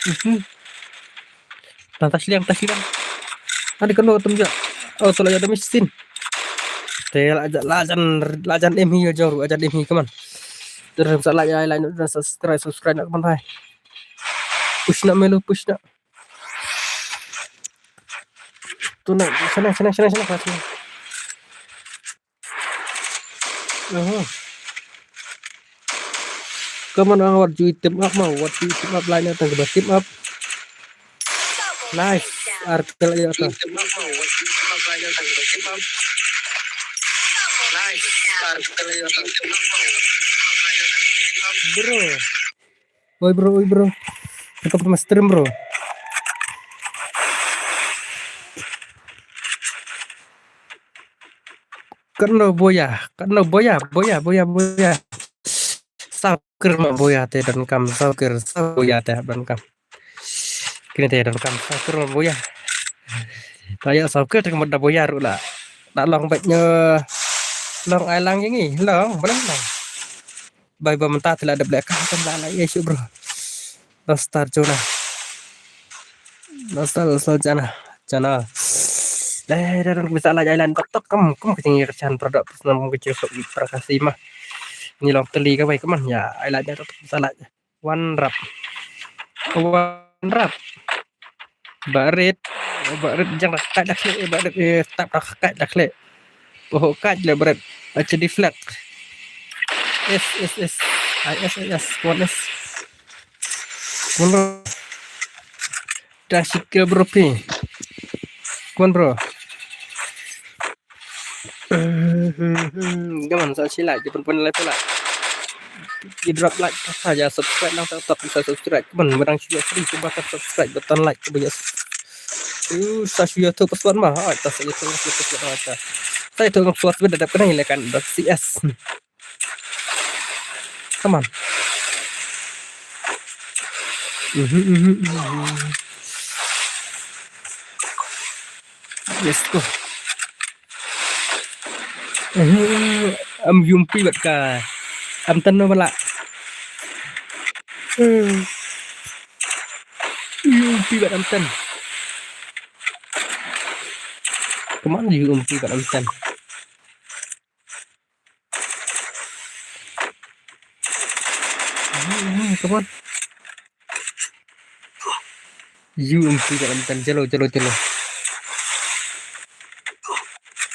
Mhm. Tang tas liang, tas liang. Ani kano tem ja. Oh, tu la ïoh da miss sin. Te la ja, la jan, la jan em hi ya jor, la jan em hi, come on. Terus sa like, like, like, subscribe, subscribe na, come on, bhai. Push na, Melo, push na. Tu na, sana, sana, sana, sana, sana. Aha. Come on, ah, wat ju team up ma, wat ju team up, line na tang ba team up. Nice. Arkel ya ta. Bro. Oi, bro, oi, bro. Welcome to my stream, bro. Kano boya, kano boya, boya, boya, boya. Saw ker ma boya te donkam, saw ker, saw boya te donkam. Kine te donkam, saw ker ma boya. Taya saw ker te ma da boya ruh la. Da long bad nyo. Long ai lang ïa ngi, long, ba long, long. Bai ba mynta te la dep leh ka, kan la la ïa shu, bro. Dostar Jonah. Dostar, dostar Jonah. Jonah. Dai, dai, dai, bisa la jai lan tok tok kam, kam kecing ya kechan produk personal kam kecing sok para kasih mah. Ni long teli ka bai keman ya, ai la jai tok tok bisa la. One rap. One rap. Barit. Barit jang rak kat dak lek, barit, eh, tap rak kat dak lek. Poho kat le barit. Acha deflect. S, S, S. I, S, I, S. One S. One rap. Dah sikil bro pi. Come on, bro. Come on, sa shi like, pun pun like pula. Ki drop like, sa ya subscribe lang, tak tak sa subscribe. Come on, barang shi free, cuba tak subscribe, button like, cuba ya. Uh, sa shi YouTube password mah, ah, tak sa YouTube password mah, tak. Sa YouTube password beda dah pernah lekan dot C S. Come on. Mhm, mhm, mhm. Let's go. Am yumpi bat ka. Am tan no bala. Yumpi bat am tan. Come on, yumpi bat am tan. Come on. Yu umpi ka lam tan. Chalo, chalo, chalo.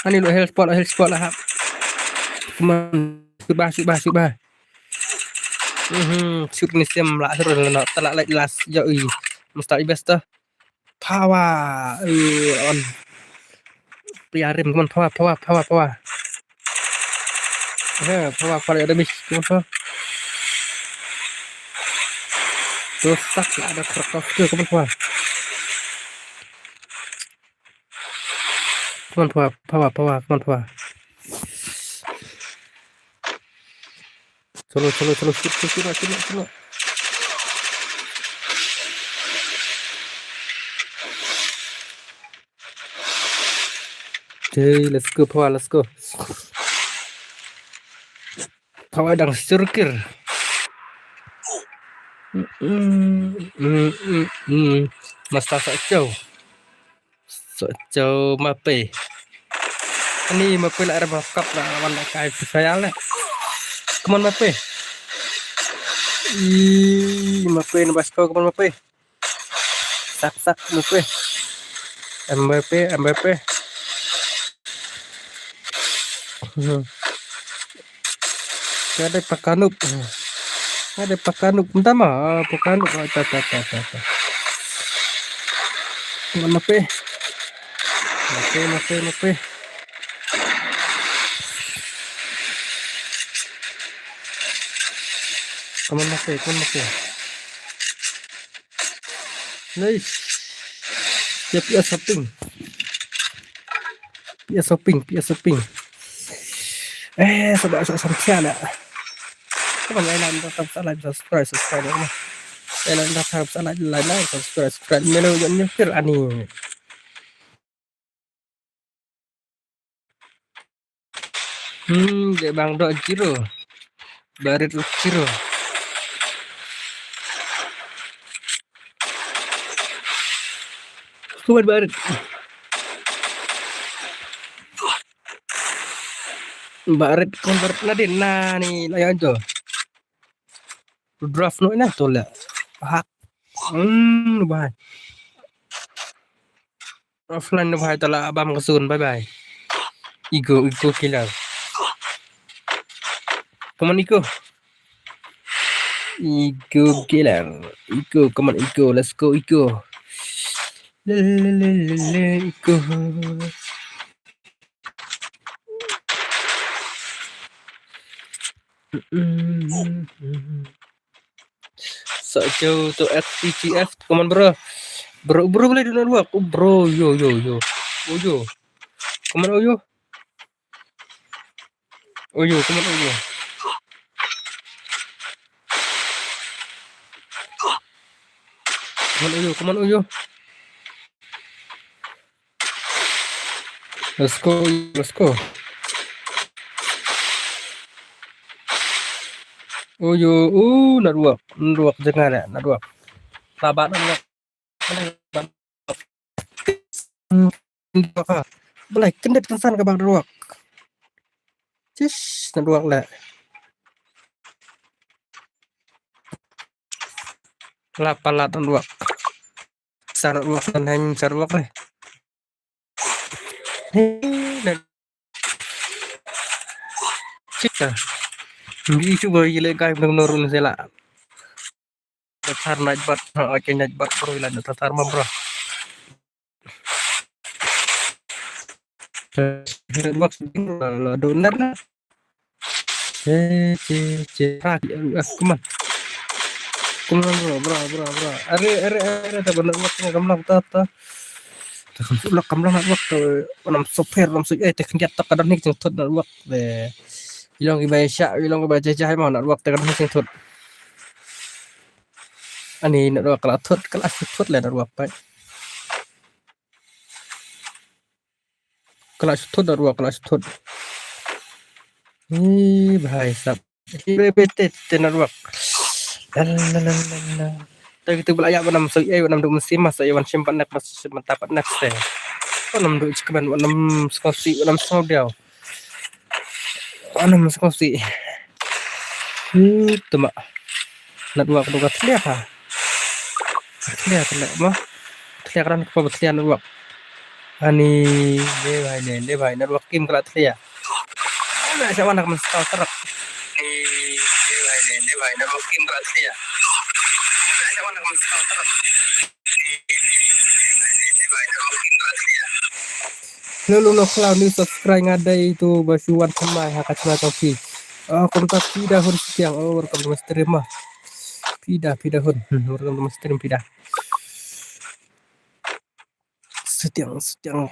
Ani lo health pot, health pot lah hap. Come on. Shoot bah, shoot bah, shoot bah. Mhm, shoot ni sem lah, shoot lah, tak lah, like, last. Yo, ui. Mesti best tu. Power. Eh, on. Piarim, come on, power, power, power, power. Eh, power, power, ada miss, come on, power. Terus tak lah, ada Krakowski, come on, power. Come on, power, power, power, come on, power. Chalo, chalo, chalo, shoot, shoot, shoot, shoot, shoot. Okay, let's go, power, let's go. Power dang syrkir. Mm, mm, mm, mm. Masta sa chau. Sa chau Mape. Ani Mape la rem kap la wan la kai Free Fire la. Come on Mape. I Mape na basko, come on Mape. Sak sak Mape. Mbappe, Mbappe. Hmm. Ka dei Pakanuk. Ka dei Pakanuk. Entah mah, ah, Pakanuk. Ah, ta, ta, ta, ta, ta. Mana Mape? Mape, Mape, Mape. Come on, Mape, come on, Mape. Nice. Ya, P S shopping. P S shopping, P S shopping. Eh, sebab sok samsian dah. Come on, like, like, subscribe, subscribe, subscribe, come on. Like, like, subscribe, like, like, subscribe, subscribe. Melo, jangan nyekir, ani. Hmm, dei bang dok zero. Barit zero. Kuat barit. Barit convert nadin na ni layan tu. Draft no ina tu la. Hak. Hmm, bahai. Offline no bahai tu la abam ka sun. Bye bye. Ego, ego killer. Come on, Ego. Ego killer. Ego, come on, Ego. Let's go, Ego. Le, le, le, le, le, Ego. Sa jauh tu F T G F, come on, bro. Bro, bro, boleh do network. Oh, bro, yo, yo, yo. Oh, yo. Come on, oh, yo. Oh, yo, come on, oh, yo. Come on, oh, yo, come on, oh, yo. Let's go, let's go. Oh, yo, oh, network, network, jangan ya, network. Labat network. Belai kendit kynsan ka bang ruak. Cis, na ruak la. La palat na ruak. Sa na ruak, na heng sa ruak le. Hei, na. Cis, ah. Ngi cuba ile kai nang norun sela. Tatar night bat, ha, okay, night bat, bro, ila tatar ma, bro. Night bat, la, la, do, nar, nar. Che, che, che, ah, ah, come on. Come on, bro, bro, bro, bro. Are, are, are, ta, bro, night bat, kam lang, ta, ta. Ta, kam lang, kam lang, night bat, ta, nam super, nam super, eh, te, khyndiat, ta, ka don hi, jingthut, night bat, te. Ilong ki bai sha, ilong ki bai jai, jai, ma, night bat, te, ka don hi, jingthut. Ani network ka la thut, ka la thut le network pai. ka la shu thut, network ka la shu thut. Hi bhai sab. Hi bhai, bhai, te, te network. La, la, la, la, la. Te kita ba la ïa ba nam so, eh, ba nam du mynsiem, ma so, eh, wan shim pat net, ma so, shim pat net te. Ba nam du chikmen, ba nam sngewsih, ba nam sngewdiaw. Ba nam sngewsih. Hmm, tuma. Network du ka thlia ha. Thlia, thlia, ma. Thlia, ka don kaba thlia network. Ani, ne bhai, ne, ne bhai, network kim ka la thlia. Ana sa wan ka man skaw truk. Ni, ni bhai, ni, ni bhai, network kim ka la thlia. Ana sa wan ka man skaw truk. Ni, ni bhai, ni, ni bhai, network kim ka la thlia. Hello, hello, hello, new subscribe nga dei tu ba shu wan thymmai ha ka channel jong phi. Ah, kumta phi da hun sitiang. Oh, welcome to my stream ma. Phi da, phi da hun. Hmm, welcome to my stream phi da. Sitiang, sitiang.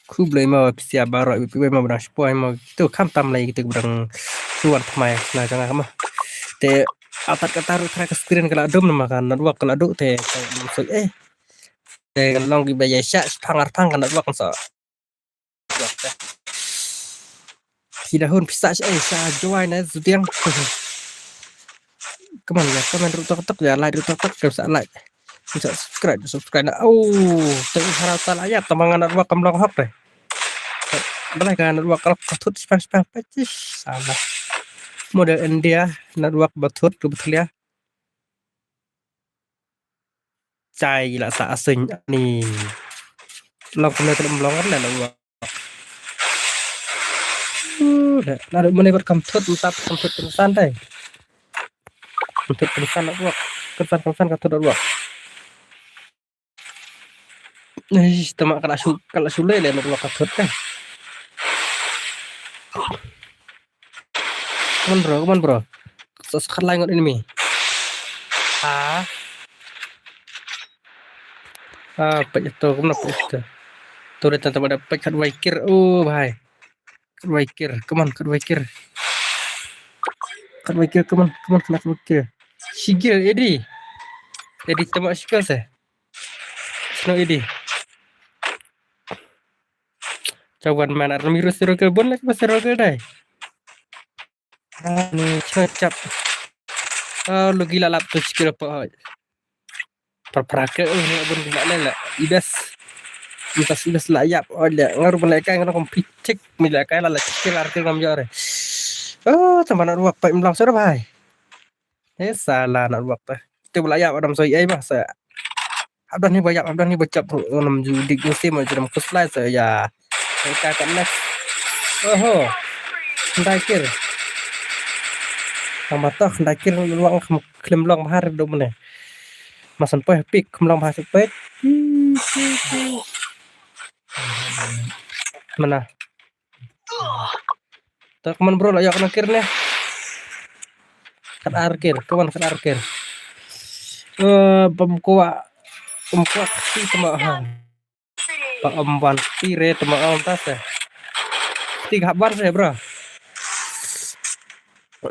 Khublei ma phi sia baroh, phi wei ma ba dang shipoi ma tu kham tam lei tu ba dang shu wan thymmai na jong nga ma. Te atat kata ruh trai ka screen ka la dum ma ka network ka la dum te, te nam so, eh. Te long ki ba ïa sha shipang arpang ka network so. Phi da hun phi sa sha, eh, sha join na sitiang. Come on, ïa comment ruh tok tok, ïa like ruh tok tok, ka sa like. Ka sa subscribe, subscribe na. Oh, te hara ta la ïa, tama nga network kam long hok te. Balei ka network ka thut spang spang pachis. Salah. Model India, network ba thut ka ba thlia. Chai la sa asing ni. Long kumne ka long long kan la long. Uh, la, la, mane bar kam thut, mutap kam thut, kam san dai. Kam thut, kam san network. Kam san, kam san, kam thut network. Eish, tama ka la shu, ka la shu lei lei network ka thut kan. Come on, bro, come on, bro. Sa, sa khat lai ngot enemy. Ha? Ah, peit to, come on, peit to. To dei tang tama da peit khat wai kir. Oh, bhai. Khat wai kir. Come on, khat wai kir. Khat wai kir, come on, come on, khat wai kir. Shigil, Eddie. Eddie tama shigil se. Sno Eddie. Chawan man ar miru siro ke bon lek ba siro ke dai. Ani chap. Ah, lugi la lap tu chikir apa hoi. Pra pra ke, eh, bun gila le le. Ibes. Ibes, ibes la yap, oh, le. Ngaru pun le kai, ngaru pun pitik, mi le kai la le chikir ar kir ngam jore. Oh, teman ruak pai mlang sore bhai. Eh, salah network te. Te ba la yap adam so ai ba sa. Hap don hi ba yap, hap don hi ba chap, nam ju dik ju sim, ju nam kuslai sa ya. Ka ka next. Oho. Ndai kir. Tang ba toh, ndai kir luang kham khlem long bahar do mane. Masan poi pik, kham long bahar pik. Mana? Ta, come on, bro, la ïoh kane kir ne. Khat ar kir, come on, khat ar kir. Eh, pem kwah, pem kwah kti tama ha. Pa em wan kti re tama em ta se. Kti hap wan se, bro.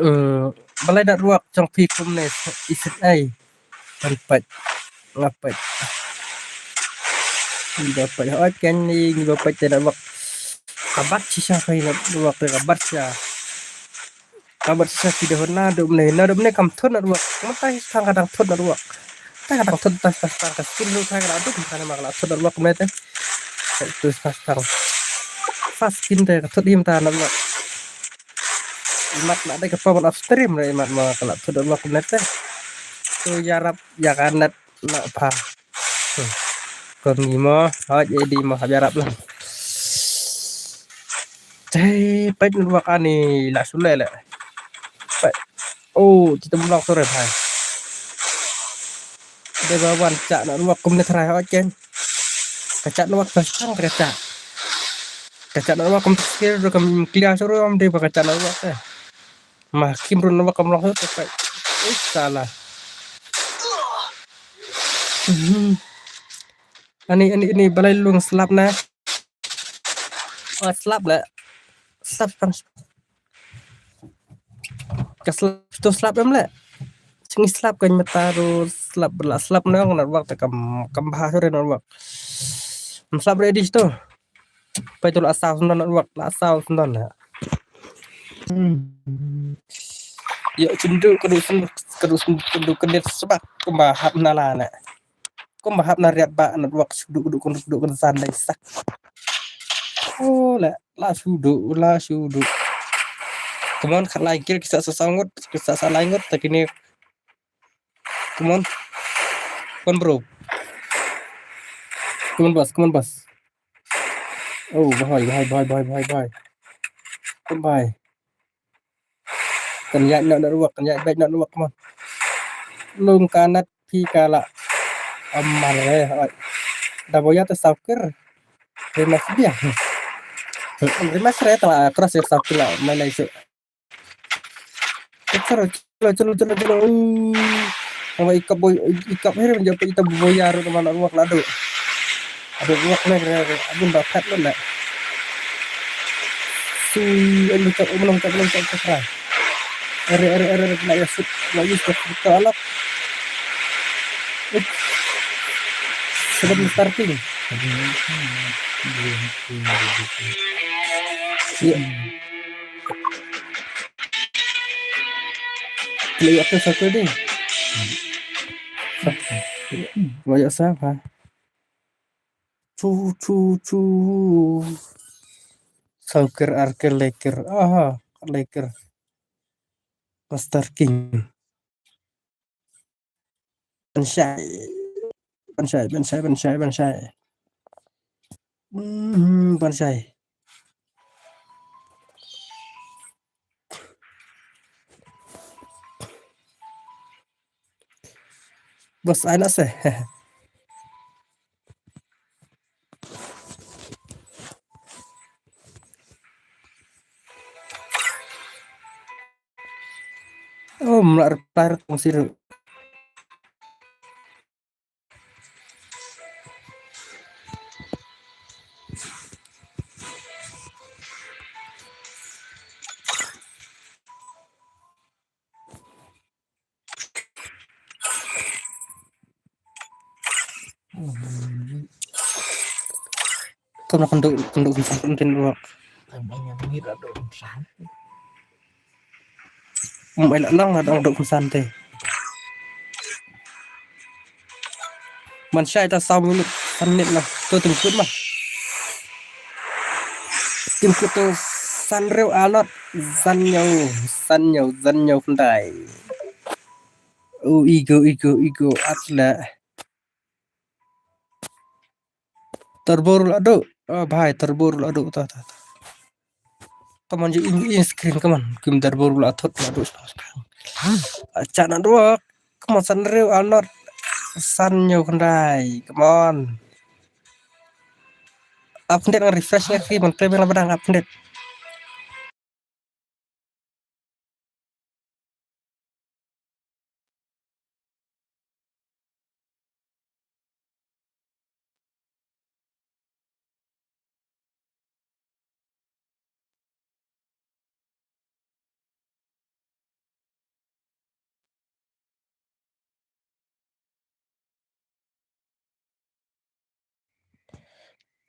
Eh, balei da ruak jong phi kumne, isit ai. Kan peit. Nga peit. Ngi ba peit. Hooid, kan ngi, ngi ba peit te network. Ka bat shisha phi network te ka bat shisha. Ka bat shisha phi da hon na dum ne. Na dum ne kam thut network. Kumta hi tang ka dang thut network. Tang ka dang thut tang ka dang ka skin ruh tang ka dang thut tang ma ka la thut network kumne te. Tu tang tang. Fast skin te ka thut him ta network. Imat na dei ka pa ban off stream re imat ma ka la thut network kumne te. Tu ïarap ïa ka net na pha. Hmm. Kon ngi mo, hooid, eh, di mo, hap ïarap lang. Te peit network ani la sule le. Peit. Oh, ti tem long sore bhai. Dei ba wan chak network kumne tharai hooid ken. Ka chak network ka sang ka chak. Ka chak network kum tskir ru kam clear sore am dei ba ka chak network te. Ma kim run ba kam long te peit. Ui, salah. Mhm. Ani, ani, ani, balei lung slap na. Oh, slap le. Slap kan. Ka slap, to slap em le. Chingi slap kan mata ru slap bela slap na network te kam, kam bahas re network. Slap ready to. Peit tu la saw sendon network, la saw sendon na. Hmm. Ïa, cyndu ka du sen, ka du sen, ka du ka net sbak kumba hap na la na. Kumba hap na riat ba network shu du, du, du, du, du, san dei sak. Oh, la, la shu du, la shu du. Come on, khat lai kill, ki sa sa saw ngut, ki sa sa lai ngut, ta kine. Come on. Come on, bro. Come on, boss, come on, boss. Oh, bhai, bhai, bhai. Come on, bhai. Kan ïaid noh network, kan ïaid beit noh network, come on. Lum ka net phi ka la. Amar re, oi. Da boya te saw kir. Rematch biang. Rematch re ta la cross ïa saw kir la, mai lai shu. Chalo, chalo, chalo, chalo, chalo. Uh. Haba i kap boi, i kap here, jap ita boya ru na network la du. Adu network ne, re, re, abun ba phat lo na. Su, elu chap, belum chap, belum chap, chap, chap. Ere, ere, ere, ere, na ya sut, na use the filter alap. Sebelum starting. Ya. Play apa satu deh? Banyak siapa? Chu, chu, chu. Saw kir, ar kir, lai kir. Aha, lai kir. Master King. Pynshai. Pynshai, pynshai, pynshai, pynshai. Hmm, pynshai. Bos, ai na se. Oh, mla reply rat kong siru. Kam na kynduh, kynduh kynsan tin ruh. Kam ai ngan ngit ado kynsan. Um, ai la lang la dang duh kynsan te. Man shai ta saw minit, san minit la. To tim kut ma. Tim kut to san riew alot. San ñiew, san ñiew, san ñiew khyndai. Oh, ego, ego, ego, atla. Turbo ruh la duh. Oh, bhai, turbo ruh la duh. Ta, ta, ta. Come on, ju in, in screen, come on. Kim turbo ruh la thot la duh. Acha na duh. Come on, san riew alot. San ñiew khyndai. Come on. Ap khyndiat nga refresh nga ki man pre bela badang ap khyndiat.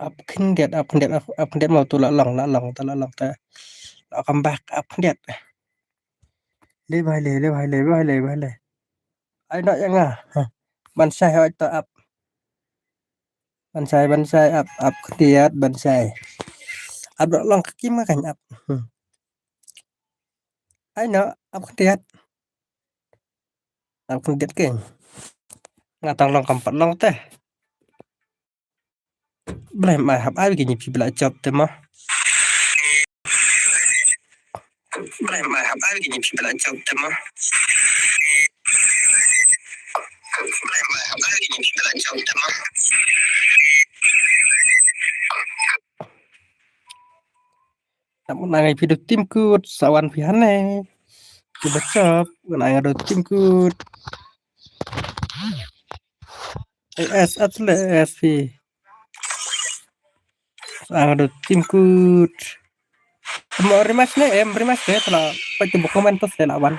Ap khyndiat, ap khyndiat, ap, ap khyndiat mo tu la long, la long, ta la long ta. La come back, ap khyndiat. Le bhai le, le bhai le, bhai le, bhai le. Ai noh ïa nga. Huh. Ban shai hoi ta ap. Ban shai, ban shai, ap, ap khyndiat, ban shai. Ap dok long ka kim nga kan ap. Hmm. Ai noh, ap khyndiat. Ap khyndiat keiñ. Nga tang long kam pat long te. Blei mai hap ai ki ni phi bla chop te ma. Blei mai hap ai ki ni phi bla chop te ma. Blei mai hap ai ki ni phi bla chop te ma. Nang ngai phi duk tim kut, sa wan phi hane. Phi bachap, nang ngai duk tim kut. Eh, es, at le, es phi. Sa ngai duk tim kut. Mo rematch ne, em rematch ne, tala, pa tu buku main tu sela wan.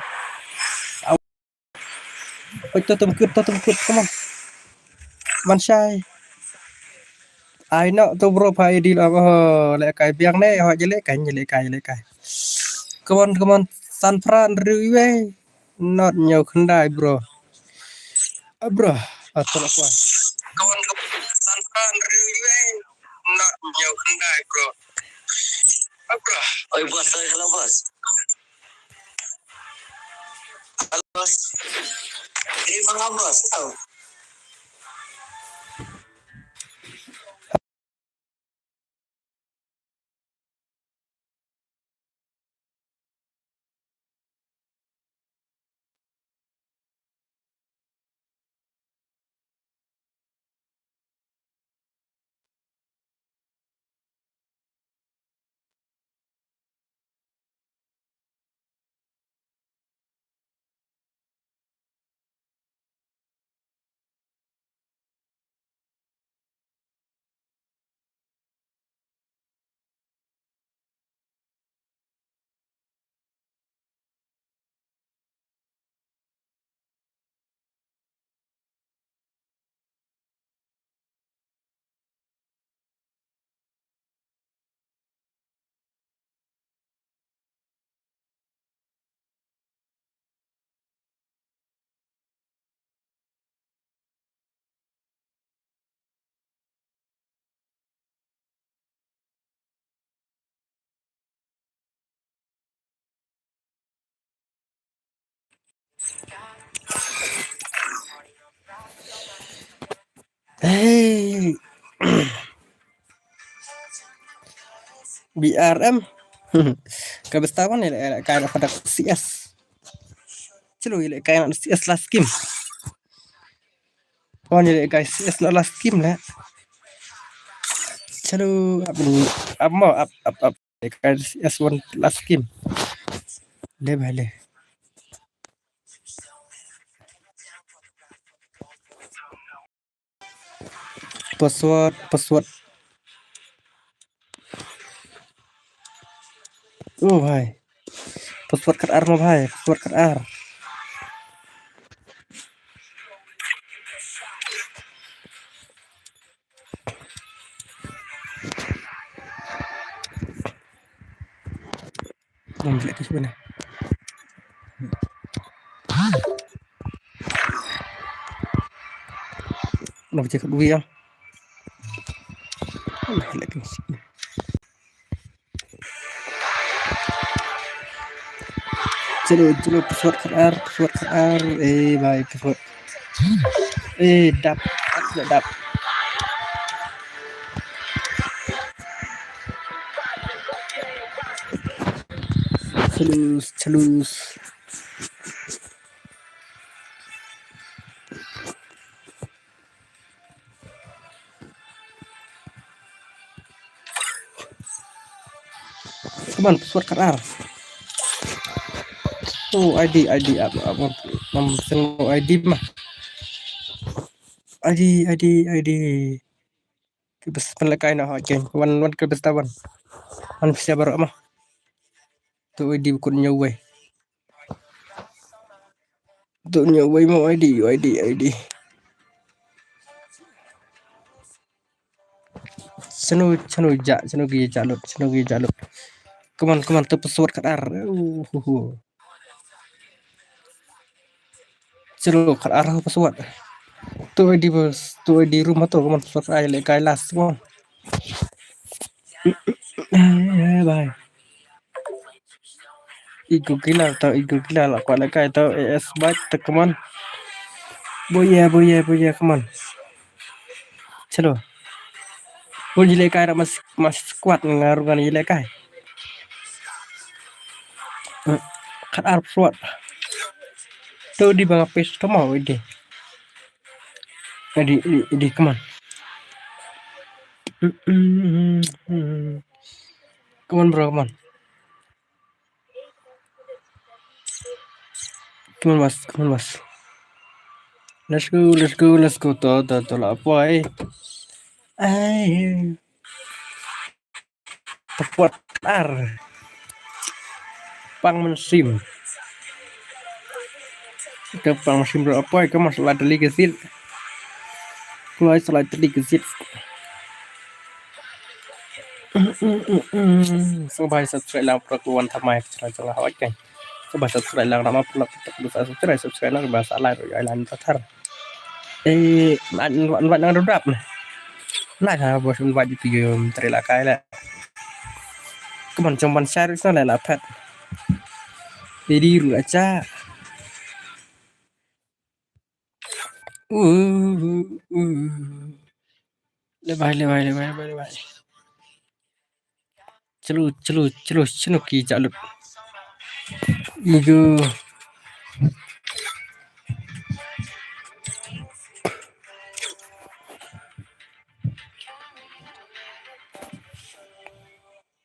Oi, to tum kut, to tum kut, come on. Man shai. Ai no tu bro, pha I D lo, oh, lehkai biang ne, ho, je lehkai, je lehkai, je lehkai. Come on, come on, san phra hynriew wei. Not hynñiew khyndai bro. Ah, bro, ah, tolak kuai. Come on, come on, san phra hynriew wei. Not hynñiew khyndai bro. Ah, bro. Oi boss, oi, hello boss. Hello boss. Hey, hello boss. Oh. Hey. B R M. Ka besta wan ïalehkai na padak C S. Chalo, ïalehkai na C S last game. Wan ïalehkai C S na last game la. Chalo, ap, ap mo, ap, ap, ap. Ïalehkai C S wan last game. Le bhai le. Password, password. Oh bhai. Password khatar mo bhai, password khatar. Nang jelek tu sebenarnya. Nang cakap dua ya. Nang jelek tu. Chalo, chalo, password khatar, password khatar. Eh bhai, password. Eh, dap, dap, dap. Chalus, chalus. Come on, password khatar. Oh, I D, I D, ap, ap, ap, nam seng I D ma. I D, I D, I D. Ki bes pynlehkai na ha ken. Wan, wan ki bes ta wan. Wan pisa baroh ma. Tu I D bukut nyaw wei. Tu nyaw wei mo I D, I D, I D. Chano, chano ja, chano gi ja lut, chano gi ja lut. Come on, come on, tu password khatar. Uh, hu, hu. Chalo khatar password. Tu I D bes, tu I D room tu, come on, password ai le kai last, come on. Eh, bhai. Igu gila tau, igu gila la kwah lehkai tau, A S bhai, tau, come on. Boye, boye, boye, come on. Chalo. Bun ji lehkai ra mas, mas squad nga ruh ngan ji lehkai. Hmm. Khatar password. Tu di bang apis tu mau di. Di, di, di, come on. Come on, bro, come on. Come on, boss, come on, boss. Let's go, let's go, let's go. To, to, to la poi. Ai. Support ar. Pang mynsiem. Ka pang mynsiem bro, apoi ka mas la tali ka sit. Kloi sla tali ka sit. Sngewbha subscribe lang, pynlong wan thymmai ka channel jong nga hawai kan. Sngewbha subscribe lang, nama pynlong, subscribe, subscribe lang, ba sa like ruh ïa lang ta thar. Eh, wan wan nang dap na. Na ka bos wan wan di video tre la kai la. Kemon jong ban share sa la la phet. Jadi ruh aja. Uh, uh, uh. Lebai, lebai, lebai, lebai, lebai. Chalo, chalo, chalo, chalo ki jalut. Igo.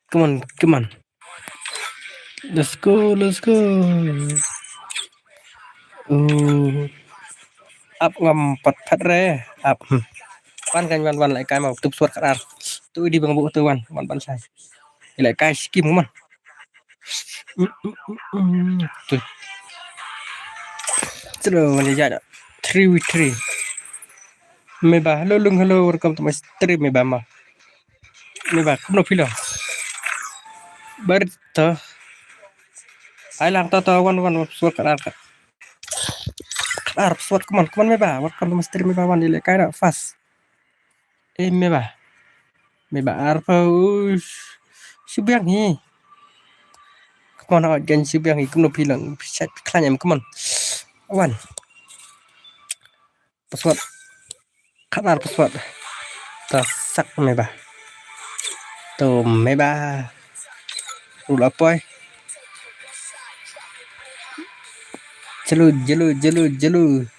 Come on, come on. Let's go, let's go. Oh. Ap ngam pat phat re. Ap. Hmm. Wan kan wan wan lai kai mau tup suat khatar. Tu di bang bu tu wan wan ban sai. Lai kai skim man. Mm, mm, mm, mm. Tu. Terus mana jadi. Three v three. Meba, hello lung, hello, welcome to my stream, Meba ma. Meba, kumno phi long? Bar to. Ai lang to to wan wan wan suat khatar khatar. Khatar suat, come on, come on, Meba, welcome to my stream, Meba, wan di lai kai na fast. Eh, Meba. Meba ar pa, ush. Shu biang hi. Come on, out gan shu biang hi, kumno phi long, phi chat, phi khlaiñ em, come on. Wan. Password. Khatar password. Ta sak Meba. To Meba. Rula poi. Jalu, jalu, jalu, jalu.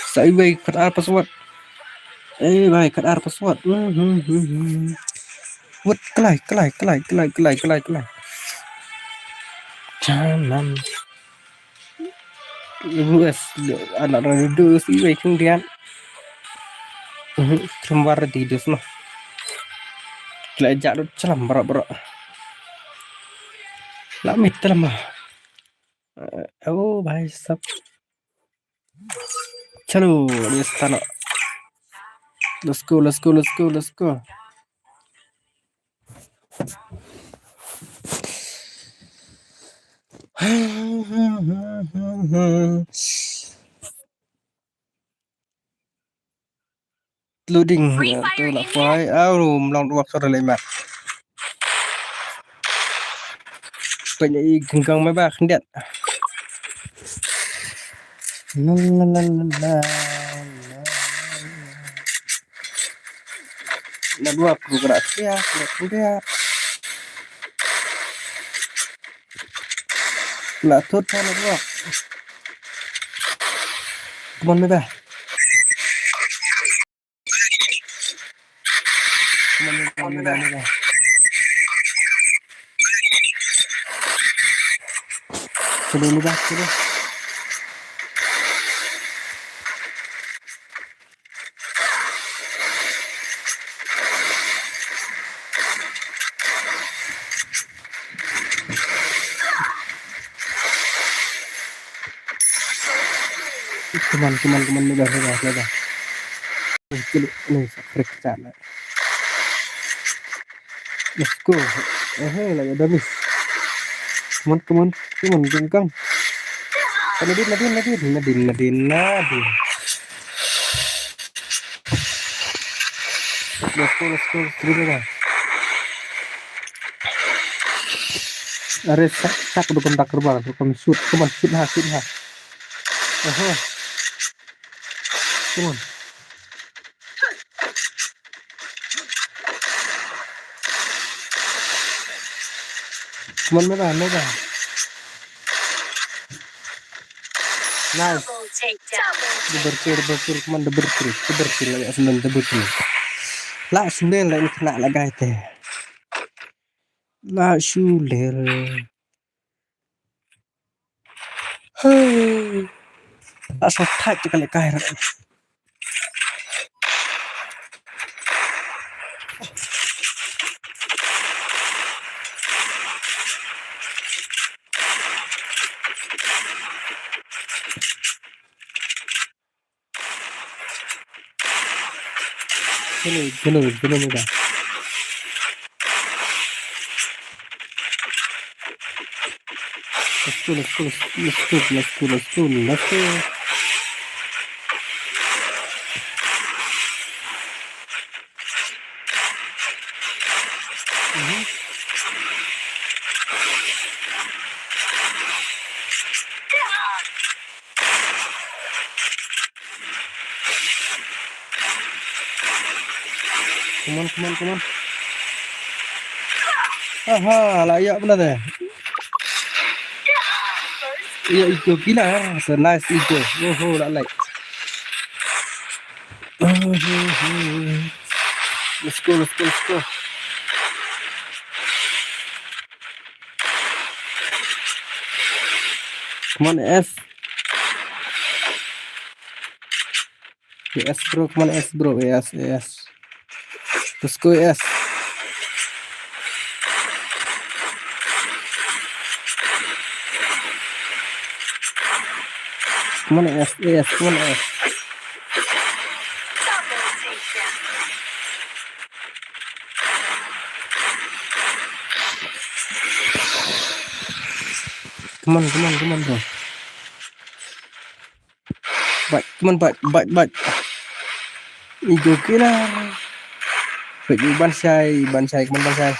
Sa iwei khatar password. Eh, bai khatar password. Hmm, hmm, hmm, hmm. Wut klai, klai, klai. Jangan. Ibu es, anak orang duduk si iwei khyndiat. Mhm, khlem war di dus noh. Kla jak dut chlam barak barak. La mit telam ah. Eh, oh, bhai sab. Chalo, let's start. Let's go, let's go, let's go, let's go. Loading, ya, tu la poi. Au, mlong dua kali lima. Pynïaid i genggang Meba khyndiat. La, la, la, la, la, la. La dua pru kra khyndiat, kra khyndiat. La thut ta la dua. Come on, Meba. Come on, Meba, Meba, Meba. Sini, Meba, sini. Come on, come on, come on, Meba, Meba, Meba. Eh, kilo, ni, sa krik sa la. Let's go. Eh, eh, la ada miss. Come on, come on, come on, genggang. Nadin, Nadin, Nadin, Nadin, Nadin, Nadin. Let's go, let's go, let's go, let's go. Are sak sak dukun tak kerbang, dukun shoot, come on, shoot ha, shoot ha. Aha. Come on. Come on, Mega, Mega. Nice. Double kill, double kill, come on, double kill, double kill, la sendal, double kill. La sendal, la ini kena la gai te. La shuler. Hey. La sa thak te kali kai ra. Gini, gini, gini ni dah. Let's go, let's go, let's go, let's go, let's go, let's go, let's go. Mhm. Come on, come on, come on. Aha, la ïoh bynta te. Ïoh ego killer. So nice ego. Oho, la lait. Let's go, let's go, let's go. Come on, S. Yes, bro. Come on, S, bro. Yes, yes. Let's go, S. Come on, S, S. Come on, S. Come on, come on, come on, bro. Bait, come on, bait, bait, bait. Ego killer. Bait, ban shai, ban shai, come on, ban shai.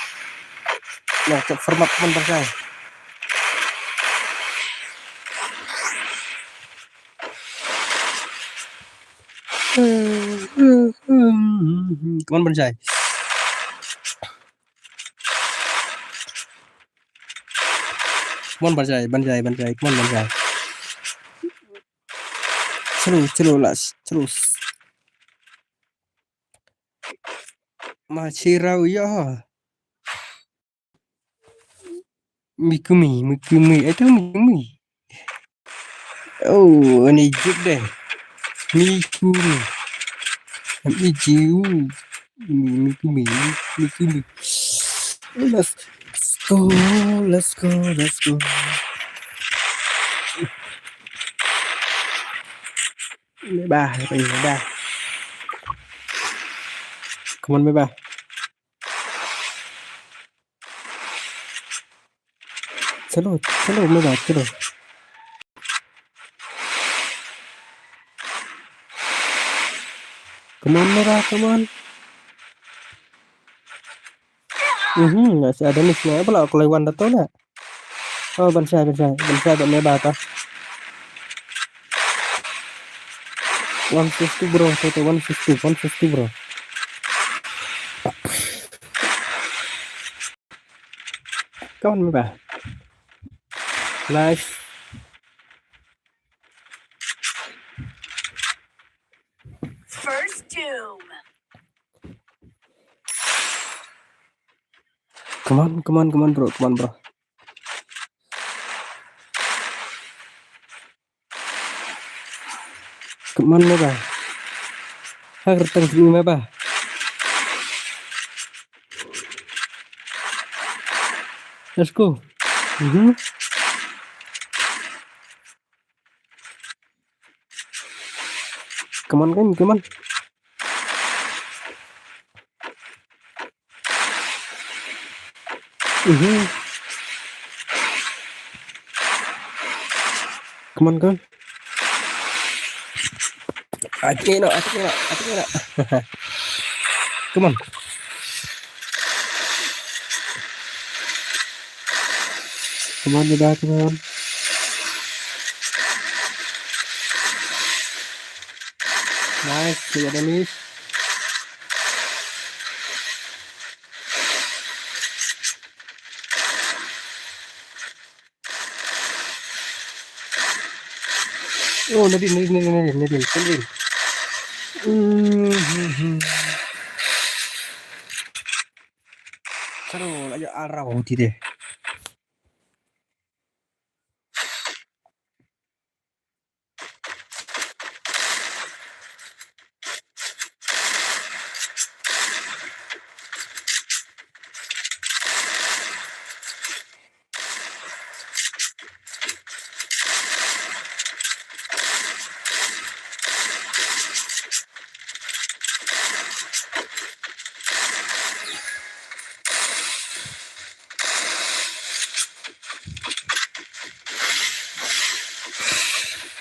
Nang cak format, come on, ban shai. Come on, ban shai. Come on, ban shai, ban shai, ban shai. Come on, ban shai. Chalo, chalo, last, chalo. Ma chirau yo. Mikumi, Mikumi, itu Mikumi. Oh, ini juk deh. Mikumi. Mijiu. Mi, Mikumi, Mikumi. Let's go, let's go, let's go. Meba, meba. Come on, meba. Chalo, chalo, meba, chalo. Come on, meba, come on. Mhm, nasi ada miss na, apa lah, aku lagi wan datang nak. Oh, ban shai, ban shai, ban shai, ban meba ta. One fifty, bro, to, to, one fifty, one fifty, bro. Come on, meba. Nice. First doom. Come on, come on, come on, bro, come on, bro. Come on, meba. Ha, kertang sini, meba. Let's go. Mhm. Come on, kan, come on. Mhm. Come on, come on. Atik noh, atik noh, atik noh. Come on. Come on, meba, come on. Nice, we got a miss. Oh, Nadine, Nadine, Nadine, Nadine, Nadine, Nadine. Hmm, hmm, hmm. Aduh, la ïoh arrow ti deh.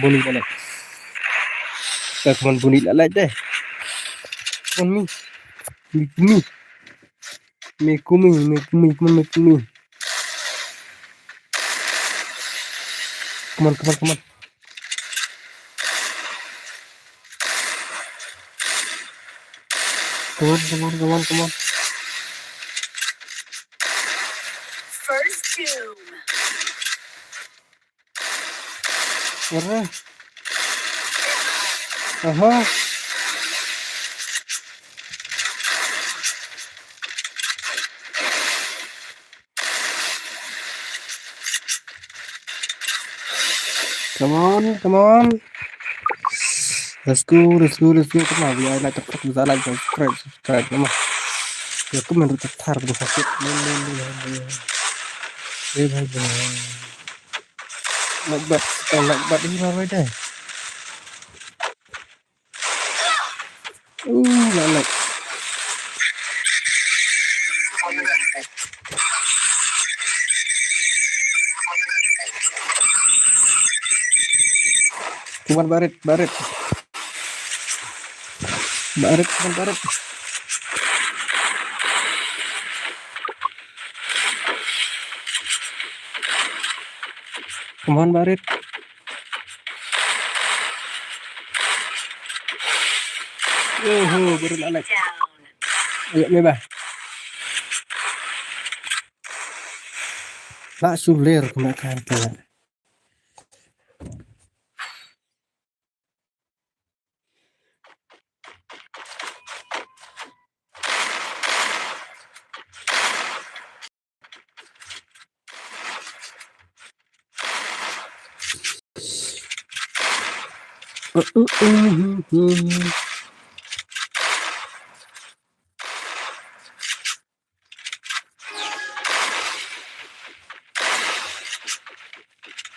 Buni la lait. Ka, come on, Buni la lait de. Come on, Mi. Mi, Mi. Mi, Kumi, Mi, Kumi, come on, Mi, Kumi. Come on, come on, come on. Come on, come on, come on, come on. First doom. Ere. Aha. Come on, come on. Let's go, let's go, let's go. Come on, we are like a fucking zala, subscribe, subscribe. Come on. Ya, come on, kita tar, kita sakit. Len, len, len, len. Eh, bhai, bhai. Like button, like button, hi, bhai, bhai, dai. Uh, la, la. Come on, Barit, Barit. Barit, come on, Barit. Come on, Barit. Yoho, baru la lait. Ayo, me ba. La shu ler kena kan kena.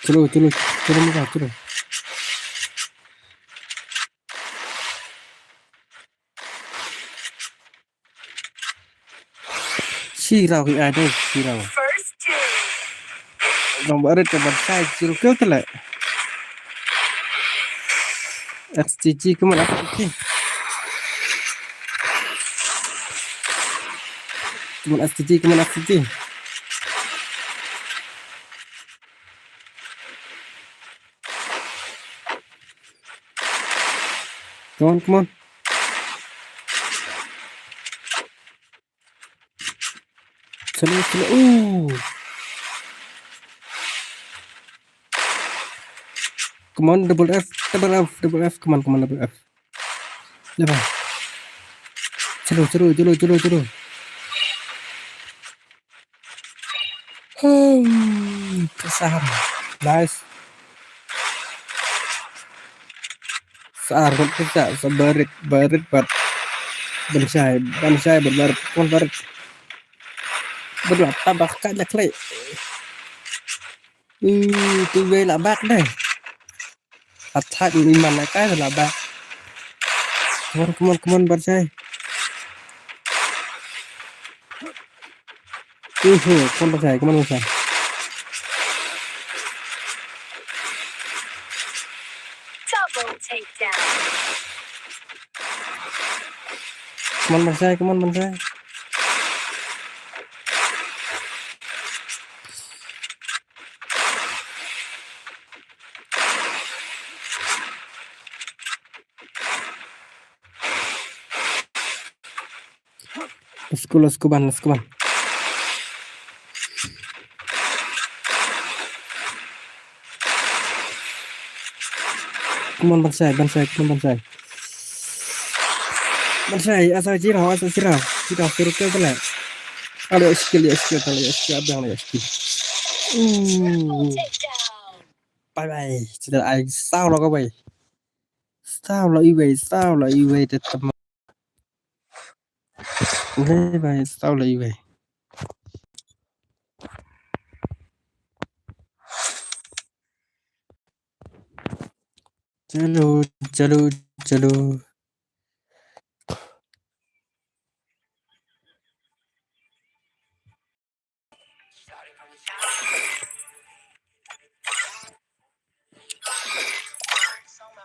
Chalo, chalo, chalo, mira, chalo. Shirau ki ai dei, shirau. First doom. Nong Barit ka ban sai, shirau keu tele. X T G, come on, X T G. Come on, X T G, come on, X T G. Come on, come on. Chalo, chalo. Ooh. Come on, double F, double F, double F. Come on, come on, double F. Double F. Chalo, chalo, chalo, chalo, chalo. Hmm, kasar. Nice. Sar, bad kita, sa Barit, Barit, bad. Ban shai, ban shai, bad Barit, kon Barit. Bad la tabak ka jak lei. Hmm, tu wei la bak dei. Attack ni man na kai la ba. Come on, come on, come on, Barsai. Uhu, come on, Barsai, come on, Barsai. Double takedown. Come on, Barsai, come on, Barsai. Let's go, let's go, ban, let's go, ban. Come on, Bansai, Bansai, come on, Bansai. Bansai, asa jirau, asa jirau. Jirau, suruh ke telah. Ada skill, ya skill, kalau ya skill, abang ya skill. Uh. Bye bye. Sudah ai saw lo ka bai. Saw lo iwei, saw lo iwei te teman. Bye bye, saw lo iwei. Chalo, chalo, chalo.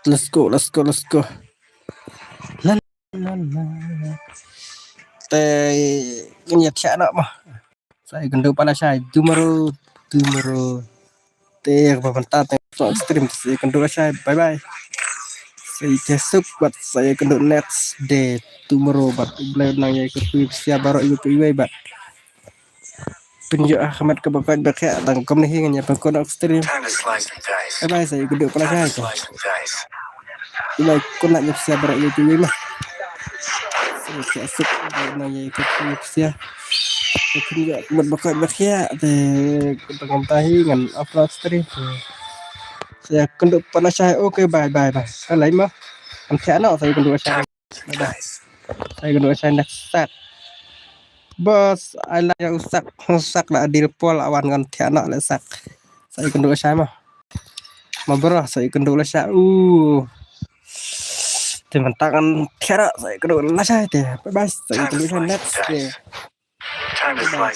Let's go, let's go, let's go. La, la, la. Te ngin ïa thiah noh mo. Sa ïakynduh pat lashai tomorrow, tomorrow. Te ba mynta te vlog stream sa ïakynduh lashai. Bye bye. Sa ïa suk bad sa ïakynduh next day tomorrow bad U Blei un nang ïa kyrkhu ïa phi baroh iwei pa iwei bad pynjah ha ka met kaba koit ba khiah tang kumne hi ngan ïa pynkhih noh stream. Bye bye, sa ïakynduh pat lashai te. Bye bye, khublei ïa phi baroh iwei pa iwei mo. Sa ïa suk bad nang ïa kyrkhu ïa phi. Pynjah ha ka met ba koit ba khiah te kumta hi ngan upload stream. Sa ïakynduh pat lashai. Okay, bye bye bye. Ka lai mo. Ngan thiah noh, sa ïakynduh lashai. Bye bye. Sa ïakynduh lashai next sak. Boss, ai la ïa u sak, u sak la adil pol awan ngan thiah noh la sak. Sa ïakynduh lashai mo. Mo bro, sa ïakynduh lashai. U. Te mynta ngan thiah noh, sa ïakynduh lashai te. Bye bye, sa ïakynduh lashai next te. Bye bye.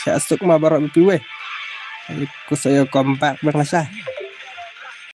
Sa ïa suk mo baroh iwei pa iwei. Ko sa ïa come back bad lashai.